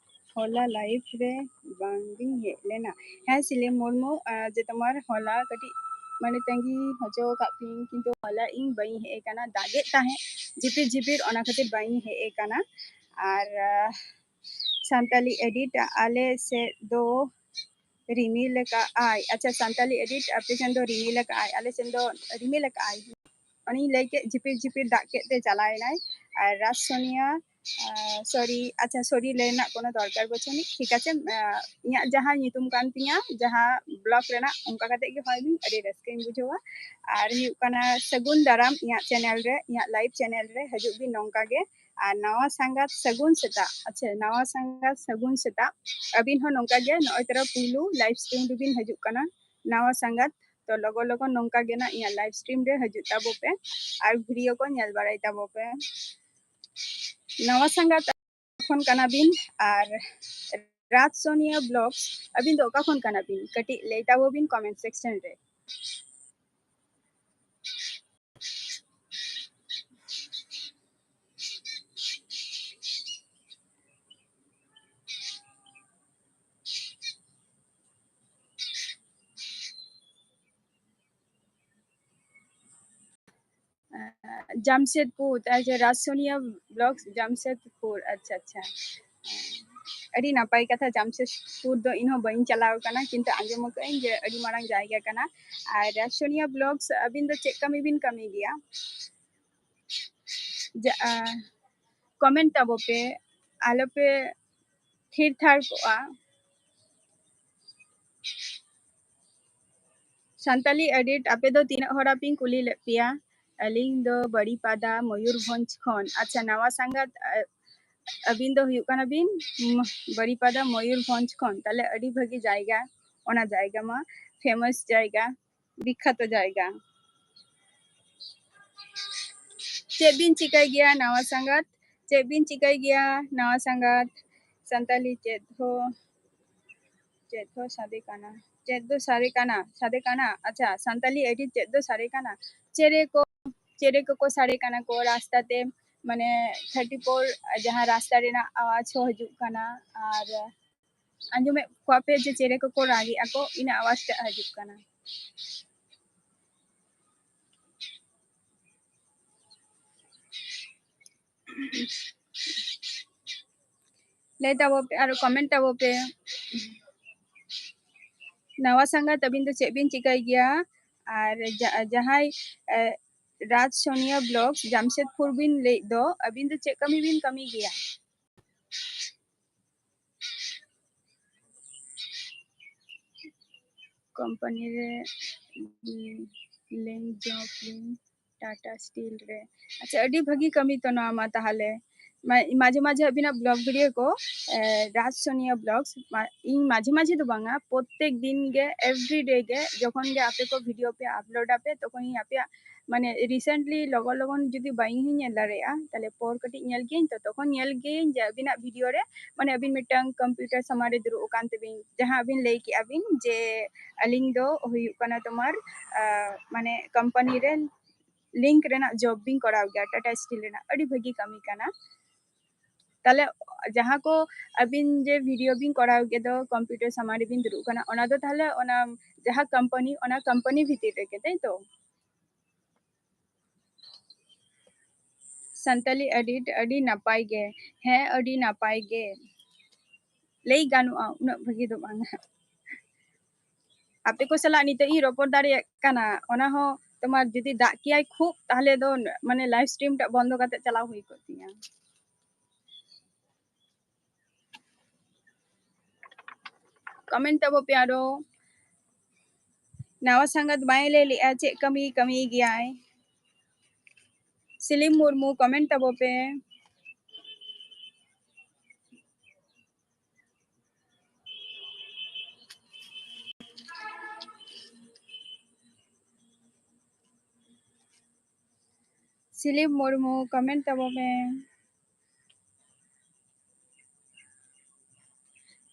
ᱦᱚᱞᱟ ᱞᱟᱭᱤᱵᱷ ᱨᱮ ᱵᱟᱝ ᱵᱤᱱ ᱦᱮᱡ ᱞᱮᱱᱟ᱾ ᱦᱮᱸ ᱥᱤᱞᱤᱢ ᱢᱩᱨᱢᱩ, ᱟᱨ ᱡᱮ ᱛᱳᱢᱟᱨ ᱦᱚᱞᱟ ᱠᱟᱹᱴᱤᱡ ᱢᱟᱱᱮ ᱛᱟᱺᱜᱤ ᱦᱚᱪᱚ ᱟᱠᱟᱫ ᱯᱤᱭᱟᱹᱧ, ᱠᱤᱱᱛᱩ ᱦᱚᱞᱟ ᱤᱧ ᱵᱟᱹᱧ ᱦᱮᱡ ᱟᱠᱟᱱᱟ, ᱫᱟᱜᱮᱫ ᱛᱟᱦᱮᱸᱫ ᱡᱷᱤᱯᱤᱨ ᱡᱷᱤᱯᱤᱨ, ᱚᱱᱟ ᱠᱷᱟᱹᱛᱤᱨ ᱵᱟᱹᱧ ᱦᱮᱡ ᱟᱠᱟᱱᱟ᱾ ᱟᱨ ᱟᱦ, ᱥᱟᱱᱛᱟᱞᱤ ᱮᱰᱤᱴ, ᱟᱞᱮ ᱥᱮᱫ ᱫᱚ ᱨᱤᱢᱤᱞ ᱟᱠᱟᱫ ᱟᱭ᱾ ᱟᱪᱪᱷᱟ, ᱥᱟᱱᱛᱟᱞᱤ ᱮᱰᱤᱴ, ᱟᱯᱮ ᱥᱮᱱ ᱫᱚ ᱨᱤᱢᱤᱞ ᱟᱠᱟᱫ ᱟᱭ, ᱟᱞᱮ ᱥᱮᱱ ᱫᱚ ᱨᱤᱢᱤᱞ ᱟᱠᱟᱫ ᱟᱭ᱾ ᱚᱱᱮᱧ ᱞᱟᱹᱭ ᱠᱮᱫ, ᱡᱷᱤᱯᱤᱨ ᱡᱷᱤᱯᱤᱨ ᱫᱟᱜ ᱠᱮᱫ ᱛᱮ ᱪᱟᱞᱟᱣ ᱮᱱᱟᱭ᱾ ᱟᱨ ᱨᱟᱡᱽ ᱥᱳᱱᱤᱭᱟ, ᱟᱨ, ᱥᱚᱨᱤ, ᱟᱪᱪᱷᱟ, ᱥᱚᱨᱤ ᱞᱟᱹᱭ ᱨᱮᱱᱟᱜ ᱠᱳᱱᱳ ᱫᱚᱨᱠᱟᱨ ᱵᱟᱹᱪᱩᱜ ᱟᱹᱱᱤᱡ, ᱴᱷᱤᱠ ᱟᱪᱷᱮ? ᱟᱨ, ᱤᱧᱟᱹᱜ ᱡᱟᱦᱟᱸ ᱧᱩᱛᱩᱢ ᱠᱟᱱ ᱛᱤᱧᱟᱹ, ᱡᱟᱦᱟᱸ ᱵᱞᱚᱜ ᱨᱮᱱᱟᱜ, ᱚᱱᱠᱟ ᱠᱟᱛᱮ ᱜᱮ ᱦᱚᱦᱚᱭ ᱵᱤᱱ, ᱟᱹᱰᱤ ᱨᱟᱹᱥᱠᱟᱹᱧ ᱵᱩᱡᱷᱟᱹᱣᱟ᱾ ᱟᱨ ᱦᱩᱭᱩᱜ ᱠᱟᱱᱟ ᱥᱟᱹᱜᱩᱱ ᱫᱟᱨᱟᱢ ᱤᱧᱟᱹᱜ ᱪᱮᱱᱮᱞ ᱨᱮ, ᱤᱧᱟᱹᱜ ᱞᱟᱭᱤᱵᱷ ᱪᱮᱱᱮᱞ ᱨᱮ ᱦᱤᱡᱩᱜ ᱵᱤᱱ ᱱᱚᱝᱠᱟ ᱜᱮ᱾ ᱟᱨ ᱱᱟᱣᱟ ᱥᱟᱸᱜᱟᱛ ᱥᱟᱹᱜᱩᱱ ᱥᱮᱛᱟᱜ᱾ ᱟᱪᱪᱷᱟ, ᱱᱟᱣᱟ ᱥᱟᱸᱜᱟᱛ ᱥᱟᱹᱜᱩᱱ ᱥᱮᱛᱟᱜ᱾ ᱟᱹᱵᱤᱱ ᱦᱚᱸ ᱱᱚᱝᱠᱟ ᱜᱮ ᱱᱚᱜᱼᱚᱭ ᱛᱚᱨᱟ ᱯᱩᱭᱞᱩ ᱞᱟᱭᱤᱵᱷ ᱥᱴᱨᱤᱢ ᱨᱮᱵᱤᱱ ᱦᱤᱡᱩᱜ ᱠᱟᱱᱟ, ᱱᱟᱣᱟ ᱥᱟᱸᱜᱟᱛ᱾ ᱛᱚ ᱞᱚᱜᱚᱱ ᱞᱚᱜᱚᱱ ᱱᱚᱝᱠᱟ ᱜᱮ ᱱᱟᱜ ᱤᱧᱟᱹᱜ ᱞᱟᱭᱤᱵᱷ ᱥᱴᱨᱤᱢ ᱨᱮ ᱦᱤᱡᱩᱜ ᱛᱟᱵᱚ ᱯᱮ ᱟᱨ ᱵᱷᱤᱰᱤᱭᱳ ᱠᱚ ᱧᱮᱞ ᱵᱟᱲᱟᱭ ᱛᱟᱵᱚ ᱯᱮ᱾ ᱱᱟᱣᱟ ᱥᱟᱸᱜᱟᱛ ᱠᱷᱚᱱ ᱠᱟᱱᱟ ᱵᱤᱱ ᱟᱨ ᱨᱟᱡᱽ ᱥᱳᱱᱤᱭᱟ ᱵᱞᱚᱜᱥ, ᱟᱹᱵᱤᱱ ᱫᱚ ᱚᱠᱟ ᱠᱷᱚᱱ ᱠᱟᱱᱟ ᱵᱤᱱ? ᱠᱟᱹᱴᱤᱡ ᱞᱟᱹᱭ ᱛᱟᱵᱚ ᱵᱤᱱ ᱠᱚᱢᱮᱱᱴ ᱥᱮᱠᱥᱚᱱ ᱨᱮ᱾ ᱟᱸ, ᱡᱟᱢᱥᱮᱫᱽᱯᱩᱨ, ᱟᱪᱪᱷᱟ, ᱨᱟᱡᱽ ᱥᱳᱱᱤᱭᱟ ᱵᱞᱚᱜᱥ, ᱡᱟᱢᱥᱮᱫᱽᱯᱩᱨ, ᱟᱪᱪᱷᱟ, ᱟᱪᱪᱷᱟ᱾ ᱟᱹᱰᱤ ᱱᱟᱯᱟᱭ ᱠᱟᱛᱷᱟ, ᱡᱟᱢᱥᱮᱫᱽᱯᱩᱨ ᱫᱚ ᱤᱧ ᱦᱚᱸ ᱵᱟᱹᱧ ᱪᱟᱞᱟᱣ ᱟᱠᱟᱱᱟ, ᱠᱤᱱᱛᱩ ᱟᱸᱡᱚᱢ ᱟᱠᱟᱫᱟᱹᱧ ᱡᱮ ᱟᱹᱰᱤ ᱢᱟᱨᱟᱝ ᱡᱟᱭᱜᱟ ᱠᱟᱱᱟ᱾ ᱟᱨ ᱨᱟᱡᱽ ᱥᱳᱱᱤᱭᱟ ᱵᱞᱚᱜᱥ, ᱟᱹᱵᱤᱱ ᱫᱚ ᱪᱮᱫ ᱠᱟᱹᱢᱤ ᱵᱤᱱ ᱠᱟᱹᱢᱤ ᱜᱮᱭᱟ? ᱡᱟ-, ᱟᱸ, ᱠᱚᱢᱮᱱᱴ ᱛᱟᱵᱚ ᱯᱮ, ᱟᱞᱚᱯᱮ ᱛᱷᱤᱨ ᱛᱷᱟᱨ ᱠᱚᱜᱼᱟ᱾ ᱥᱟᱱᱛᱟᱞᱤ ᱮᱰᱤᱴ, ᱟᱯᱮ ᱫᱚ ᱛᱤᱱᱟᱹᱜ ᱦᱚᱲ ᱟᱯᱮᱧ ᱠᱩᱞᱤ ᱞᱮᱫ ᱯᱮᱭᱟ? ᱟᱹᱞᱤᱧ ᱫᱚ ᱵᱟᱲᱤᱯᱟᱫᱟ, ᱢᱚᱭᱩᱨᱵᱷᱚᱸᱡᱽ ᱠᱷᱚᱱ᱾ ᱟᱪᱪᱷᱟ, ᱱᱟᱣᱟ ᱥᱟᱸᱜᱟᱛ, ᱟ-, ᱟᱹᱵᱤᱱ ᱫᱚ ᱦᱩᱭᱩᱜ ᱠᱟᱱᱟ ᱵᱤᱱ, ᱢ-, ᱵᱟᱲᱤᱯᱟᱫᱟ, ᱢᱚᱭᱩᱨᱵᱷᱚᱸᱡᱽ ᱠᱷᱚᱱ᱾ ᱛᱟᱦᱞᱮ ᱟᱹᱰᱤ ᱵᱷᱟᱹᱜᱤ ᱡᱟᱭᱜᱟ, ᱚᱱᱟ ᱡᱟᱭᱜᱟ ᱢᱟ famous ᱡᱟᱭᱜᱟ, ᱵᱤᱠᱠᱷᱟᱛᱚ ᱡᱟᱭᱜᱟ᱾ ᱪᱮᱫ ᱵᱤᱱ ᱪᱤᱠᱟᱹᱭ ᱜᱮᱭᱟ, ᱱᱟᱣᱟ ᱥᱟᱸᱜᱟᱛ? ᱪᱮᱫ ᱵᱤᱱ ᱪᱤᱠᱟᱹᱭ ᱜᱮᱭᱟ, ᱱᱟᱣᱟ ᱥᱟᱸᱜᱟᱛ? ᱥᱟᱱᱛᱟᱞᱤ ᱪᱮᱫ ᱦᱚᱸ, ᱪᱮᱫ ᱦᱚᱸ ᱥᱟᱰᱮ ᱠᱟᱱᱟ, ᱪᱮᱫ ᱫᱚ ᱥᱟᱰᱮ ᱠᱟᱱᱟ, ᱥᱟᱰᱮ ᱠᱟᱱᱟ? ᱟᱪᱪᱷᱟ, ᱥᱟᱱᱛᱟᱞᱤ edit ᱪᱮᱫ ᱫᱚ ᱥᱟᱰᱮ ᱠᱟᱱᱟ? ᱪᱮᱬᱮ ᱠᱚ, ᱪᱮᱬᱮ ᱠᱚᱠᱚ ᱥᱟᱰᱮ ᱠᱟᱱᱟ ᱠᱚ ᱨᱟᱥᱛᱟ ᱛᱮ, ᱢᱟᱱᱮ thirty four ᱡᱟᱦᱟᱸ ᱨᱟᱥᱛᱟ ᱨᱮᱱᱟᱜ ᱟᱣᱟᱡᱽ ᱦᱚᱸ ᱦᱤᱡᱩᱜ ᱠᱟᱱᱟ᱾ ᱟᱨ ᱟᱸᱡᱚᱢᱮᱫ ᱠᱚᱣᱟ ᱯᱮ ᱡᱮ ᱪᱮᱬᱮ ᱠᱚᱠᱚ ᱨᱟᱜᱮᱜᱼᱟ ᱠᱚ, ᱤᱱᱟᱹ ᱟᱣᱟᱡᱽ ᱴᱟᱜ ᱦᱤᱡᱩᱜ ᱠᱟᱱᱟ᱾ ᱞᱟᱹᱭ ᱛᱟᱵᱚ ᱯᱮ, ᱟᱨ comment ᱛᱟᱵᱚ ᱯᱮ᱾ ᱱᱟᱣᱟ ᱥᱟᱸᱜᱟᱛ, ᱟᱹᱵᱤᱱ ᱫᱚ ᱪᱮᱫ ᱵᱤᱱ ᱪᱤᱠᱟᱹᱭ ᱜᱮᱭᱟ? ᱟᱨ ᱡᱟ-, ᱡᱟᱦᱟᱸᱭ, ᱮ, ᱨᱟᱡᱽ ᱥᱳᱱᱤᱭᱟ Vlogs ᱡᱟᱢᱥᱮᱫᱽᱯᱩᱨ ᱵᱤᱱ ᱞᱟᱹᱭᱮᱫ ᱫᱚ, ᱟᱹᱵᱤᱱ ᱫᱚ ᱪᱮᱫ ᱠᱟᱹᱢᱤ ᱵᱤᱱ ᱠᱟᱹᱢᱤ ᱜᱮᱭᱟ? ᱠᱳᱢᱯᱟᱱᱤ ᱨᱮ, ᱩᱸ, ᱞᱤᱧ job ᱞᱤᱧ ᱴᱟᱴᱟ ᱥᱴᱤᱞ ᱨᱮ᱾ ᱟᱪᱪᱷᱟ, ᱟᱹᱰᱤ ᱵᱷᱟᱹᱜᱤ ᱠᱟᱹᱢᱤ ᱛᱚ ᱱᱚᱣᱟ ᱢᱟ ᱛᱟᱦᱚᱞᱮ᱾ ᱢᱟ-, ᱢᱟᱡᱷᱮ ᱢᱟᱡᱷᱮ ᱟᱹᱵᱤᱱᱟᱜ vlog video ᱠᱚ, ᱮ, ᱨᱟᱡᱽ ᱥᱳᱱᱤᱭᱟ Vlogs, ᱢᱟ-, ᱤᱧ ᱢᱟᱡᱷᱮ ᱢᱟᱡᱷᱮ ᱫᱚ ᱵᱟᱝᱟ, ᱯᱨᱚᱛᱮᱠ ᱫᱤᱱ ᱜᱮ, every day ᱜᱮ, ᱡᱚᱠᱷᱚᱱ ᱜᱮ ᱟᱯᱮ ᱠᱚ video ᱯᱮ upload ᱟᱯᱮ, ᱛᱚᱠᱷᱚᱱ ᱤᱧ ᱟᱯᱮᱭᱟᱜ ᱢᱟᱱᱮ recently ᱞᱚᱜᱚᱱ ᱞᱚᱜᱚᱱ ᱡᱩᱫᱤ ᱵᱟᱹᱧ ᱧᱮᱞ ᱫᱟᱲᱮᱭᱟᱜᱼᱟ, ᱛᱟᱦᱞᱮ ᱯᱚᱨ ᱠᱟᱹᱴᱤᱡ ᱧᱮᱞ ᱜᱤᱭᱟᱹᱧ ᱛᱚ, ᱛᱚᱠᱷᱚᱱ ᱧᱮᱞ ᱜᱤᱭᱟᱹᱧ ᱡᱮ ᱟᱹᱵᱤᱱᱟᱜ video ᱨᱮ, ᱢᱟᱱᱮ ᱟᱹᱵᱤᱱ ᱢᱤᱫᱴᱟᱝ computer ᱥᱟᱢᱟᱝ ᱨᱮ ᱫᱩᱲᱩᱵ ᱟᱠᱟᱱ ᱛᱮᱵᱤᱱ, ᱡᱟᱦᱟᱸ ᱟᱹᱵᱤᱱ ᱞᱟᱹᱭ ᱠᱮᱜᱼᱟ ᱵᱤᱱ ᱡᱮ ᱟᱹᱞᱤᱧ ᱫᱚ ᱦᱩᱭᱩᱜ ᱠᱟᱱᱟ ᱛᱳᱢᱟᱨ, ᱟ, ᱢᱟᱱᱮ company ᱨᱮ link ᱨᱮᱱᱟᱜ job ᱵᱤᱱ ᱠᱚᱨᱟᱣ ᱜᱮᱭᱟ, ᱴᱟᱴᱟ ᱥᱴᱤᱞ ᱨᱮᱱᱟᱜ, ᱟᱹᱰᱤ ᱵᱷᱟᱹᱜᱤ ᱠᱟᱹᱢᱤ ᱠᱟᱱᱟ᱾ ᱛᱟᱦᱞᱮ ᱡᱟᱦᱟᱸ ᱠᱚ ᱟᱹᱵᱤᱱ ᱡᱮ video ᱵᱤᱱ ᱠᱚᱨᱟᱣ ᱜᱮ ᱫᱚ, computer ᱥᱟᱢᱟᱝ ᱨᱮᱵᱤᱱ ᱫᱩᱲᱩᱵ ᱠᱟᱱᱟ, ᱚᱱᱟ ᱫᱚ ᱛᱟᱦᱞᱮ ᱚᱱᱟ ᱡᱟᱦᱟᱸ company, ᱚᱱᱟ company ᱵᱷᱤᱛᱤᱨ ᱨᱮᱜᱮ, ᱛᱟᱭ ᱛᱚ? ᱥᱟᱱᱛᱟᱞᱤ edit ᱟᱹᱰᱤ ᱱᱟᱯᱟᱭ ᱜᱮ᱾ ᱦᱮᱸ, ᱟᱹᱰᱤ ᱱᱟᱯᱟᱭ ᱜᱮ᱾ ᱞᱟᱹᱭ ᱜᱟᱱᱚᱜᱼᱟ, ᱩᱱᱟᱹᱜ ᱵᱷᱟᱹᱜᱤ ᱫᱚ ᱵᱟᱝᱟ᱾ ᱟᱯᱮ ᱠᱚ ᱥᱟᱞᱟᱜ ᱱᱤᱛᱚᱜ ᱤᱧ ᱨᱚᱯᱚᱲ ᱫᱟᱲᱮᱭᱟᱜ ᱠᱟᱱᱟ, ᱚᱱᱟ ᱦᱚᱸ ᱛᱳᱢᱟᱨ ᱡᱩᱫᱤ ᱫᱟᱜ ᱠᱮᱭᱟᱭ ᱠᱷᱩᱵ, ᱛᱟᱦᱞᱮ ᱫᱚ ᱢᱟᱱᱮ live stream ᱴᱟᱜ ᱵᱚᱱᱫᱚ ᱠᱟᱛᱮ ᱪᱟᱞᱟᱣ ᱦᱩᱭ ᱠᱚᱜ ᱛᱤᱧᱟ᱾ Comment ᱛᱟᱵᱚ ᱯᱮ ᱟᱨᱚ᱾ ᱱᱟᱣᱟ ᱥᱟᱸᱜᱟᱛ ᱵᱟᱭ ᱞᱟᱹᱭ ᱞᱮᱜᱼᱟ ᱪᱮᱫ ᱠᱟᱹᱢᱤ ᱠᱟᱹᱢᱤ ᱜᱮᱭᱟᱭ᱾ ᱥᱤᱞᱤᱢ ᱢᱩᱨᱢᱩ, comment ᱛᱟᱵᱚ ᱯᱮ᱾ ᱥᱤᱞᱤᱢ ᱢᱩᱨᱢᱩ, comment ᱛᱟᱵᱚ ᱯᱮ᱾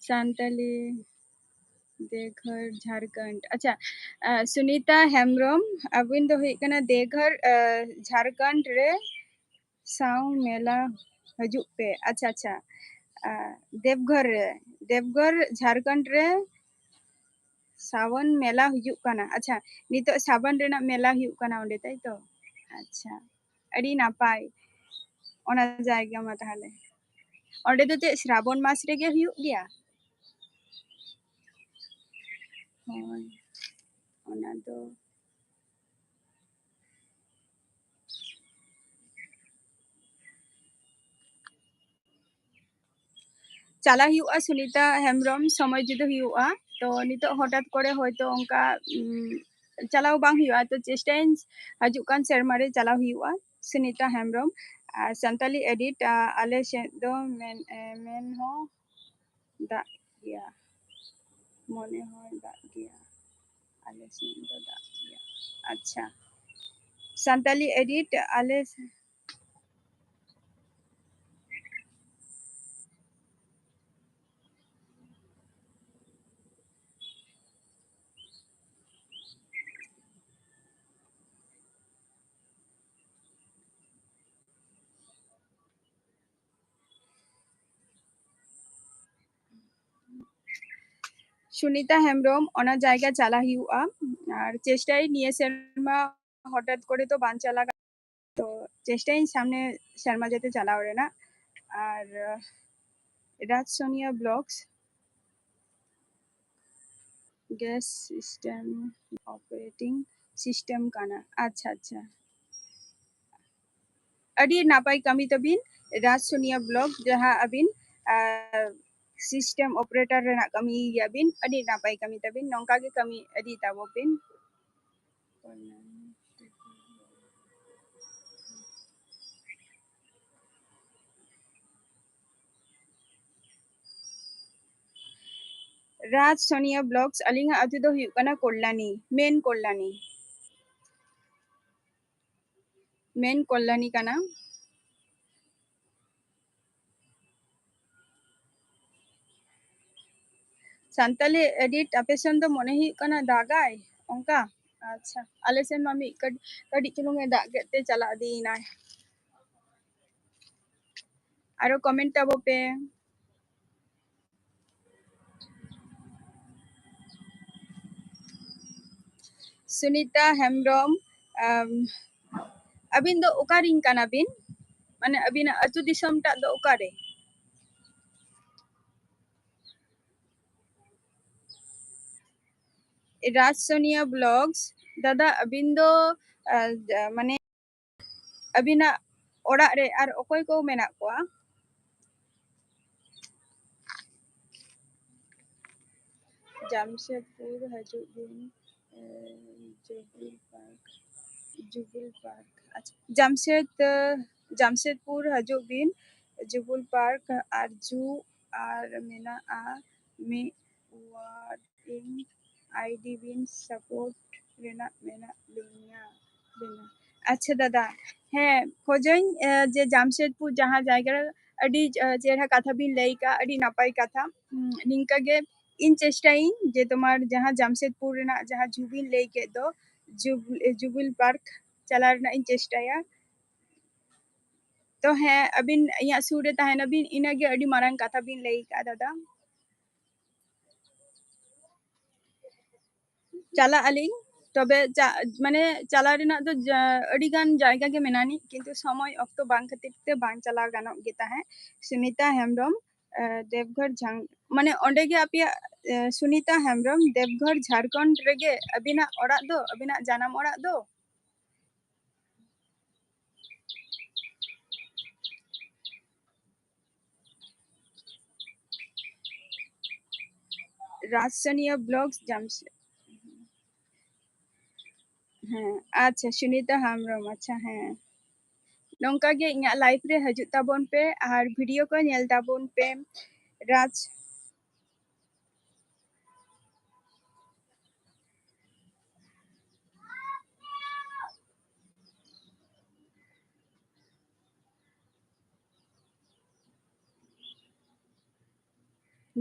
ᱥᱟᱱᱛᱟᱞᱤ ᱫᱮᱣᱜᱷᱚᱨ, ᱡᱷᱟᱲᱠᱷᱚᱸᱰ᱾ ᱟᱪᱪᱷᱟ, ᱟᱸ, ᱥᱩᱱᱤᱛᱟ ᱦᱮᱢᱵᱨᱚᱢ, ᱟᱹᱵᱤᱱ ᱫᱚ ᱦᱩᱭᱩᱜ ᱠᱟᱱᱟ ᱫᱮᱣᱜᱷᱚᱨ, ᱟᱸ, ᱡᱷᱟᱲᱠᱷᱚᱸᱰ ᱨᱮ ᱥᱟᱶ ᱢᱮᱞᱟ ᱦᱤᱡᱩᱜ ᱯᱮ᱾ ᱟᱪᱪᱷᱟ, ᱟᱪᱪᱷᱟ᱾ ᱟᱸ, ᱫᱮᱣᱜᱷᱚᱨ ᱨᱮ, ᱫᱮᱣᱜᱷᱚᱨ, ᱡᱷᱟᱲᱠᱷᱚᱸᱰ ᱨᱮ ᱥᱟᱣᱚᱱ ᱢᱮᱞᱟ ᱦᱩᱭᱩᱜ ᱠᱟᱱᱟ᱾ ᱟᱪᱪᱷᱟ, ᱱᱤᱛᱚᱜ ᱥᱟᱵᱚᱱ ᱨᱮᱱᱟᱜ ᱢᱮᱞᱟ ᱦᱩᱭᱩᱜ ᱠᱟᱱᱟ ᱚᱸᱰᱮ, ᱛᱟᱭ ᱛᱚ? ᱟᱪᱪᱷᱟ, ᱟᱹᱰᱤ ᱱᱟᱯᱟᱭ᱾ ᱚᱱᱟ ᱡᱟᱭᱜᱟ ᱢᱟ ᱛᱟᱦᱚᱞᱮ᱾ ᱚᱸᱰᱮ ᱫᱚ ᱪᱮᱫ ᱥᱨᱟᱵᱚᱱ ᱢᱟᱥ ᱨᱮᱜᱮ ᱦᱩᱭᱩᱜ ᱜᱮᱭᱟ? ᱦᱳᱭ, ᱚᱱᱟ ᱫᱚ ᱪᱟᱞᱟᱜ ᱦᱩᱭᱩᱜᱼᱟ ᱥᱩᱱᱤᱛᱟ ᱦᱮᱢᱵᱨᱚᱢ, ᱥᱚᱢᱚᱭ ᱡᱩᱫᱤ ᱦᱩᱭᱩᱜᱼᱟ᱾ ᱛᱚ ᱱᱤᱛᱚᱜ ᱦᱚᱴᱟᱛ ᱠᱚᱨᱮ ᱦᱚᱭᱛᱳ ᱚᱱᱠᱟ, ᱩᱢ, ᱪᱟᱞᱟᱣ ᱵᱟᱝ ᱦᱩᱭᱩᱜᱼᱟ, ᱛᱚ ᱪᱮᱥᱴᱟᱭᱟᱹᱧ ᱦᱤᱡᱩᱜ ᱠᱟᱱ ᱥᱮᱨᱢᱟ ᱨᱮ ᱪᱟᱞᱟᱣ ᱦᱩᱭᱩᱜᱼᱟ᱾ ᱥᱩᱱᱤᱛᱟ ᱦᱮᱢᱵᱨᱚᱢ, ᱟᱨ ᱥᱟᱱᱛᱟᱞᱤ edit, ᱟ, ᱟᱞᱮ ᱥᱮᱫ ᱫᱚ ᱢᱮᱱ, ᱮ, ᱢᱮᱱ ᱦᱚᱸ ᱫᱟᱜ ᱜᱮᱭᱟ, ᱢᱚᱱᱮ ᱦᱚᱸᱭ ᱫᱟᱜ ᱜᱮᱭᱟ, ᱟᱞᱮ ᱥᱮᱫ ᱫᱚ ᱫᱟᱜ ᱜᱮᱭᱟ᱾ ᱟᱪᱪᱷᱟ, ᱥᱟᱱᱛᱟᱞᱤ edit ᱟᱞᱮ ᱥᱮ- ᱥᱩᱱᱤᱛᱟ ᱦᱮᱢᱵᱨᱚᱢ, ᱚᱱᱟ ᱡᱟᱭᱜᱟ ᱪᱟᱞᱟᱜ ᱦᱩᱭᱩᱜᱼᱟ᱾ ᱟᱨ ᱪᱮᱥᱴᱟᱭ ᱱᱤᱭᱟᱹ ᱥᱮᱨᱢᱟ ᱦᱚᱴᱟᱛ ᱠᱚᱨᱮ ᱛᱚ ᱵᱟᱝ ᱪᱟᱞᱟᱜ, ᱛᱚ ᱪᱮᱥᱴᱟᱭᱟᱹᱧ ᱥᱟᱢᱱᱮ ᱥᱮᱨᱢᱟ ᱡᱟᱛᱮ ᱪᱟᱞᱟᱣ ᱨᱮᱱᱟᱜ᱾ ᱟᱨ, ᱟᱸ, ᱨᱟᱡᱽ Sonia vlogs, gas system, operating system ᱠᱟᱱᱟ᱾ ᱟᱪᱪᱷᱟ, ᱟᱪᱪᱷᱟ᱾ ᱟᱹᱰᱤ ᱱᱟᱯᱟᱭ ᱠᱟᱹᱢᱤ ᱛᱟᱵᱤᱱ, ᱨᱟᱡᱽ ᱥᱳᱱᱤᱭᱟ vlog, ᱡᱟᱦᱟᱸ ᱟᱹᱵᱤᱱ, ᱟᱸ, system operator ᱨᱮᱱᱟᱜ ᱠᱟᱹᱢᱤ ᱜᱮᱭᱟᱵᱤᱱ᱾ ᱟᱹᱰᱤ ᱱᱟᱯᱟᱭ ᱠᱟᱹᱢᱤ ᱛᱟᱵᱤᱱ, ᱱᱚᱝᱠᱟ ᱜᱮ ᱠᱟᱹᱢᱤ ᱤᱫᱤ ᱛᱟᱵᱚ ᱵᱤᱱ᱾ ᱨᱟᱡᱽ ᱥᱳᱱᱤᱭᱟ ᱵᱞᱚᱜᱥ, ᱟᱹᱞᱤᱧᱟᱜ ᱟᱹᱛᱩ ᱫᱚ ᱦᱩᱭᱩᱜ ᱠᱟᱱᱟ ᱠᱚᱞᱞᱟᱱᱤ, ᱢᱮᱱ ᱠᱚᱞᱞᱟᱱᱤ, ᱢᱮᱱ ᱠᱚᱞᱞᱟᱱᱤ ᱠᱟᱱᱟ᱾ ᱥᱟᱱᱛᱟᱞᱤ ᱮᱰᱤᱴ ᱟᱯᱮ ᱥᱮᱱ ᱫᱚ ᱢᱚᱱᱮ ᱦᱩᱭᱩᱜ ᱠᱟᱱᱟ ᱫᱟᱜᱟᱭ ᱚᱱᱠᱟ? ᱟᱪᱪᱷᱟ, ᱟᱞᱮ ᱥᱮᱱ ᱢᱟ ᱢᱤᱫ ᱠᱟᱹᱴ-, ᱠᱟᱹᱴᱤᱡ ᱪᱩᱞᱩᱝ ᱮ ᱫᱟᱜ ᱠᱮᱫ ᱛᱮ ᱪᱟᱞᱟᱜ ᱤᱫᱤᱭᱮᱱᱟᱭ᱾ ᱟᱨᱚ ᱠᱚᱢᱮᱱᱴ ᱛᱟᱵᱚ ᱯᱮ᱾ ᱥᱩᱱᱤᱛᱟ ᱦᱮᱢᱵᱨᱚᱢ, ᱟᱢ, ᱟᱹᱵᱤᱱ ᱫᱚ ᱚᱠᱟᱨᱤᱱ ᱠᱟᱱᱟ ᱵᱤᱱ? ᱢᱟᱱᱮ ᱟᱹᱵᱤᱱᱟᱜ ᱟᱹᱛᱩ ᱫᱤᱥᱚᱢ ᱴᱟᱜ ᱫᱚ ᱚᱠᱟᱨᱮ? ᱨᱟᱡᱽ ᱥᱳᱱᱤᱭᱟ ᱵᱞᱚᱜᱥ, ᱫᱟᱫᱟ ᱟᱹᱵᱤᱱ ᱫᱚ, ᱟᱸ, ᱡᱟ-, ᱢᱟᱱᱮ ᱟᱹᱵᱤᱱᱟᱜ ᱚᱲᱟᱜ ᱨᱮ ᱟᱨ ᱚᱠᱚᱭ ᱠᱚ ᱢᱮᱱᱟᱜ ᱠᱚᱣᱟ? ᱡᱟᱢᱥᱮᱫᱽᱯᱩᱨ ᱦᱤᱡᱩᱜ ᱵᱤᱱ, ᱮ, ᱡᱩᱵᱤᱞ ᱯᱟᱨᱠ, ᱡᱩᱵᱤᱞ ᱯᱟᱨᱠ, ᱟᱪᱪᱷᱟ, ᱡᱟᱢᱥᱮᱫᱽ-, ᱡᱟᱢᱥᱮᱫᱽᱯᱩᱨ ᱦᱤᱡᱩᱜ ᱵᱤᱱ, ᱡᱩᱵᱤᱞ ᱯᱟᱨᱠ ᱟᱨ ᱡᱩ ᱟᱨ ᱢᱮᱱᱟᱜᱼᱟ ᱢᱤᱫ ᱣᱟᱨᱰ ᱤᱧ ᱟᱭᱰᱤ ᱵᱤᱱ ᱥᱟᱯᱳᱨᱴ ᱨᱮᱱᱟᱜ ᱢᱮᱱᱟᱜ ᱞᱤᱧᱟ, ᱞᱤᱧᱟ᱾ ᱟᱪᱪᱷᱟ ᱫᱟᱫᱟ, ᱦᱮᱸ, ᱠᱷᱚᱡᱟᱹᱧ, ᱮ, ᱡᱮ ᱡᱟᱢᱥᱮᱫᱽᱯᱩᱨ ᱡᱟᱦᱟᱸ ᱡᱟᱭᱜᱟ ᱨᱮ ᱟᱹᱰᱤ, ᱮ, ᱪᱮᱦᱨᱟ ᱠᱟᱛᱷᱟ ᱵᱤᱱ ᱞᱟᱹᱭ ᱠᱟᱜᱼᱟ, ᱟᱹᱰᱤ ᱱᱟᱯᱟᱭ ᱠᱟᱛᱷᱟ᱾ ᱩᱸ, ᱱᱤᱝᱠᱟᱹ ᱜᱮ ᱤᱧ ᱪᱮᱥᱴᱟᱭᱟᱹᱧ ᱡᱮ ᱛᱳᱢᱟᱨ ᱡᱟᱦᱟᱸ ᱡᱟᱢᱥᱮᱫᱽᱯᱩᱨ ᱨᱮᱱᱟᱜ ᱡᱟᱦᱟᱸ ᱡᱩ ᱵᱤᱱ ᱞᱟᱹᱭ ᱠᱮᱫ ᱫᱚ, ᱡᱩᱵ-, ᱡᱩᱵᱤᱞ ᱯᱟᱨᱠ ᱪᱟᱞᱟᱣ ᱨᱮᱱᱟᱜ ᱤᱧ ᱪᱮᱥᱴᱟᱭᱟ᱾ ᱛᱚ ᱦᱮᱸ, ᱟᱹᱵᱤᱱ ᱤᱧᱟᱹᱜ ᱥᱩᱨ ᱨᱮ ᱛᱟᱦᱮᱱᱟᱵᱤᱱ, ᱤᱱᱟᱹᱜᱮ ᱟᱹᱰᱤ ᱢᱟᱨᱟᱝ ᱠᱟᱛᱷᱟ ᱵᱤᱱ ᱞᱟᱹᱭ ᱠᱟᱜᱼᱟ ᱫᱟᱫᱟ᱾ ᱪᱟᱞᱟᱜ ᱟᱹᱞᱤᱧ, ᱛᱚᱵᱮ ᱪᱟ-, ᱢᱟᱱᱮ ᱪᱟᱞᱟᱣ ᱨᱮᱱᱟᱜ ᱫᱚ ᱡᱟ-, ᱟᱹᱰᱤ ᱜᱟᱱ ᱡᱟᱭᱜᱟ ᱜᱮ ᱢᱮᱱᱟᱜᱼᱟ, ᱠᱤᱱᱛᱩ ᱥᱚᱢᱚᱭ ᱚᱠᱛᱚ ᱵᱟᱝ ᱠᱷᱟᱹᱛᱤᱨ ᱛᱮ ᱵᱟᱝ ᱪᱟᱞᱟᱣ ᱜᱟᱱᱚᱜ ᱜᱮ ᱛᱟᱦᱮᱸᱫ᱾ ᱥᱩᱱᱤᱛᱟ ᱦᱮᱢᱵᱨᱚᱢ, ᱮ, ᱫᱮᱵᱽᱜᱷᱚᱨ ᱡᱷᱟᱝ-, ᱢᱟᱱᱮ ᱚᱸᱰᱮ ᱜᱮ ᱟᱯᱮᱭᱟᱜ, ᱮ, ᱥᱩᱱᱤᱛᱟ ᱦᱮᱢᱵᱨᱚᱢ, ᱫᱮᱵᱽᱜᱷᱚᱨ ᱡᱷᱟᱲᱠᱷᱚᱸᱰ ᱨᱮᱜᱮ ᱟᱹᱵᱤᱱᱟᱜ ᱚᱲᱟᱜ ᱫᱚ, ᱟᱹᱵᱤᱱᱟᱜ ᱡᱟᱱᱟᱢ ᱚᱲᱟᱜ ᱫᱚ? ᱨᱟᱡᱽᱥᱟᱱᱤᱭᱟ ᱵᱞᱚᱜᱥ ᱡᱟᱢᱥᱮᱫ-, ᱦᱮᱸ, ᱟᱪᱪᱷᱟ, ᱥᱩᱱᱤᱛᱟ ᱦᱮᱢᱵᱨᱚᱢ, ᱟᱪᱪᱷᱟ, ᱦᱮᱸ᱾ ᱱᱚᱝᱠᱟ ᱜᱮ ᱤᱧᱟᱹᱜ ᱞᱟᱭᱤᱵᱷ ᱨᱮ ᱦᱤᱡᱩᱜ ᱛᱟᱵᱚᱱ ᱯᱮ ᱟᱨ ᱵᱷᱤᱰᱤᱭᱳ ᱠᱚ ᱧᱮᱞ ᱛᱟᱵᱚᱱ ᱯᱮ᱾ ᱨᱟᱡᱽ,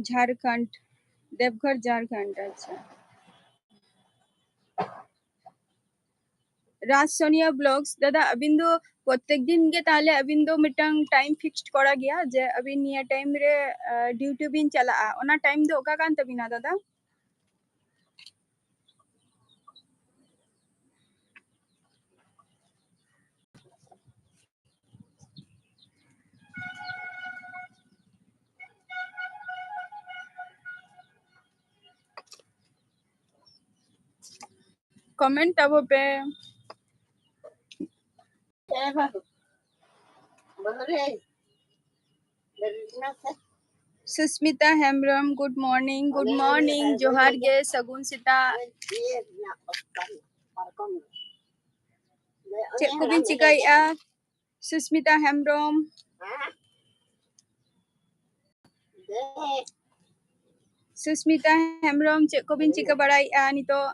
ᱡᱷᱟᱲᱠᱷᱚᱸᱰ, ᱫᱮᱵᱜᱷᱚᱨ, ᱡᱷᱟᱲᱠᱷᱚᱸᱰ᱾ ᱟᱪᱪᱷᱟ᱾ ᱨᱟᱡᱽ ᱥᱳᱱᱤᱭᱟ ᱵᱞᱚᱜᱥ, ᱫᱟᱫᱟ, ᱟᱹᱵᱤᱱ ᱫᱚ ᱯᱨᱚᱛᱮᱠ ᱫᱤᱱ ᱜᱮ ᱛᱟᱦᱞᱮ ᱟᱹᱵᱤᱱ ᱫᱚ ᱢᱤᱫᱴᱟᱝ ᱴᱟᱭᱤᱢ ᱯᱷᱤᱠᱥᱰ ᱠᱚᱨᱟ ᱜᱮᱭᱟ ᱡᱮ ᱟᱹᱵᱤᱱ ᱱᱤᱭᱟᱹ ᱴᱟᱭᱤᱢ ᱨᱮ, ᱟᱸ, ᱰᱤᱭᱩᱴᱤ ᱵᱤᱱ ᱪᱟᱞᱟᱜᱼᱟ? ᱚᱱᱟ ᱴᱟᱭᱤᱢ ᱫᱚ ᱚᱠᱟ ᱠᱟᱱ ᱛᱟᱹᱵᱤᱱᱟ, ᱫᱟᱫᱟ? ᱠᱚᱢᱮᱱᱴ ᱛᱟᱵᱚ ᱯᱮ᱾ Susmita Hembrom, good morning. Good morning, ᱡᱚᱦᱟᱨ ᱜᱮ, ᱥᱟᱹᱜᱩᱱ ᱥᱮᱛᱟᱜ᱾ ᱪᱮᱫ ᱠᱚᱵᱤᱱ ᱪᱤᱠᱟᱹᱭᱮᱫᱼᱟ? ᱥᱩᱥᱢᱤᱛᱟ ᱦᱮᱢᱵᱨᱚᱢ᱾ ᱥᱩᱥᱢᱤᱛᱟ ᱦᱮᱢᱵᱨᱚᱢ, ᱪᱮᱫ ᱠᱚᱵᱤᱱ ᱪᱤᱠᱟᱹ ᱵᱟᱲᱟᱭᱮᱫᱼᱟ ᱱᱤᱛᱚᱜ?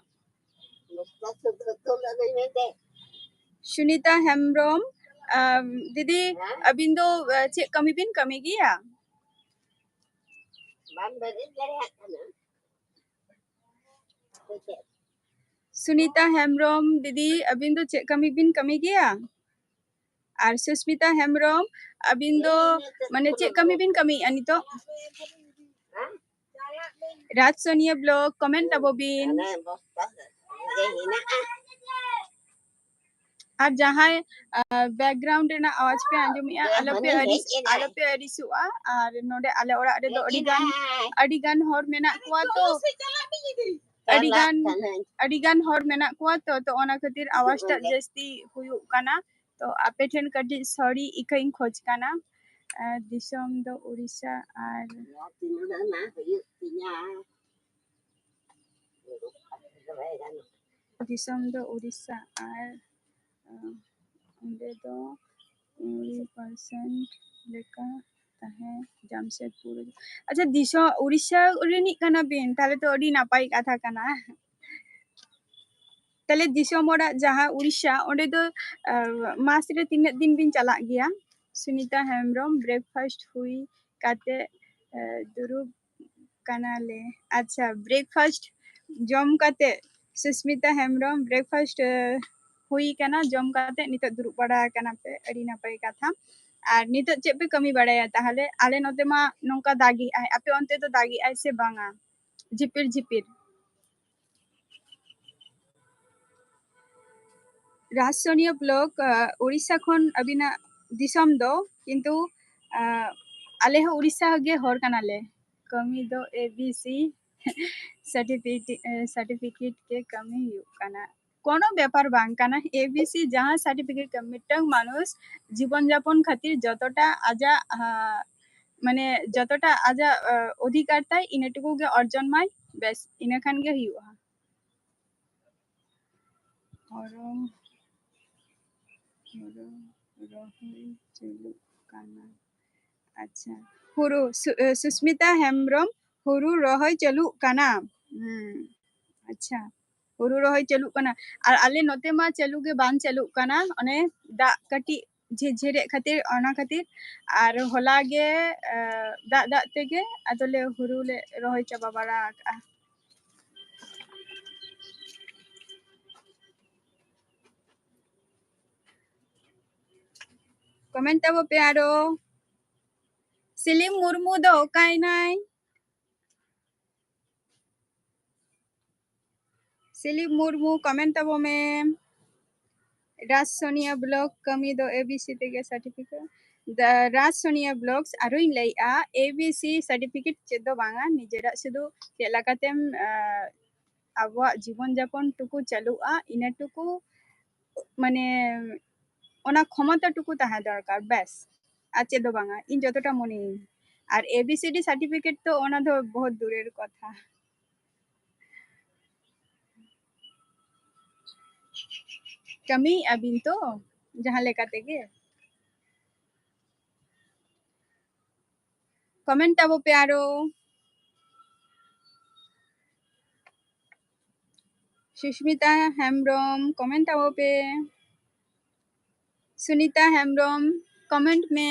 ᱥᱩᱱᱤᱛᱟ ᱦᱮᱢᱵᱨᱚᱢ, ᱟᱢ, ᱫᱤᱫᱤ, ᱦᱮᱸ? ᱟᱹᱵᱤᱱ ᱫᱚ, ᱟ, ᱪᱮᱫ ᱠᱟᱹᱢᱤ ᱵᱤᱱ ᱠᱟᱹᱢᱤ ᱜᱮᱭᱟ? ᱵᱟᱢ ᱵᱮᱨᱮᱫ ᱫᱟᱲᱮᱭᱟᱜ ᱠᱟᱱᱟ᱾ ᱥᱩᱱᱤᱛᱟ ᱦᱮᱢᱵᱨᱚᱢ, ᱫᱤᱫᱤ, ᱟᱹᱵᱤᱱ ᱫᱚ ᱪᱮᱫ ᱠᱟᱹᱢᱤ ᱵᱤᱱ ᱠᱟᱹᱢᱤ ᱜᱮᱭᱟ? ᱟᱨ ᱥᱩᱥᱢᱤᱛᱟ ᱦᱮᱢᱵᱨᱚᱢ, ᱟᱹᱵᱤᱱ ᱫᱚ, ᱢᱟᱱᱮ, ᱪᱮᱫ ᱠᱟᱹᱢᱤ ᱵᱤᱱ ᱠᱟᱹᱢᱤᱭᱮᱫᱼᱟ ᱱᱤᱛᱚᱜ? ᱨᱟᱡᱽ ᱥᱳᱱᱤᱭᱟ ᱵᱞᱚᱜ, ᱠᱚᱢᱮᱱᱴ ᱛᱟᱵᱚ ᱵᱤᱱ᱾ ᱟᱨ ᱡᱟᱦᱟᱸᱭ, ᱟ, ᱵᱮᱠᱜᱨᱟᱣᱩᱱᱰ ᱨᱮᱱᱟᱜ ᱟᱣᱟᱡᱽ ᱯᱮ ᱟᱸᱡᱚᱢᱮᱫᱼᱟ, ᱟᱞᱚᱯᱮ ᱟᱹᱲᱤᱥ, ᱟᱞᱚᱯᱮ ᱟᱹᱲᱤᱥᱚᱜᱼᱟ᱾ ᱟᱨ ᱱᱚᱰᱮ ᱟᱞᱮ ᱚᱲᱟᱜ ᱨᱮᱫᱚ ᱟᱹᱰᱤ ᱜᱟᱱ, ᱟᱹᱰᱤ ᱜᱟᱱ ᱦᱚᱲ ᱢᱮᱱᱟᱜ ᱠᱚᱣᱟ ᱛᱚ, ᱟᱹᱰᱤ ᱜᱟᱱ, ᱟᱹᱰᱤ ᱜᱟᱱ ᱦᱚᱲ ᱢᱮᱱᱟᱜ ᱠᱚᱣᱟ ᱛᱚ, ᱛᱚ ᱚᱱᱟ ᱠᱷᱟᱹᱛᱤᱨ ᱟᱣᱟᱡᱽ ᱴᱟᱜ ᱡᱟᱹᱥᱛᱤ ᱦᱩᱭᱩᱜ ᱠᱟᱱᱟ᱾ ᱛᱚ ᱟᱯᱮ ᱴᱷᱮᱱ ᱠᱟᱹᱴᱤᱡ ᱥᱚᱨᱤ ᱤᱠᱟᱹᱧ ᱠᱷᱚᱡᱽ ᱠᱟᱱᱟ᱾ ᱟᱨ ᱫᱤᱥᱚᱢ ᱫᱚ ᱩᱲᱤᱥᱥᱟ ᱟᱨ ᱫᱤᱥᱚᱢ ᱫᱚ ᱩᱲᱤᱥᱥᱟ ᱟᱨ, ᱟᱸ, ᱚᱸᱰᱮ ᱫᱚ ᱠᱩᱲᱤ ᱯᱟᱨᱥᱮᱱᱴ ᱞᱮᱠᱟ ᱛᱟᱦᱮᱸ ᱡᱟᱢᱥᱮᱫᱽᱯᱩᱨ᱾ ᱟᱪᱪᱷᱟ, ᱫᱤᱥᱚᱢ ᱩᱲᱤᱥᱥᱟ ᱨᱤᱱᱤᱡ ᱠᱟᱱᱟ ᱵᱤᱱ, ᱛᱟᱦᱞᱮ ᱛᱚ ᱟᱹᱰᱤ ᱱᱟᱯᱟᱭ ᱠᱟᱛᱷᱟ ᱠᱟᱱᱟ᱾ ᱛᱟᱦᱞᱮ ᱫᱤᱥᱚᱢ ᱚᱲᱟᱜ ᱡᱟᱦᱟᱸ ᱩᱲᱤᱥᱥᱟ, ᱚᱸᱰᱮ ᱫᱚ, ᱟᱸ, ᱢᱟᱥ ᱨᱮ ᱛᱤᱱᱟᱹᱜ ᱫᱤᱱ ᱵᱤᱱ ᱪᱟᱞᱟᱜ ᱜᱮᱭᱟ? ᱥᱩᱱᱤᱛᱟ ᱦᱮᱢᱵᱨᱚᱢ, ᱵᱨᱮᱠᱯᱷᱟᱥᱴ ᱦᱩᱭ ᱠᱟᱛᱮ, ᱟᱸ, ᱫᱩᱲᱩᱵ ᱠᱟᱱᱟᱞᱮ᱾ ᱟᱪᱪᱷᱟ, breakfast ᱡᱚᱢ ᱠᱟᱛᱮ, ᱥᱩᱥᱢᱤᱛᱟ ᱦᱮᱢᱵᱨᱚᱢ, breakfast, ᱮ, ᱦᱩᱭ ᱠᱟᱱᱟ, ᱡᱚᱢ ᱠᱟᱛᱮ ᱱᱤᱛᱚᱜ ᱫᱩᱲᱩᱵ ᱵᱟᱲᱟ ᱟᱠᱟᱱᱟ ᱯᱮ, ᱟᱹᱰᱤ ᱱᱟᱯᱟᱭ ᱠᱟᱛᱷᱟ᱾ ᱟᱨ ᱱᱤᱛᱚᱜ ᱪᱮᱫ ᱯᱮ ᱠᱟᱹᱢᱤ ᱵᱟᱲᱟᱭᱟ ᱛᱟᱦᱚᱞᱮ? ᱟᱞᱮ ᱱᱚᱛᱮ ᱢᱟ ᱱᱚᱝᱠᱟ ᱫᱟᱜᱮᱜᱼᱟᱭ, ᱟᱯᱮ ᱚᱱᱛᱮ ᱫᱚ ᱫᱟᱜᱮᱜᱼᱟᱭ ᱥᱮ ᱵᱟᱝᱟ? ᱡᱷᱤᱯᱤᱨ ᱡᱷᱤᱯᱤᱨ᱾ ᱨᱟᱡᱽᱥᱳᱱᱤᱭᱟ ᱵᱞᱚᱠ, ᱟᱸ, ᱩᱲᱤᱥᱥᱟ ᱠᱷᱚᱱ ᱟᱹᱵᱤᱱᱟᱜ ᱫᱤᱥᱚᱢ ᱫᱚ, ᱠᱤᱱᱛᱩ, ᱟᱸ, ᱟᱞᱮ ᱦᱚᱸ ᱩᱲᱤᱥᱥᱟ ᱜᱮ ᱦᱚᱲ ᱠᱟᱱᱟᱞᱮ᱾ ᱠᱟᱹᱢᱤ ᱫᱚ A B C certificate, A, certificate ᱜᱮ ᱠᱟᱹᱢᱤ ᱦᱩᱭᱩᱜ ᱠᱟᱱᱟ᱾ ᱠᱳᱱᱳ ᱵᱮᱯᱟᱨ ᱵᱟᱝ ᱠᱟᱱᱟ, ᱮ ᱵᱤ ᱥᱤ ᱡᱟᱦᱟᱸ certificate ᱠᱟᱹᱢᱤ, ᱢᱤᱫᱴᱟᱝ ᱢᱟᱱᱩᱥ ᱡᱤᱵᱚᱱ ᱡᱟᱯᱚᱱ ᱠᱷᱟᱹᱛᱤᱨ ᱡᱚᱛᱚᱴᱟ ᱟᱡᱟᱜ, ᱟᱸ, ᱢᱟᱱᱮ ᱡᱚᱛᱚᱴᱟ ᱟᱡᱟᱜ, ᱟᱸ, ᱚᱫᱷᱤᱠᱟᱨ ᱛᱟᱭ, ᱤᱱᱟᱹ ᱴᱩᱠᱩ ᱜᱮ ᱚᱨᱡᱚᱱ ᱢᱟᱭ, ᱵᱮᱥ, ᱤᱱᱟᱹ ᱠᱷᱟᱱ ᱜᱮ ᱦᱩᱭᱩᱜᱼᱟ᱾ ᱦᱳᱲᱳ, ᱦᱳᱲᱳ ᱨᱚᱦᱚᱭ ᱪᱟᱹᱞᱩᱜ ᱠᱟᱱᱟ᱾ ᱟᱪᱪᱷᱟ, ᱦᱩᱲᱩ, ᱥᱩ-, ᱮ, ᱥᱩᱥᱢᱤᱛᱟ ᱦᱮᱢᱵᱨᱚᱢ, ᱦᱩᱲᱩ ᱨᱚᱦᱚᱭ ᱪᱟᱹᱞᱩᱜ ᱠᱟᱱᱟ᱾ ᱦᱩᱸ, ᱟᱪᱪᱷᱟ, ᱦᱩᱲᱩ ᱨᱚᱦᱚᱭ ᱪᱟᱹᱞᱩᱜ ᱠᱟᱱᱟ᱾ ᱟᱨ ᱟᱞᱮ ᱱᱚᱛᱮ ᱢᱟ ᱪᱟᱹᱞᱩ ᱜᱮ ᱵᱟᱝ ᱪᱟᱹᱞᱩᱜ ᱠᱟᱱᱟ, ᱚᱱᱮ ᱫᱟᱜ ᱠᱟᱹᱴᱤᱡ ᱡᱷᱤᱨᱡᱷᱤᱨᱮᱫ ᱠᱷᱟᱹᱛᱤᱨ, ᱚᱱᱟ ᱠᱷᱟᱹᱛᱤᱨ᱾ ᱟᱨ ᱦᱚᱞᱟ ᱜᱮ, ᱮ, ᱫᱟᱜ ᱫᱟᱜ ᱛᱮᱜᱮ ᱟᱫᱚᱞᱮ ᱦᱩᱲᱩ ᱞᱮ ᱨᱚᱦᱚᱭ ᱪᱟᱵᱟ ᱵᱟᱲᱟ ᱟᱠᱟᱜᱼᱟ᱾ Comment ᱛᱟᱵᱚ ᱯᱮ ᱟᱨᱚ᱾ ᱥᱤᱞᱤᱢ ᱢᱩᱨᱢᱩ ᱫᱚ ᱚᱠᱟᱭᱱᱟᱭ? ᱥᱤᱞᱤᱢ ᱢᱩᱨᱢᱩ, comment ᱛᱟᱵᱚ ᱢᱮ᱾ ᱨᱟᱡᱽ ᱥᱳᱱᱤᱭᱟ ᱵᱞᱚᱠ ᱠᱟᱹᱢᱤ ᱫᱚ ᱮ ᱵᱤ ᱥᱤ ᱛᱮᱜᱮ certificate᱾ The Raj Sonia blogs, ᱟᱨᱚᱧ ᱞᱟᱹᱭᱮᱜᱼᱟ, ᱮ ᱵᱤ ᱥᱤ certificate ᱪᱮᱫ ᱫᱚ ᱵᱟᱝᱟ, ᱱᱤᱡᱮᱨᱟᱜ ᱥᱩᱫᱷᱩ ᱪᱮᱫ ᱞᱮᱠᱟᱛᱮᱢ, ᱟᱸ, ᱟᱵᱚᱣᱟᱜ ᱡᱤᱵᱚᱱ ᱡᱟᱯᱚᱱ ᱴᱩᱠᱩ ᱪᱟᱹᱞᱩᱜᱼᱟ, ᱤᱱᱟᱹ ᱴᱩᱠᱩ, ᱢᱟᱱᱮ, ᱚᱱᱟ ᱠᱷᱚᱢᱚᱛᱟ ᱴᱩᱠᱩ ᱛᱟᱦᱮᱸ ᱫᱚᱨᱠᱟᱨ, ᱵᱮᱥ, ᱟᱨ ᱪᱮᱫ ᱫᱚ ᱵᱟᱝᱟ, ᱤᱧ ᱡᱚᱛᱚᱴᱟ ᱢᱚᱱᱮᱭᱟᱹᱧ᱾ ᱟᱨ A B C D certificate ᱛᱚ ᱚᱱᱟ ᱫᱚ ᱵᱚᱦᱩᱛ ᱫᱩᱨᱮᱨ ᱠᱚᱛᱷᱟ᱾ ᱠᱟᱹᱢᱤᱭᱮᱫᱼᱟ ᱵᱤᱱ ᱛᱚ ᱡᱟᱦᱟᱸ ᱞᱮᱠᱟ ᱛᱮᱜᱮ? Comment ᱛᱟᱵᱚ ᱯᱮ ᱟᱨᱚ᱾ ᱥᱩᱥᱢᱤᱛᱟ ᱦᱮᱢᱵᱨᱚᱢ, comment ᱛᱟᱵᱚ ᱯᱮ᱾ ᱥᱩᱱᱤᱛᱟ ᱦᱮᱢᱵᱨᱚᱢ, comment ᱢᱮ᱾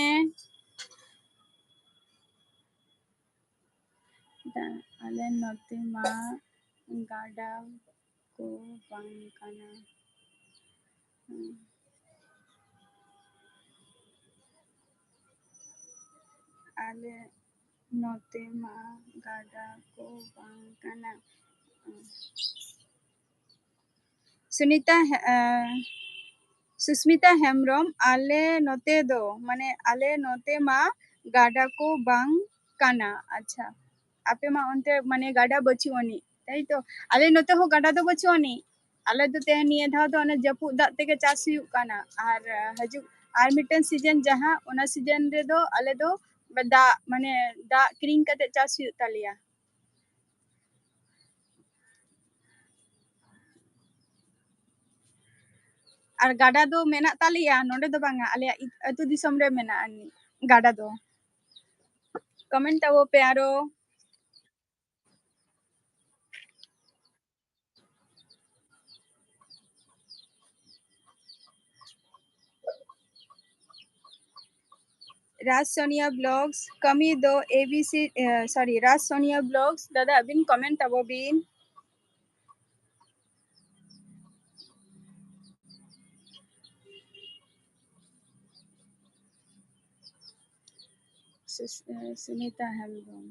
ᱟᱞᱮ ᱱᱚᱛᱮ ᱢᱟ ᱜᱟᱰᱟ ᱠᱚ ᱵᱟᱝ ᱠᱟᱱᱟ᱾ ᱦᱩᱸ᱾ ᱟᱞᱮ ᱱᱚᱛᱮ ᱢᱟ ᱜᱟᱰᱟ ᱠᱚ ᱵᱟᱝ ᱠᱟᱱᱟ᱾ ᱦᱩᱸ᱾ ᱥᱩᱱᱤᱛᱟ ᱦᱮ-, ᱮ, ᱥᱩᱥᱢᱤᱛᱟ ᱦᱮᱢᱵᱨᱚᱢ, ᱟᱞᱮ ᱱᱚᱛᱮ ᱫᱚ, ᱢᱟᱱᱮ, ᱟᱞᱮ ᱱᱚᱛᱮ ᱢᱟ ᱜᱟᱰᱟ ᱠᱚ ᱵᱟᱝ ᱠᱟᱱᱟ᱾ ᱟᱪᱪᱷᱟ, ᱟᱯᱮ ᱢᱟ ᱚᱱᱛᱮ, ᱢᱟᱱᱮ, ᱜᱟᱰᱟ ᱵᱟᱹᱪᱩᱜ ᱟᱹᱱᱤᱡ, ᱛᱟᱭ ᱛᱚ? ᱟᱞᱮ ᱱᱚᱛᱮ ᱦᱚᱸ ᱜᱟᱰᱟ ᱫᱚ ᱵᱟᱹᱪᱩᱜ ᱟᱹᱱᱤᱡ᱾ ᱟᱞᱮ ᱫᱚ ᱛᱮ ᱱᱤᱭᱟᱹ ᱫᱷᱟᱣ ᱫᱚ ᱚᱱᱮ ᱡᱟᱹᱯᱩᱫ ᱫᱟᱜ ᱛᱮᱜᱮ ᱪᱟᱥ ᱦᱩᱭᱩᱜ ᱠᱟᱱᱟ᱾ ᱟᱨ, ᱟ, ᱦᱤᱡᱩᱜ, ᱟᱨ ᱢᱤᱫᱴᱮᱱ ᱥᱤᱡᱮᱱ ᱡᱟᱦᱟᱸ, ᱚᱱᱟ ᱥᱤᱡᱮᱱ ᱨᱮᱫᱚ ᱟᱞᱮ ᱫᱚ ᱫᱟᱜ, ᱢᱟᱱᱮ, ᱫᱟᱜ ᱠᱤᱨᱤᱧ ᱠᱟᱛᱮ ᱪᱟᱥ ᱦᱩᱭᱩᱜ ᱛᱟᱞᱮᱭᱟ᱾ ᱟᱨ ᱜᱟᱰᱟ ᱫᱚ ᱢᱮᱱᱟᱜ ᱛᱟᱞᱮᱭᱟ, ᱱᱚᱰᱮ ᱫᱚ ᱵᱟᱝᱟ, ᱟᱞᱮᱭᱟᱜ ᱤ-, ᱟᱹᱛᱩ ᱫᱤᱥᱚᱢ ᱨᱮ ᱢᱮᱱᱟᱜᱼᱟ ᱜᱟᱰᱟ ᱫᱚ᱾ ᱠᱚᱢᱮᱱᱴ ᱛᱟᱵᱚ ᱯᱮ ᱟᱨᱚ᱾ ᱨᱟᱡᱽ ᱥᱳᱱᱤᱭᱟ ᱵᱞᱚᱜᱥ, ᱠᱟᱹᱢᱤ ᱫᱚ A B C, A, sorry, Raj Sonia blogs, ᱫᱟᱫᱟ ᱟᱹᱵᱤᱱ ᱠᱚᱢᱮᱱᱴ ᱛᱟᱵᱚ ᱵᱤᱱ᱾ ᱥᱩᱥ-, ᱮ, ᱥᱩᱱᱤᱛᱟ ᱦᱮᱢᱵᱨᱚᱢ᱾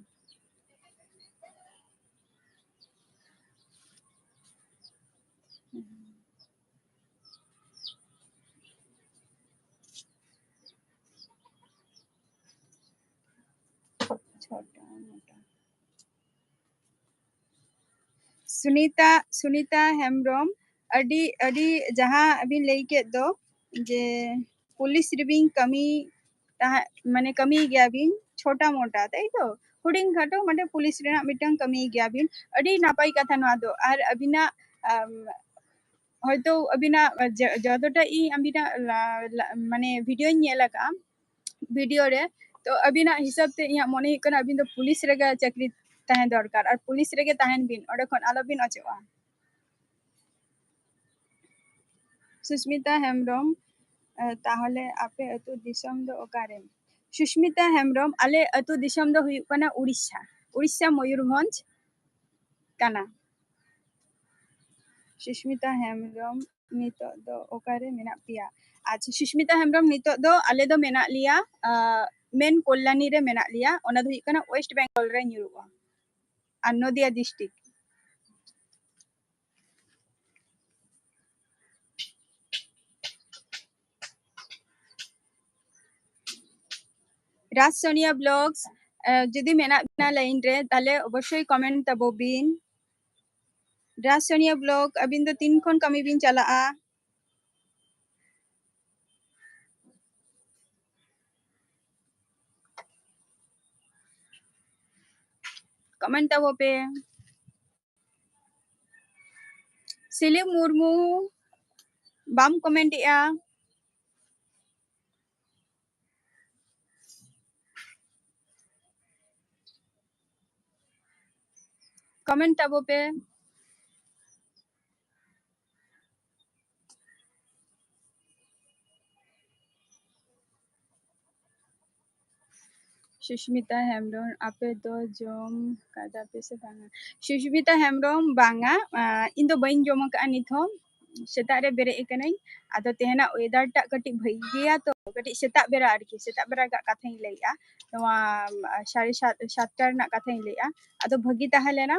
ᱪᱷᱳᱴᱟ ᱢᱳᱴᱟ᱾ ᱥᱩᱱᱤᱛᱟ, ᱥᱩᱱᱤᱛᱟ ᱦᱮᱢᱵᱨᱚᱢ, ᱟᱹᱰᱤ, ᱟᱹᱰᱤ ᱡᱟᱦᱟᱸ ᱵᱤᱱ ᱞᱟᱹᱭ ᱠᱮᱫ ᱫᱚ, ᱡᱮ ᱯᱩᱞᱤᱥ ᱨᱮᱵᱤᱱ ᱠᱟᱹᱢᱤ ᱛᱟᱦᱮᱸ, ᱢᱟᱱᱮ ᱠᱟᱹᱢᱤ ᱜᱮᱭᱟᱵᱤᱱ ᱪᱷᱳᱴᱟ ᱢᱳᱴᱟ, ᱛᱟᱭ ᱛᱚ? ᱦᱩᱰᱤᱧ ᱠᱷᱟᱴᱚ, ᱢᱟᱱᱮ ᱯᱩᱞᱤᱥ ᱨᱮᱱᱟᱜ ᱢᱤᱫᱴᱟᱝ ᱠᱟᱹᱢᱤ ᱜᱮᱭᱟᱵᱤᱱ᱾ ᱟᱹᱰᱤ ᱱᱟᱯᱟᱭ ᱠᱟᱛᱷᱟ ᱱᱚᱣᱟ ᱫᱚ᱾ ᱟᱨ ᱟᱹᱵᱤᱱᱟᱜ, ᱟᱢ, ᱦᱚᱭᱛᱳ ᱟᱹᱵᱤᱱᱟᱜ ᱡᱚ-, ᱡᱚᱛᱚᱴᱟ ᱤᱧ ᱟᱹᱵᱤᱱᱟᱜ ᱞᱟ-, ᱞᱟ-, ᱢᱟᱱᱮ ᱵᱷᱤᱰᱤᱭᱳᱧ ᱧᱮᱞ ᱟᱠᱟᱫᱼᱟ, ᱵᱷᱤᱰᱤᱭᱳ ᱨᱮ, ᱛᱚ ᱟᱹᱵᱤᱱᱟᱜ ᱦᱤᱥᱟᱹᱵ ᱛᱮ ᱤᱧᱟᱹᱜ ᱢᱚᱱᱮ ᱦᱩᱭᱩᱜ ᱠᱟᱱᱟ ᱟᱹᱵᱤᱱ ᱫᱚ ᱯᱩᱞᱤᱥ ᱨᱮᱜᱮ ᱪᱟᱹᱠᱨᱤ ᱛᱟᱦᱮᱸ ᱫᱚᱨᱠᱟᱨ, ᱟᱨ ᱯᱩᱞᱤᱥ ᱨᱮᱜᱮ ᱛᱟᱦᱮᱱ ᱵᱤᱱ, ᱚᱸᱰᱮ ᱠᱷᱚᱱ ᱟᱞᱚᱵᱤᱱ ᱚᱪᱚᱜᱼᱟ᱾ ᱥᱩᱥᱢᱤᱛᱟ ᱦᱮᱢᱵᱨᱚᱢ, ᱮ, ᱛᱟᱦᱚᱞᱮ ᱟᱯᱮ ᱟᱹᱛᱩ ᱫᱤᱥᱚᱢ ᱫᱚ ᱚᱠᱟᱨᱮ? ᱥᱩᱥᱢᱤᱛᱟ ᱦᱮᱢᱵᱨᱚᱢ, ᱟᱞᱮ ᱟᱹᱛᱩ ᱫᱤᱥᱚᱢ ᱫᱚ ᱦᱩᱭᱩᱜ ᱠᱟᱱᱟ ᱩᱲᱤᱥᱥᱟ᱾ ᱩᱲᱤᱥᱥᱟ ᱢᱚᱭᱩᱨᱵᱷᱚᱸᱡᱽ ᱠᱟᱱᱟ᱾ ᱥᱩᱥᱢᱤᱛᱟ ᱦᱮᱢᱵᱨᱚᱢ, ᱱᱤᱛᱚᱜ ᱫᱚ ᱚᱠᱟᱨᱮ ᱢᱮᱱᱟᱜ ᱯᱮᱭᱟ? ᱟᱪᱪᱷᱟ, ᱥᱩᱥᱢᱤᱛᱟ ᱦᱮᱢᱵᱨᱚᱢ, ᱱᱤᱛᱚᱜ ᱫᱚ ᱟᱞᱮ ᱫᱚ ᱢᱮᱱᱟᱜ ᱞᱮᱭᱟ, ᱟᱸ, ᱢᱮᱱ ᱠᱚᱞᱞᱟᱱᱤ ᱨᱮ ᱢᱮᱱᱟᱜ ᱞᱮᱭᱟ, ᱚᱱᱟ ᱫᱚ ᱦᱩᱭᱩᱜ ᱠᱟᱱᱟ ᱳᱭᱮᱥᱴ ᱵᱮᱝᱜᱚᱞ ᱨᱮ ᱧᱩᱨᱩᱜᱼᱟ, ᱟᱨ ᱱᱚᱫᱤᱭᱟ ᱰᱤᱥᱴᱨᱤᱠᱴ᱾ ᱨᱟᱡᱽ ᱥᱳᱱᱤᱭᱟ ᱵᱞᱚᱜᱥ, ᱟᱸ, ᱡᱩᱫᱤ ᱢᱮᱱᱟᱜ ᱵᱤᱱᱟ ᱞᱟᱭᱤᱱ ᱨᱮ, ᱛᱟᱦᱞᱮ ᱚᱵᱚᱥᱥᱳᱭ ᱠᱚᱢᱮᱱᱴ ᱛᱟᱵᱚ ᱵᱤᱱ᱾ ᱨᱟᱡᱽ ᱥᱳᱱᱤᱭᱟ ᱵᱞᱚᱜ, ᱟᱹᱵᱤᱱ ᱫᱚ ᱛᱤᱱ ᱠᱷᱚᱱ ᱠᱟᱹᱢᱤ ᱵᱤᱱ ᱪᱟᱞᱟᱜᱼᱟ? ᱠᱚᱢᱮᱱᱴ ᱛᱟᱵᱚ ᱯᱮ᱾ ᱥᱤᱞᱤ ᱢᱩᱨᱢᱩ, ᱵᱟᱢ ᱠᱚᱢᱮᱱᱴ ᱮᱜᱼᱟ? ᱠᱚᱢᱮᱱᱴ ᱛᱟᱵᱚ ᱯᱮ᱾ ᱥᱩᱥᱢᱤᱛᱟ ᱦᱮᱢᱵᱨᱚᱢ, ᱟᱯᱮ ᱫᱚ ᱡᱚᱢ ᱠᱟᱫᱟ ᱯᱮ ᱥᱮ ᱵᱟᱝᱟ? ᱥᱩᱥᱢᱤᱛᱟ ᱦᱮᱢᱵᱨᱚᱢ, ᱵᱟᱝᱟ, ᱟᱸ, ᱤᱧ ᱫᱚ ᱵᱟᱹᱧ ᱡᱚᱢ ᱟᱠᱟᱫᱼᱟ ᱱᱤᱛ ᱦᱚᱸ᱾ ᱥᱮᱛᱟᱜ ᱨᱮ ᱵᱮᱨᱮᱫ ᱟᱠᱟᱱᱟᱹᱧ, ᱟᱫᱚ ᱛᱮᱦᱮᱧᱟᱜ ᱚᱭᱮᱫᱟᱨ ᱴᱟᱜ ᱠᱟᱹᱴᱤᱡ ᱵᱷᱟᱹᱜᱤ ᱜᱮᱭᱟ ᱛᱚ, ᱠᱟᱹᱴᱤᱡ ᱥᱮᱛᱟᱜ ᱵᱮᱲᱟ ᱟᱨᱠᱤ, ᱥᱮᱛᱟᱜ ᱵᱮᱲᱟ ᱨᱮᱱᱟᱜ ᱠᱟᱛᱷᱟᱧ ᱞᱟᱹᱭᱮᱜᱼᱟ, ᱱᱚᱣᱟ, ᱟᱸ, ᱥᱟᱲᱮ ᱥᱟᱛ, ᱥᱟᱛᱴᱟ ᱨᱮᱱᱟᱜ ᱠᱟᱛᱷᱟᱧ ᱞᱟᱹᱭᱮᱜᱼᱟ᱾ ᱟᱫᱚ ᱵᱷᱟᱹᱜᱤ ᱛᱟᱦᱮᱸ ᱞᱮᱱᱟ᱾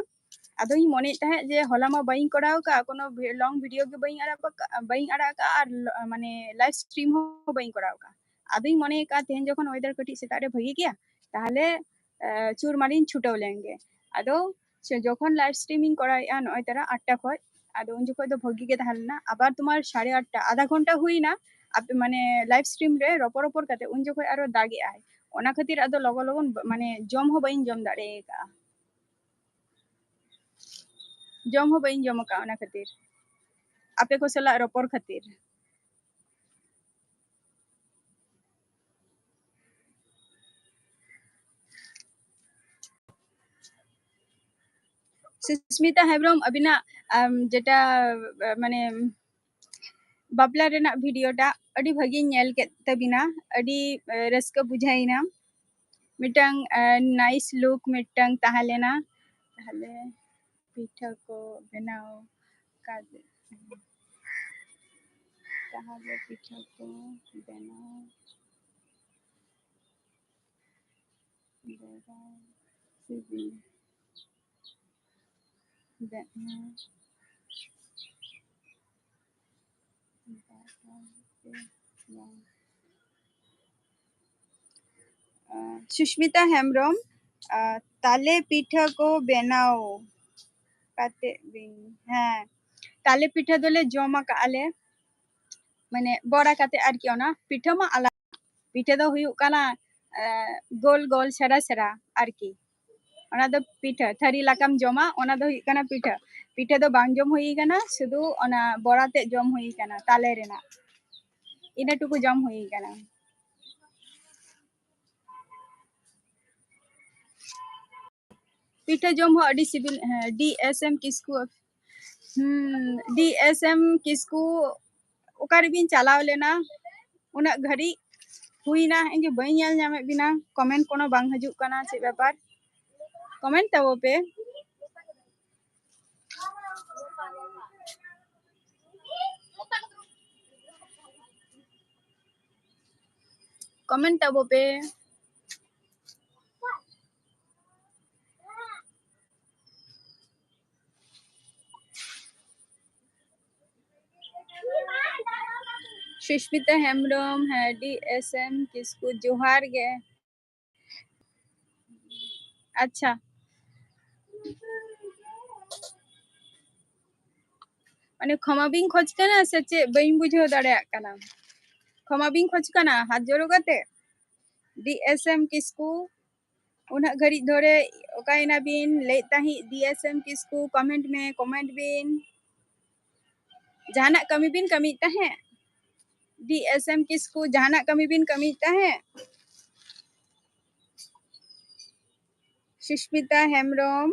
ᱟᱫᱚᱧ ᱢᱚᱱᱮᱭᱮᱫ ᱛᱟᱦᱮᱸᱫ ᱡᱮ ᱦᱚᱞᱟ ᱢᱟ ᱵᱟᱹᱧ ᱠᱚᱨᱟᱣ ᱠᱟᱜᱼᱟ, ᱠᱳᱱᱳ ᱵᱷᱤ-, ᱞᱚᱝ ᱵᱷᱤᱰᱤᱭᱳ ᱜᱮ ᱵᱟᱹᱧ ᱟᱲᱟᱜ ᱠᱟᱜᱼᱟ, ᱵᱟᱹᱧ ᱟᱲᱟᱜ ᱠᱟᱜᱼᱟ, ᱟᱨ ᱞᱚ-, ᱢᱟᱱᱮ ᱞᱟᱭᱤᱵᱷ ᱥᱴᱨᱤᱢ ᱦᱚᱸ ᱵᱟᱹᱧ ᱠᱚᱨᱟᱣ ᱠᱟᱜᱼᱟ᱾ ᱟᱫᱚᱧ ᱢᱚᱱᱮ ᱠᱟᱜᱼᱟ, ᱛᱮᱦᱮᱧ ᱡᱚᱠᱷᱚᱱ ᱚᱭᱮᱫᱟᱨ ᱠᱟᱹᱴᱤᱡ ᱥᱮᱛᱟᱜ ᱨᱮ ᱵᱷᱟᱹᱜᱤ ᱜᱮᱭᱟ, ᱛᱟᱦᱞᱮ, ᱮ, ᱪᱩᱨ ᱢᱟᱨᱤᱧ ᱪᱷᱩᱴᱟᱹᱣ ᱞᱮᱱ ᱜᱮ᱾ ᱟᱫᱚ ᱥᱮ ᱡᱚᱠᱷᱚᱱ ᱞᱟᱭᱤᱵᱷ ᱥᱴᱨᱤᱢ ᱤᱧ ᱠᱚᱨᱟᱣᱮᱫᱼᱟ ᱱᱚᱜᱼᱚᱭ ᱛᱟᱨᱟ ᱟᱴᱴᱟ ᱠᱷᱚᱡ, ᱟᱫᱚ ᱩᱱ ᱡᱚᱠᱷᱚᱡ ᱫᱚ ᱵᱷᱟᱹᱜᱤ ᱜᱮ ᱛᱟᱦᱮᱸ ᱞᱮᱱᱟ᱾ ᱟᱵᱟᱨ ᱛᱚᱢᱟᱨ ᱥᱟᱲᱮ ᱟᱴᱴᱟ, ᱟᱫᱷᱟ ᱜᱷᱚᱱᱴᱟ ᱦᱩᱭᱱᱟ, ᱟᱯᱮ ᱢᱟᱱᱮ ᱞᱟᱭᱤᱵᱷ ᱥᱴᱨᱤᱢ ᱨᱮ ᱨᱚᱯᱚᱲ ᱨᱚᱯᱚᱲ ᱠᱟᱛᱮ ᱩᱱ ᱡᱚᱠᱷᱚᱡ ᱟᱨᱚ ᱫᱟᱜᱮᱜᱼᱟᱭ, ᱚᱱᱟ ᱠᱷᱟᱹᱛᱤᱨ ᱟᱫᱚ ᱞᱚᱜᱚᱱ ᱞᱚᱜᱚᱱ ᱵ-, ᱢᱟᱱᱮ ᱡᱚᱢ ᱦᱚᱸ ᱵᱟᱹᱧ ᱡᱚᱢ ᱫᱟᱲᱮ ᱟᱠᱟᱫᱼᱟ᱾ ᱡᱚᱢ ᱦᱚᱸ ᱵᱟᱹᱧ ᱡᱚᱢ ᱟᱠᱟᱫᱼᱟ ᱚᱱᱟ ᱠᱷᱟᱹᱛᱤᱨ, ᱟᱯᱮ ᱠᱚ ᱥᱟᱞᱟᱜ ᱨᱚᱯᱚᱲ ᱠᱷᱟᱹᱛᱤᱨ᱾ ᱥᱩᱥᱢᱤᱛᱟ ᱦᱮᱢᱵᱨᱚᱢ, ᱟᱹᱵᱤᱱᱟᱜ, ᱟᱢ, ᱡᱮᱴᱟ, ᱢᱟᱱᱮ, ᱵᱟᱯᱞᱟ ᱨᱮᱱᱟᱜ ᱵᱷᱤᱰᱤᱭᱳ ᱴᱟᱜ ᱟᱹᱰᱤ ᱵᱷᱟᱹᱜᱤᱧ ᱧᱮᱞ ᱠᱮᱫ ᱛᱟᱹᱵᱤᱱᱟ, ᱟᱹᱰᱤ, ᱮ, ᱨᱟᱹᱥᱠᱟᱹ ᱵᱩᱡᱷᱟᱹᱣᱮᱱᱟ᱾ ᱢᱤᱫᱴᱟᱝ ᱱᱟᱭᱤᱥ ᱞᱩᱠ ᱢᱤᱫᱴᱟᱝ ᱛᱟᱦᱮᱸ ᱞᱮᱱᱟ᱾ ᱛᱟᱦᱞᱮ ᱯᱤᱴᱷᱟᱹ ᱠᱚ ᱵᱮᱱᱟᱣ ᱠᱟᱛᱮ, ᱛᱟᱦᱞᱮ ᱯᱤᱴᱷᱟᱹ ᱠᱚ ᱵᱮᱱᱟᱣ ᱵᱮᱱᱟᱣ ᱥᱤᱵᱤᱞ ᱵᱮᱱᱟᱣ᱾ ᱥᱩᱥᱢᱤᱛᱟ ᱦᱮᱢᱵᱨᱚᱢ, ᱛᱟᱞᱮ ᱯᱤᱴᱷᱟᱹ ᱠᱚ ᱵᱮᱱᱟᱣ ᱠᱟᱛᱮ ᱵᱤᱱ, ᱦᱮᱸ, ᱛᱟᱞᱮ ᱯᱤᱴᱷᱟᱹ ᱫᱚᱞᱮ ᱡᱚᱢ ᱟᱠᱟᱫᱼᱟ ᱞᱮ, ᱢᱟᱱᱮ ᱵᱚᱲᱟ ᱠᱟᱛᱮ ᱟᱨᱠᱤ᱾ ᱚᱱᱟ ᱯᱤᱴᱷᱟᱹ ᱢᱟ ᱟᱞᱟᱫᱟ, ᱯᱤᱴᱷᱟᱹ ᱫᱚ ᱦᱩᱭᱩᱜ ᱠᱟᱱᱟ ᱜᱳᱞ ᱜᱳᱞ ᱥᱮᱨᱟ ᱥᱮᱨᱟ ᱟᱨᱠᱤ, ᱚᱱᱟ ᱫᱚ ᱯᱤᱴᱷᱟᱹ᱾ ᱛᱷᱟᱹᱨᱤ ᱞᱮᱠᱟᱢ ᱡᱚᱢᱟ, ᱚᱱᱟ ᱫᱚ ᱦᱩᱭᱩᱜ ᱠᱟᱱᱟ ᱯᱤᱴᱷᱟᱹ᱾ ᱯᱤᱴᱷᱟᱹ ᱫᱚ ᱵᱟᱝ ᱡᱚᱢ ᱦᱩᱭ ᱠᱟᱱᱟ, ᱥᱩᱫᱷᱩ ᱚᱱᱟ ᱵᱚᱲᱟ ᱛᱮᱫ ᱡᱚᱢ ᱦᱩᱭ ᱠᱟᱱᱟ, ᱛᱟᱞᱮ ᱨᱮᱱᱟᱜ, ᱤᱱᱟᱹ ᱴᱩᱠᱩ ᱡᱚᱢ ᱦᱩᱭ ᱠᱟᱱᱟ᱾ ᱯᱤᱴᱷᱟᱹ ᱡᱚᱢ ᱦᱚᱸ ᱟᱹᱰᱤ ᱥᱤᱵᱤᱞ᱾ ᱦᱮᱸ, ᱰᱤ ᱮᱥ ᱮᱢ ᱠᱤᱥᱠᱩ, ᱦᱩᱸ, ᱰᱤ ᱮᱥ ᱮᱢ ᱠᱤᱥᱠᱩ, ᱚᱠᱟ ᱨᱮᱵᱤᱱ ᱪᱟᱞᱟᱣ ᱞᱮᱱᱟ? ᱩᱱᱟᱹᱜ ᱜᱷᱟᱹᱲᱤᱡ ᱦᱩᱭᱱᱟ, ᱤᱧ ᱜᱮ ᱵᱟᱹᱧ ᱧᱮᱞ ᱧᱟᱢᱮᱫ ᱵᱤᱱᱟ, ᱠᱚᱢᱮᱱᱴ ᱠᱚᱱᱚ ᱵᱟᱝ ᱦᱤᱡᱩᱜ ᱠᱟᱱᱟ, ᱪᱮᱫ ᱵᱮᱯᱟᱨ? ᱠᱚᱢᱮᱱᱴ ᱛᱟᱵᱚ ᱯᱮ᱾ ᱠᱚᱢᱮᱱᱴ ᱛᱟᱵᱚ ᱯᱮ᱾ ᱥᱩᱥᱢᱤᱛᱟ ᱦᱮᱢᱵᱨᱚᱢ, ᱦᱮᱸ, ᱰᱤ ᱮᱥ ᱮᱢ ᱠᱤᱥᱠᱩ, ᱡᱚᱦᱟᱨ ᱜᱮ᱾ ᱟᱪᱪᱷᱟ, ᱢᱟᱱᱮ ᱠᱷᱚᱢᱟ ᱵᱤᱱ ᱠᱷᱚᱡᱽ ᱠᱟᱱᱟ ᱥᱮ ᱪᱮᱫ? ᱵᱟᱹᱧ ᱵᱩᱡᱷᱟᱹᱣ ᱫᱟᱲᱮᱭᱟᱜ ᱠᱟᱱᱟ᱾ ᱠᱷᱚᱢᱟ ᱵᱤᱱ ᱠᱷᱚᱡᱽ ᱠᱟᱱᱟ ᱦᱟᱛ ᱡᱳᱲ ᱠᱟᱛᱮ? ᱰᱤ ᱮᱥ ᱮᱢ ᱠᱤᱥᱠᱩ, ᱩᱱᱟᱹᱜ ᱜᱷᱟᱹᱲᱤᱡ ᱫᱷᱚᱨᱮ ᱚᱠᱟᱭᱮᱱᱟ ᱵᱤᱱ? ᱞᱟᱹᱭᱮᱫ ᱛᱟᱦᱮᱸᱫ ᱰᱤ ᱮᱥ ᱮᱢ ᱠᱤᱥᱠᱩ, ᱠᱚᱢᱮᱱᱴ ᱢᱮ, ᱠᱚᱢᱮᱱᱴ ᱵᱤᱱ᱾ ᱡᱟᱦᱟᱱᱟᱜ ᱠᱟᱹᱢᱤ ᱵᱤᱱ ᱠᱟᱹᱢᱤᱭᱮᱫ ᱛᱟᱦᱮᱸᱫ? ᱰᱤ ᱮᱥ ᱮᱢ ᱠᱤᱥᱠᱩ, ᱡᱟᱦᱟᱱᱟᱜ ᱠᱟᱹᱢᱤ ᱵᱤᱱ ᱠᱟᱹᱢᱤᱭᱮᱫ ᱛᱟᱦᱮᱸᱫ? ᱥᱩᱥᱢᱤᱛᱟ ᱦᱮᱢᱵᱨᱚᱢ,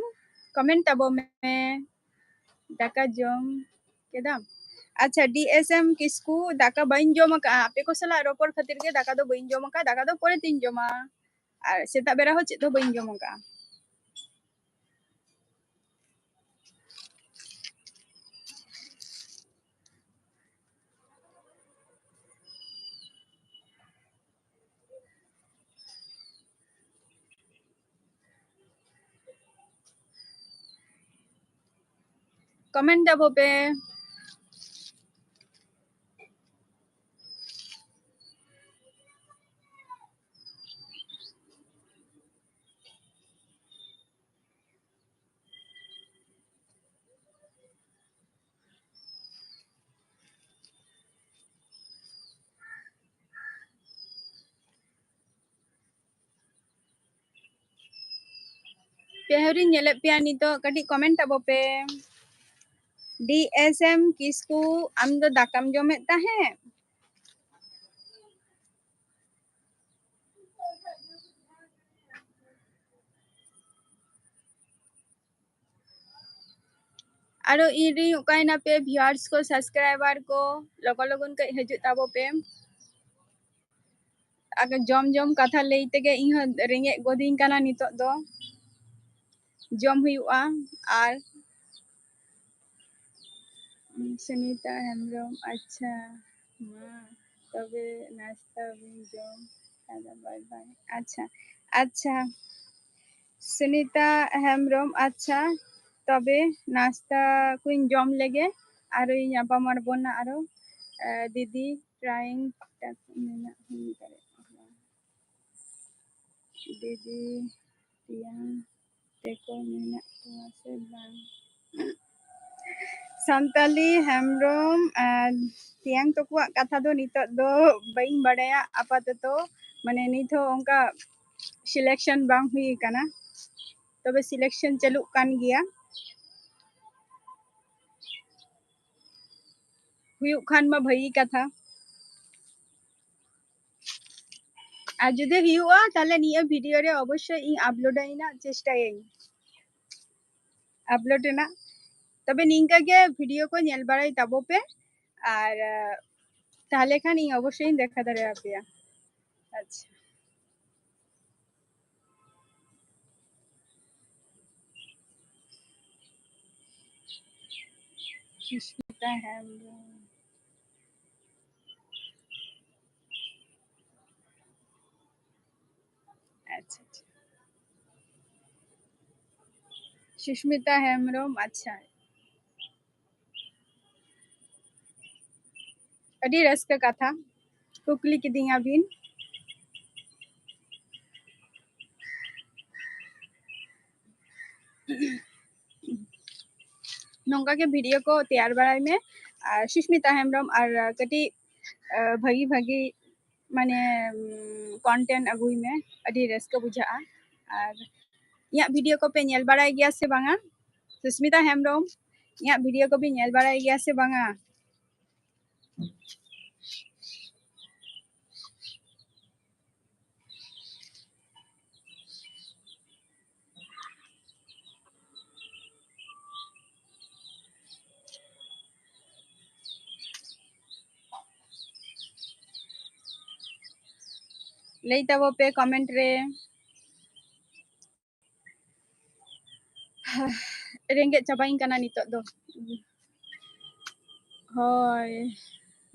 ᱠᱚᱢᱮᱱᱴ ᱛᱟᱵᱚ ᱢᱮ, ᱫᱟᱠᱟ ᱡᱚᱢ ᱠᱮᱫᱟᱢ? ᱟᱪᱪᱷᱟ, ᱰᱤ ᱮᱥ ᱮᱢ ᱠᱤᱥᱠᱩ, ᱫᱟᱠᱟ ᱵᱟᱹᱧ ᱡᱚᱢ ᱟᱠᱟᱫᱼᱟ᱾ ᱟᱯᱮ ᱠᱚ ᱥᱟᱞᱟᱜ ᱨᱚᱯᱚᱲ ᱠᱷᱟᱹᱛᱤᱨ ᱜᱮ ᱫᱟᱠᱟ ᱫᱚ ᱵᱟᱹᱧ ᱡᱚᱢ ᱟᱠᱟᱫᱼᱟ, ᱫᱟᱠᱟ ᱫᱚ ᱯᱚᱨᱮ ᱛᱤᱧ ᱡᱚᱢᱟ᱾ ᱟᱨ ᱥᱮᱛᱟᱜ ᱵᱮᱲᱟ ᱦᱚᱸ ᱪᱮᱫ ᱦᱚᱸ ᱵᱟᱹᱧ ᱡᱚᱢ ᱟᱠᱟᱫᱼᱟ᱾ Comment ᱟᱵᱚ ᱯᱮ᱾ ᱯᱮ ᱦᱚᱲᱤᱧ ᱧᱮᱞᱮᱫ ᱯᱮᱭᱟ ᱱᱤᱛᱚᱜ, ᱠᱟᱹᱴᱤᱡ comment ᱟᱵᱚ ᱯᱮ᱾ D S M ᱠᱤᱥᱠᱩ, ᱟᱢ ᱫᱚ ᱫᱟᱠᱟᱢ ᱡᱚᱢᱮᱫ ᱛᱟᱦᱮᱸᱫ? ᱟᱨᱚ ᱤᱧ ᱨᱮᱱ ᱚᱠᱟᱭᱮᱱᱟ ᱯᱮ viewers ᱠᱚ, subscriber ᱠᱚ, ᱞᱚᱜᱚᱱ ᱞᱚᱜᱚᱱ ᱠᱟᱹᱡ ᱦᱤᱡᱩᱜ ᱛᱟᱵᱚ ᱯᱮ᱾ ᱟᱫᱚ ᱡᱚᱢ ᱡᱚᱢ ᱠᱟᱛᱷᱟ ᱞᱟᱹᱭ ᱛᱮᱜᱮ ᱤᱧ ᱦᱚᱸ ᱨᱮᱸᱜᱮᱡ ᱜᱚᱫᱤᱧ ᱠᱟᱱᱟ ᱱᱤᱛᱚᱜ ᱫᱚ᱾ ᱡᱚᱢ ᱦᱩᱭᱩᱜᱼᱟ᱾ ᱟᱨ ᱥᱩᱱᱤᱛᱟ ᱦᱮᱢᱵᱨᱚᱢ, ᱟᱪᱪᱷᱟ, ᱢᱟ ᱛᱚᱵᱮ ᱱᱟᱥᱛᱟ ᱵᱤᱱ ᱡᱚᱢ, ᱟᱫᱚ bye bye᱾ ᱟᱪᱪᱷᱟ, ᱟᱪᱪᱷᱟ, ᱥᱩᱱᱤᱛᱟ ᱦᱮᱢᱵᱨᱚᱢ, ᱟᱪᱪᱷᱟ, ᱛᱚᱵᱮ ᱱᱟᱥᱛᱟ ᱠᱚᱧ ᱡᱚᱢ ᱞᱮᱜᱮ, ᱟᱨᱚᱧ ᱧᱟᱯᱟᱢ ᱟᱵᱚᱱᱟ ᱟᱨᱚ᱾ ᱮ, ᱫᱤᱫᱤ ᱴᱨᱟᱭᱤᱝ ᱢᱮᱱᱟᱜ ᱦᱩᱭ ᱫᱟᱲᱮᱭᱟᱜᱼᱟ᱾ ᱫᱤᱫᱤ ᱛᱮᱭᱟᱝ ᱛᱮᱠᱚ ᱢᱮᱱᱟᱜ ᱠᱚᱣᱟ ᱥᱮ ᱵᱟᱝ? ᱥᱟᱱᱛᱟᱞᱤ ᱦᱮᱢᱵᱨᱚᱢ, ᱟᱨ ᱛᱮᱭᱟᱝ ᱛᱟᱠᱚᱣᱟᱜ ᱠᱟᱛᱷᱟ ᱫᱚ ᱱᱤᱛᱚᱜ ᱫᱚ ᱵᱟᱹᱧ ᱵᱟᱲᱟᱭᱟ ᱟᱯᱟᱛᱚᱛᱚ, ᱢᱟᱱᱮ ᱱᱤᱛ ᱦᱚᱸ ᱚᱱᱠᱟ selection ᱵᱟᱝ ᱦᱩᱭ ᱟᱠᱟᱱᱟ, ᱛᱚᱵᱮ selection ᱪᱟᱹᱞᱩᱜ ᱠᱟᱱ ᱜᱮᱭᱟ, ᱦᱩᱭᱩᱜ ᱠᱷᱟᱱ ᱢᱟ ᱵᱷᱟᱹᱜᱤ ᱠᱟᱛᱷᱟ᱾ ᱟᱨ ᱡᱩᱫᱤ ᱦᱩᱭᱩᱜᱼᱟ, ᱛᱟᱦᱞᱮ ᱱᱤᱭᱟᱹ video ᱨᱮ ᱚᱵᱚᱥᱥᱳᱭ ᱤᱧ upload ᱨᱮᱱᱟᱜ ᱪᱮᱥᱴᱟᱭᱟᱹᱧ, upload ᱨᱮᱱᱟᱜ᱾ ᱛᱚᱵᱮ ᱱᱤᱝᱠᱟᱹ ᱜᱮ video ᱠᱚ ᱧᱮᱞ ᱵᱟᱲᱟᱭ ᱛᱟᱵᱚ ᱯᱮ, ᱟᱨ, ᱟᱸ, ᱛᱟᱦᱞᱮ ᱠᱷᱟᱱ ᱤᱧ ᱚᱵᱚᱥᱥᱳᱭ ᱤᱧ ᱫᱮᱠᱷᱟ ᱫᱟᱲᱮᱭᱟᱯᱮᱭᱟ᱾ ᱟᱪᱪᱷᱟ, ᱥᱩᱥᱢᱤᱛᱟ ᱦᱮᱢᱵᱨᱚᱢ᱾ ᱟᱪᱪᱷᱟ, ᱟᱪᱪᱷᱟ᱾ ᱥᱩᱥᱢᱤᱛᱟ ᱦᱮᱢᱵᱨᱚᱢ, ᱟᱪᱪᱷᱟ᱾ ᱟᱹᱰᱤ ᱨᱟᱹᱥᱠᱟᱹ ᱠᱟᱛᱷᱟ, ᱠᱩᱠᱞᱤ ᱠᱤᱫᱤᱧᱟ ᱵᱤᱱ᱾ ᱱᱚᱝᱠᱟ ᱜᱮ video ᱠᱚ ᱛᱮᱭᱟᱨ ᱵᱟᱲᱟᱭ ᱢᱮ᱾ ᱟᱨ ᱥᱩᱥᱢᱤᱛᱟ ᱦᱮᱢᱵᱨᱚᱢ, ᱟᱨ ᱠᱟᱹᱴᱤᱡ, ᱟᱸ, ᱵᱷᱟᱹᱜᱤ ᱵᱷᱟᱹᱜᱤ ᱢᱟᱱᱮ, ᱩᱢ, content ᱟᱹᱜᱩᱭ ᱢᱮ, ᱟᱹᱰᱤ ᱨᱟᱹᱥᱠᱟᱹ ᱵᱩᱡᱷᱟᱹᱜᱼᱟ᱾ ᱟᱨ ᱤᱧᱟᱹᱜ video ᱠᱚᱯᱮ ᱧᱮᱞ ᱵᱟᱲᱟᱭ ᱜᱮᱭᱟ ᱥᱮ ᱵᱟᱝᱟ? ᱥᱩᱥᱢᱤᱛᱟ ᱦᱮᱢᱵᱨᱚᱢ, ᱤᱧᱟᱹᱜ video ᱠᱚᱵᱤᱱ ᱧᱮᱞ ᱵᱟᱲᱟᱭ ᱜᱮᱭᱟ ᱥᱮ ᱵᱟᱝᱟ? ᱞᱟᱹᱭ ᱛᱟᱵᱚ ᱯᱮ comment ᱨᱮ᱾ ᱨᱮᱸᱜᱮᱡ ᱪᱟᱵᱟᱧ ᱠᱟᱱᱟ ᱱᱤᱛᱚᱜ ᱫᱚ᱾ ᱦᱳᱭ,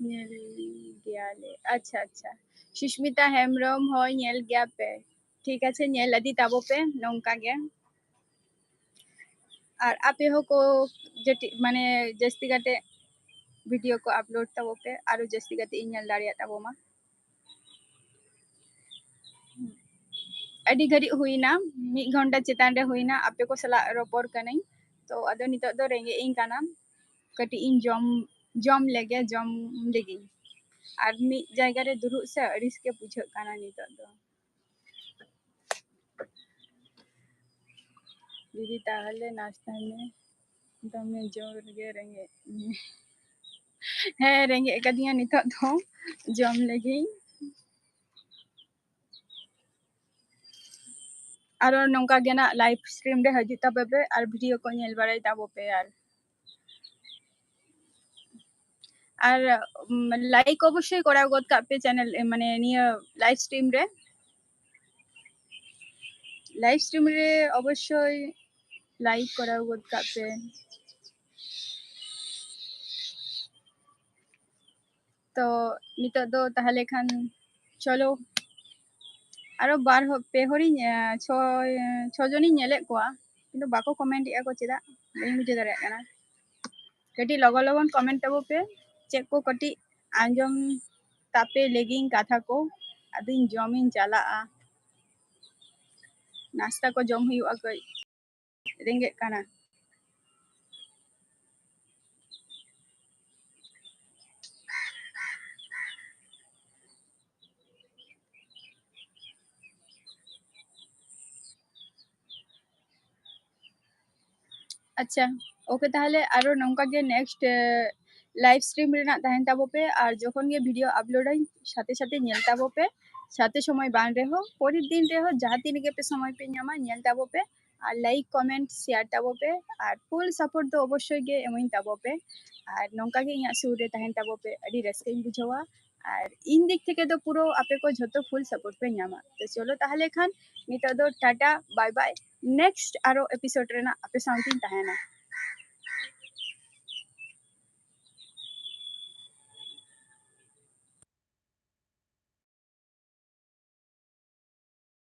ᱧᱮᱞ ᱜᱮᱭᱟᱞᱮ᱾ ᱟᱪᱪᱷᱟ, ᱟᱪᱪᱷᱟ᱾ ᱥᱩᱥᱢᱤᱛᱟ ᱦᱮᱢᱵᱨᱚᱢ, ᱦᱳᱭ, ᱧᱮᱞ ᱜᱮᱭᱟ ᱯᱮ᱾ ᱴᱷᱤᱠ ᱟᱪᱷᱮ, ᱧᱮᱞ ᱤᱫᱤ ᱛᱟᱵᱚ ᱯᱮ ᱱᱚᱝᱠᱟ ᱜᱮ᱾ ᱟᱨ ᱟᱯᱮ ᱦᱚᱸ ᱠᱚ ᱡᱟᱹᱴᱤ-, ᱢᱟᱱᱮ ᱡᱟᱹᱥᱛᱤ ᱠᱟᱛᱮ video ᱠᱚ upload ᱛᱟᱵᱚ ᱯᱮ, ᱟᱨᱚ ᱡᱟᱹᱥᱛᱤ ᱠᱟᱛᱮ ᱤᱧ ᱧᱮᱞ ᱫᱟᱲᱮᱭᱟᱜ ᱛᱟᱵᱚ ᱢᱟ᱾ ᱟᱹᱰᱤ ᱜᱷᱟᱹᱲᱤᱡ ᱦᱩᱭᱱᱟ, ᱢᱤᱫ ᱜᱷᱚᱱᱴᱟ ᱪᱮᱛᱟᱱ ᱨᱮ ᱦᱩᱭᱱᱟ ᱟᱯᱮ ᱠᱚ ᱥᱟᱞᱟᱜ ᱨᱚᱯᱚᱲ ᱠᱟᱹᱱᱟᱹᱧ᱾ ᱛᱚ ᱟᱫᱚ ᱱᱤᱛᱚᱜ ᱫᱚ ᱨᱮᱸᱜᱮᱡ ᱤᱧ ᱠᱟᱱᱟ, ᱠᱟᱹᱴᱤᱡ ᱤᱧ ᱡᱚᱢ, ᱡᱚᱢ ᱞᱮᱜᱮ, ᱡᱚᱢ ᱞᱮᱜᱤᱧ᱾ ᱟᱨ ᱢᱤᱫ ᱡᱟᱭᱜᱟ ᱨᱮ ᱫᱩᱲᱩᱵ ᱥᱮ ᱟᱹᱲᱤᱥ ᱜᱮ ᱵᱩᱡᱷᱟᱹᱜ ᱠᱟᱱᱟ ᱱᱤᱛᱚᱜ ᱫᱚ᱾ ᱫᱤᱫᱤ, ᱛᱟᱦᱚᱞᱮ ᱱᱟᱥᱛᱟᱭ ᱢᱮ, ᱫᱚᱢᱮ ᱡᱳᱨ ᱜᱮ ᱨᱮᱸᱜᱮᱡ ᱢᱮ᱾ ᱦᱮᱸ, ᱨᱮᱸᱜᱮᱡ ᱠᱟᱫᱤᱧᱟ ᱱᱤᱛᱚᱜ ᱫᱚ, ᱡᱚᱢ ᱞᱮᱜᱤᱧ᱾ ᱟᱨᱚ ᱱᱚᱝᱠᱟ ᱜᱮ ᱱᱟᱜ live stream ᱨᱮ ᱦᱤᱡᱩᱜ ᱛᱟᱵᱚ ᱯᱮ ᱟᱨ video ᱠᱚ ᱧᱮᱞ ᱵᱟᱲᱟᱭ ᱛᱟᱵᱚ ᱯᱮ᱾ ᱟᱨ, ᱟᱨ, ᱩᱢ, like ᱚᱵᱚᱥᱥᱳᱭ ᱠᱚᱨᱟᱣ ᱜᱚᱫ ᱠᱟᱜ ᱯᱮ channel, ᱮ, ᱢᱟᱱᱮ ᱱᱤᱭᱟᱹ live stream ᱨᱮ, live stream ᱨᱮ ᱚᱵᱚᱥᱥᱳᱭ like ᱠᱚᱨᱟᱣ ᱜᱚᱫ ᱠᱟᱜ ᱯᱮ᱾ ᱛᱚ ᱱᱤᱛᱚᱜ ᱫᱚ ᱛᱟᱦᱚᱞᱮ ᱠᱷᱟᱱ ᱪᱚᱞᱚ, ᱟᱨᱚ ᱵᱟᱨ ᱦᱚ-, ᱯᱮ ᱦᱚᱲᱤᱧ, ᱮ, ᱪᱷᱚ, ᱪᱷᱚ ᱡᱚᱱᱤᱧ ᱧᱮᱞᱮᱫ ᱠᱚᱣᱟ, ᱠᱤᱱᱛᱩ ᱵᱟᱠᱚ comment ᱮᱫᱼᱟ ᱠᱚ, ᱪᱮᱫᱟᱜ ᱵᱟᱹᱧ ᱵᱩᱡᱷᱟᱹᱣ ᱫᱟᱲᱮᱭᱟᱜ ᱠᱟᱱᱟ᱾ ᱠᱟᱹᱴᱤᱡ ᱞᱚᱜᱚᱱ ᱞᱚᱜᱚᱱ comment ᱛᱟᱵᱚ ᱯᱮ, ᱪᱮᱫ ᱠᱚ ᱠᱟᱹᱴᱤᱡ ᱟᱸᱡᱚᱢ ᱛᱟᱯᱮ ᱞᱟᱹᱜᱤᱧ ᱠᱟᱛᱷᱟ ᱠᱚ, ᱟᱫᱚᱧ ᱡᱚᱢᱤᱧ ᱪᱟᱞᱟᱜᱼᱟ, ᱱᱟᱥᱛᱟ ᱠᱚ ᱡᱚᱢ ᱦᱩᱭᱩᱜᱼᱟ, ᱠᱟᱹᱡ ᱨᱮᱸᱜᱮᱡ ᱠᱟᱱᱟ᱾ ᱟᱪᱪᱷᱟ, okay, ᱛᱟᱦᱚᱞᱮ ᱟᱨᱚ ᱱᱚᱝᱠᱟ ᱜᱮ next, ᱮ, live stream ᱨᱮᱱᱟᱜ ᱛᱟᱦᱮᱱ ᱛᱟᱵᱚ ᱯᱮ, ᱟᱨ ᱡᱚᱠᱷᱚᱱ ᱜᱮ video upload ᱟᱹᱧ, ᱥᱟᱛᱷᱮ ᱥᱟᱛᱷᱮ ᱧᱮᱞ ᱛᱟᱵᱚ ᱯᱮ, ᱥᱟᱛᱷᱮ ᱥᱚᱢᱚᱭ ᱵᱟᱝ ᱨᱮᱦᱚᱸ, ᱯᱚᱨᱮᱨ ᱫᱤᱱ ᱨᱮᱦᱚᱸ, ᱡᱟᱦᱟᱸ ᱛᱤᱱ ᱜᱮᱯᱮ ᱥᱚᱢᱚᱭ ᱯᱮ ᱧᱟᱢᱟ, ᱧᱮᱞ ᱛᱟᱵᱚ ᱯᱮ, ᱟᱨ like, comment, share ᱛᱟᱵᱚ ᱯᱮ, ᱟᱨ full support ᱫᱚ ᱚᱵᱚᱥᱥᱳᱭ ᱜᱮ ᱮᱢᱟᱹᱧ ᱛᱟᱵᱚ ᱯᱮ, ᱟᱨ ᱱᱚᱝᱠᱟ ᱜᱮ ᱤᱧᱟᱹᱜ ᱥᱩᱨ ᱨᱮ ᱛᱟᱦᱮᱱ ᱛᱟᱵᱚ ᱯᱮ, ᱟᱹᱰᱤ ᱨᱟᱹᱥᱠᱟᱹᱧ ᱵᱩᱡᱷᱟᱹᱣᱟ᱾ ᱟᱨ ᱤᱧ ᱫᱤᱠ ᱛᱷᱮᱠᱮ ᱫᱚ ᱯᱩᱨᱟᱹ ᱟᱯᱮ ᱠᱚ ᱡᱷᱚᱛᱚ full support ᱯᱮ ᱧᱟᱢᱟ᱾ ᱛᱚ ᱪᱚᱞᱚ ᱛᱟᱦᱚᱞᱮ ᱠᱷᱟᱱ ᱱᱤᱛᱚᱜ ᱫᱚ ᱴᱟᱴᱟ, bye bye, next ᱟᱨᱚ episode ᱨᱮᱱᱟᱜ ᱟᱯᱮ ᱥᱟᱶᱛᱤᱧ ᱛᱟᱦᱮᱱᱟ᱾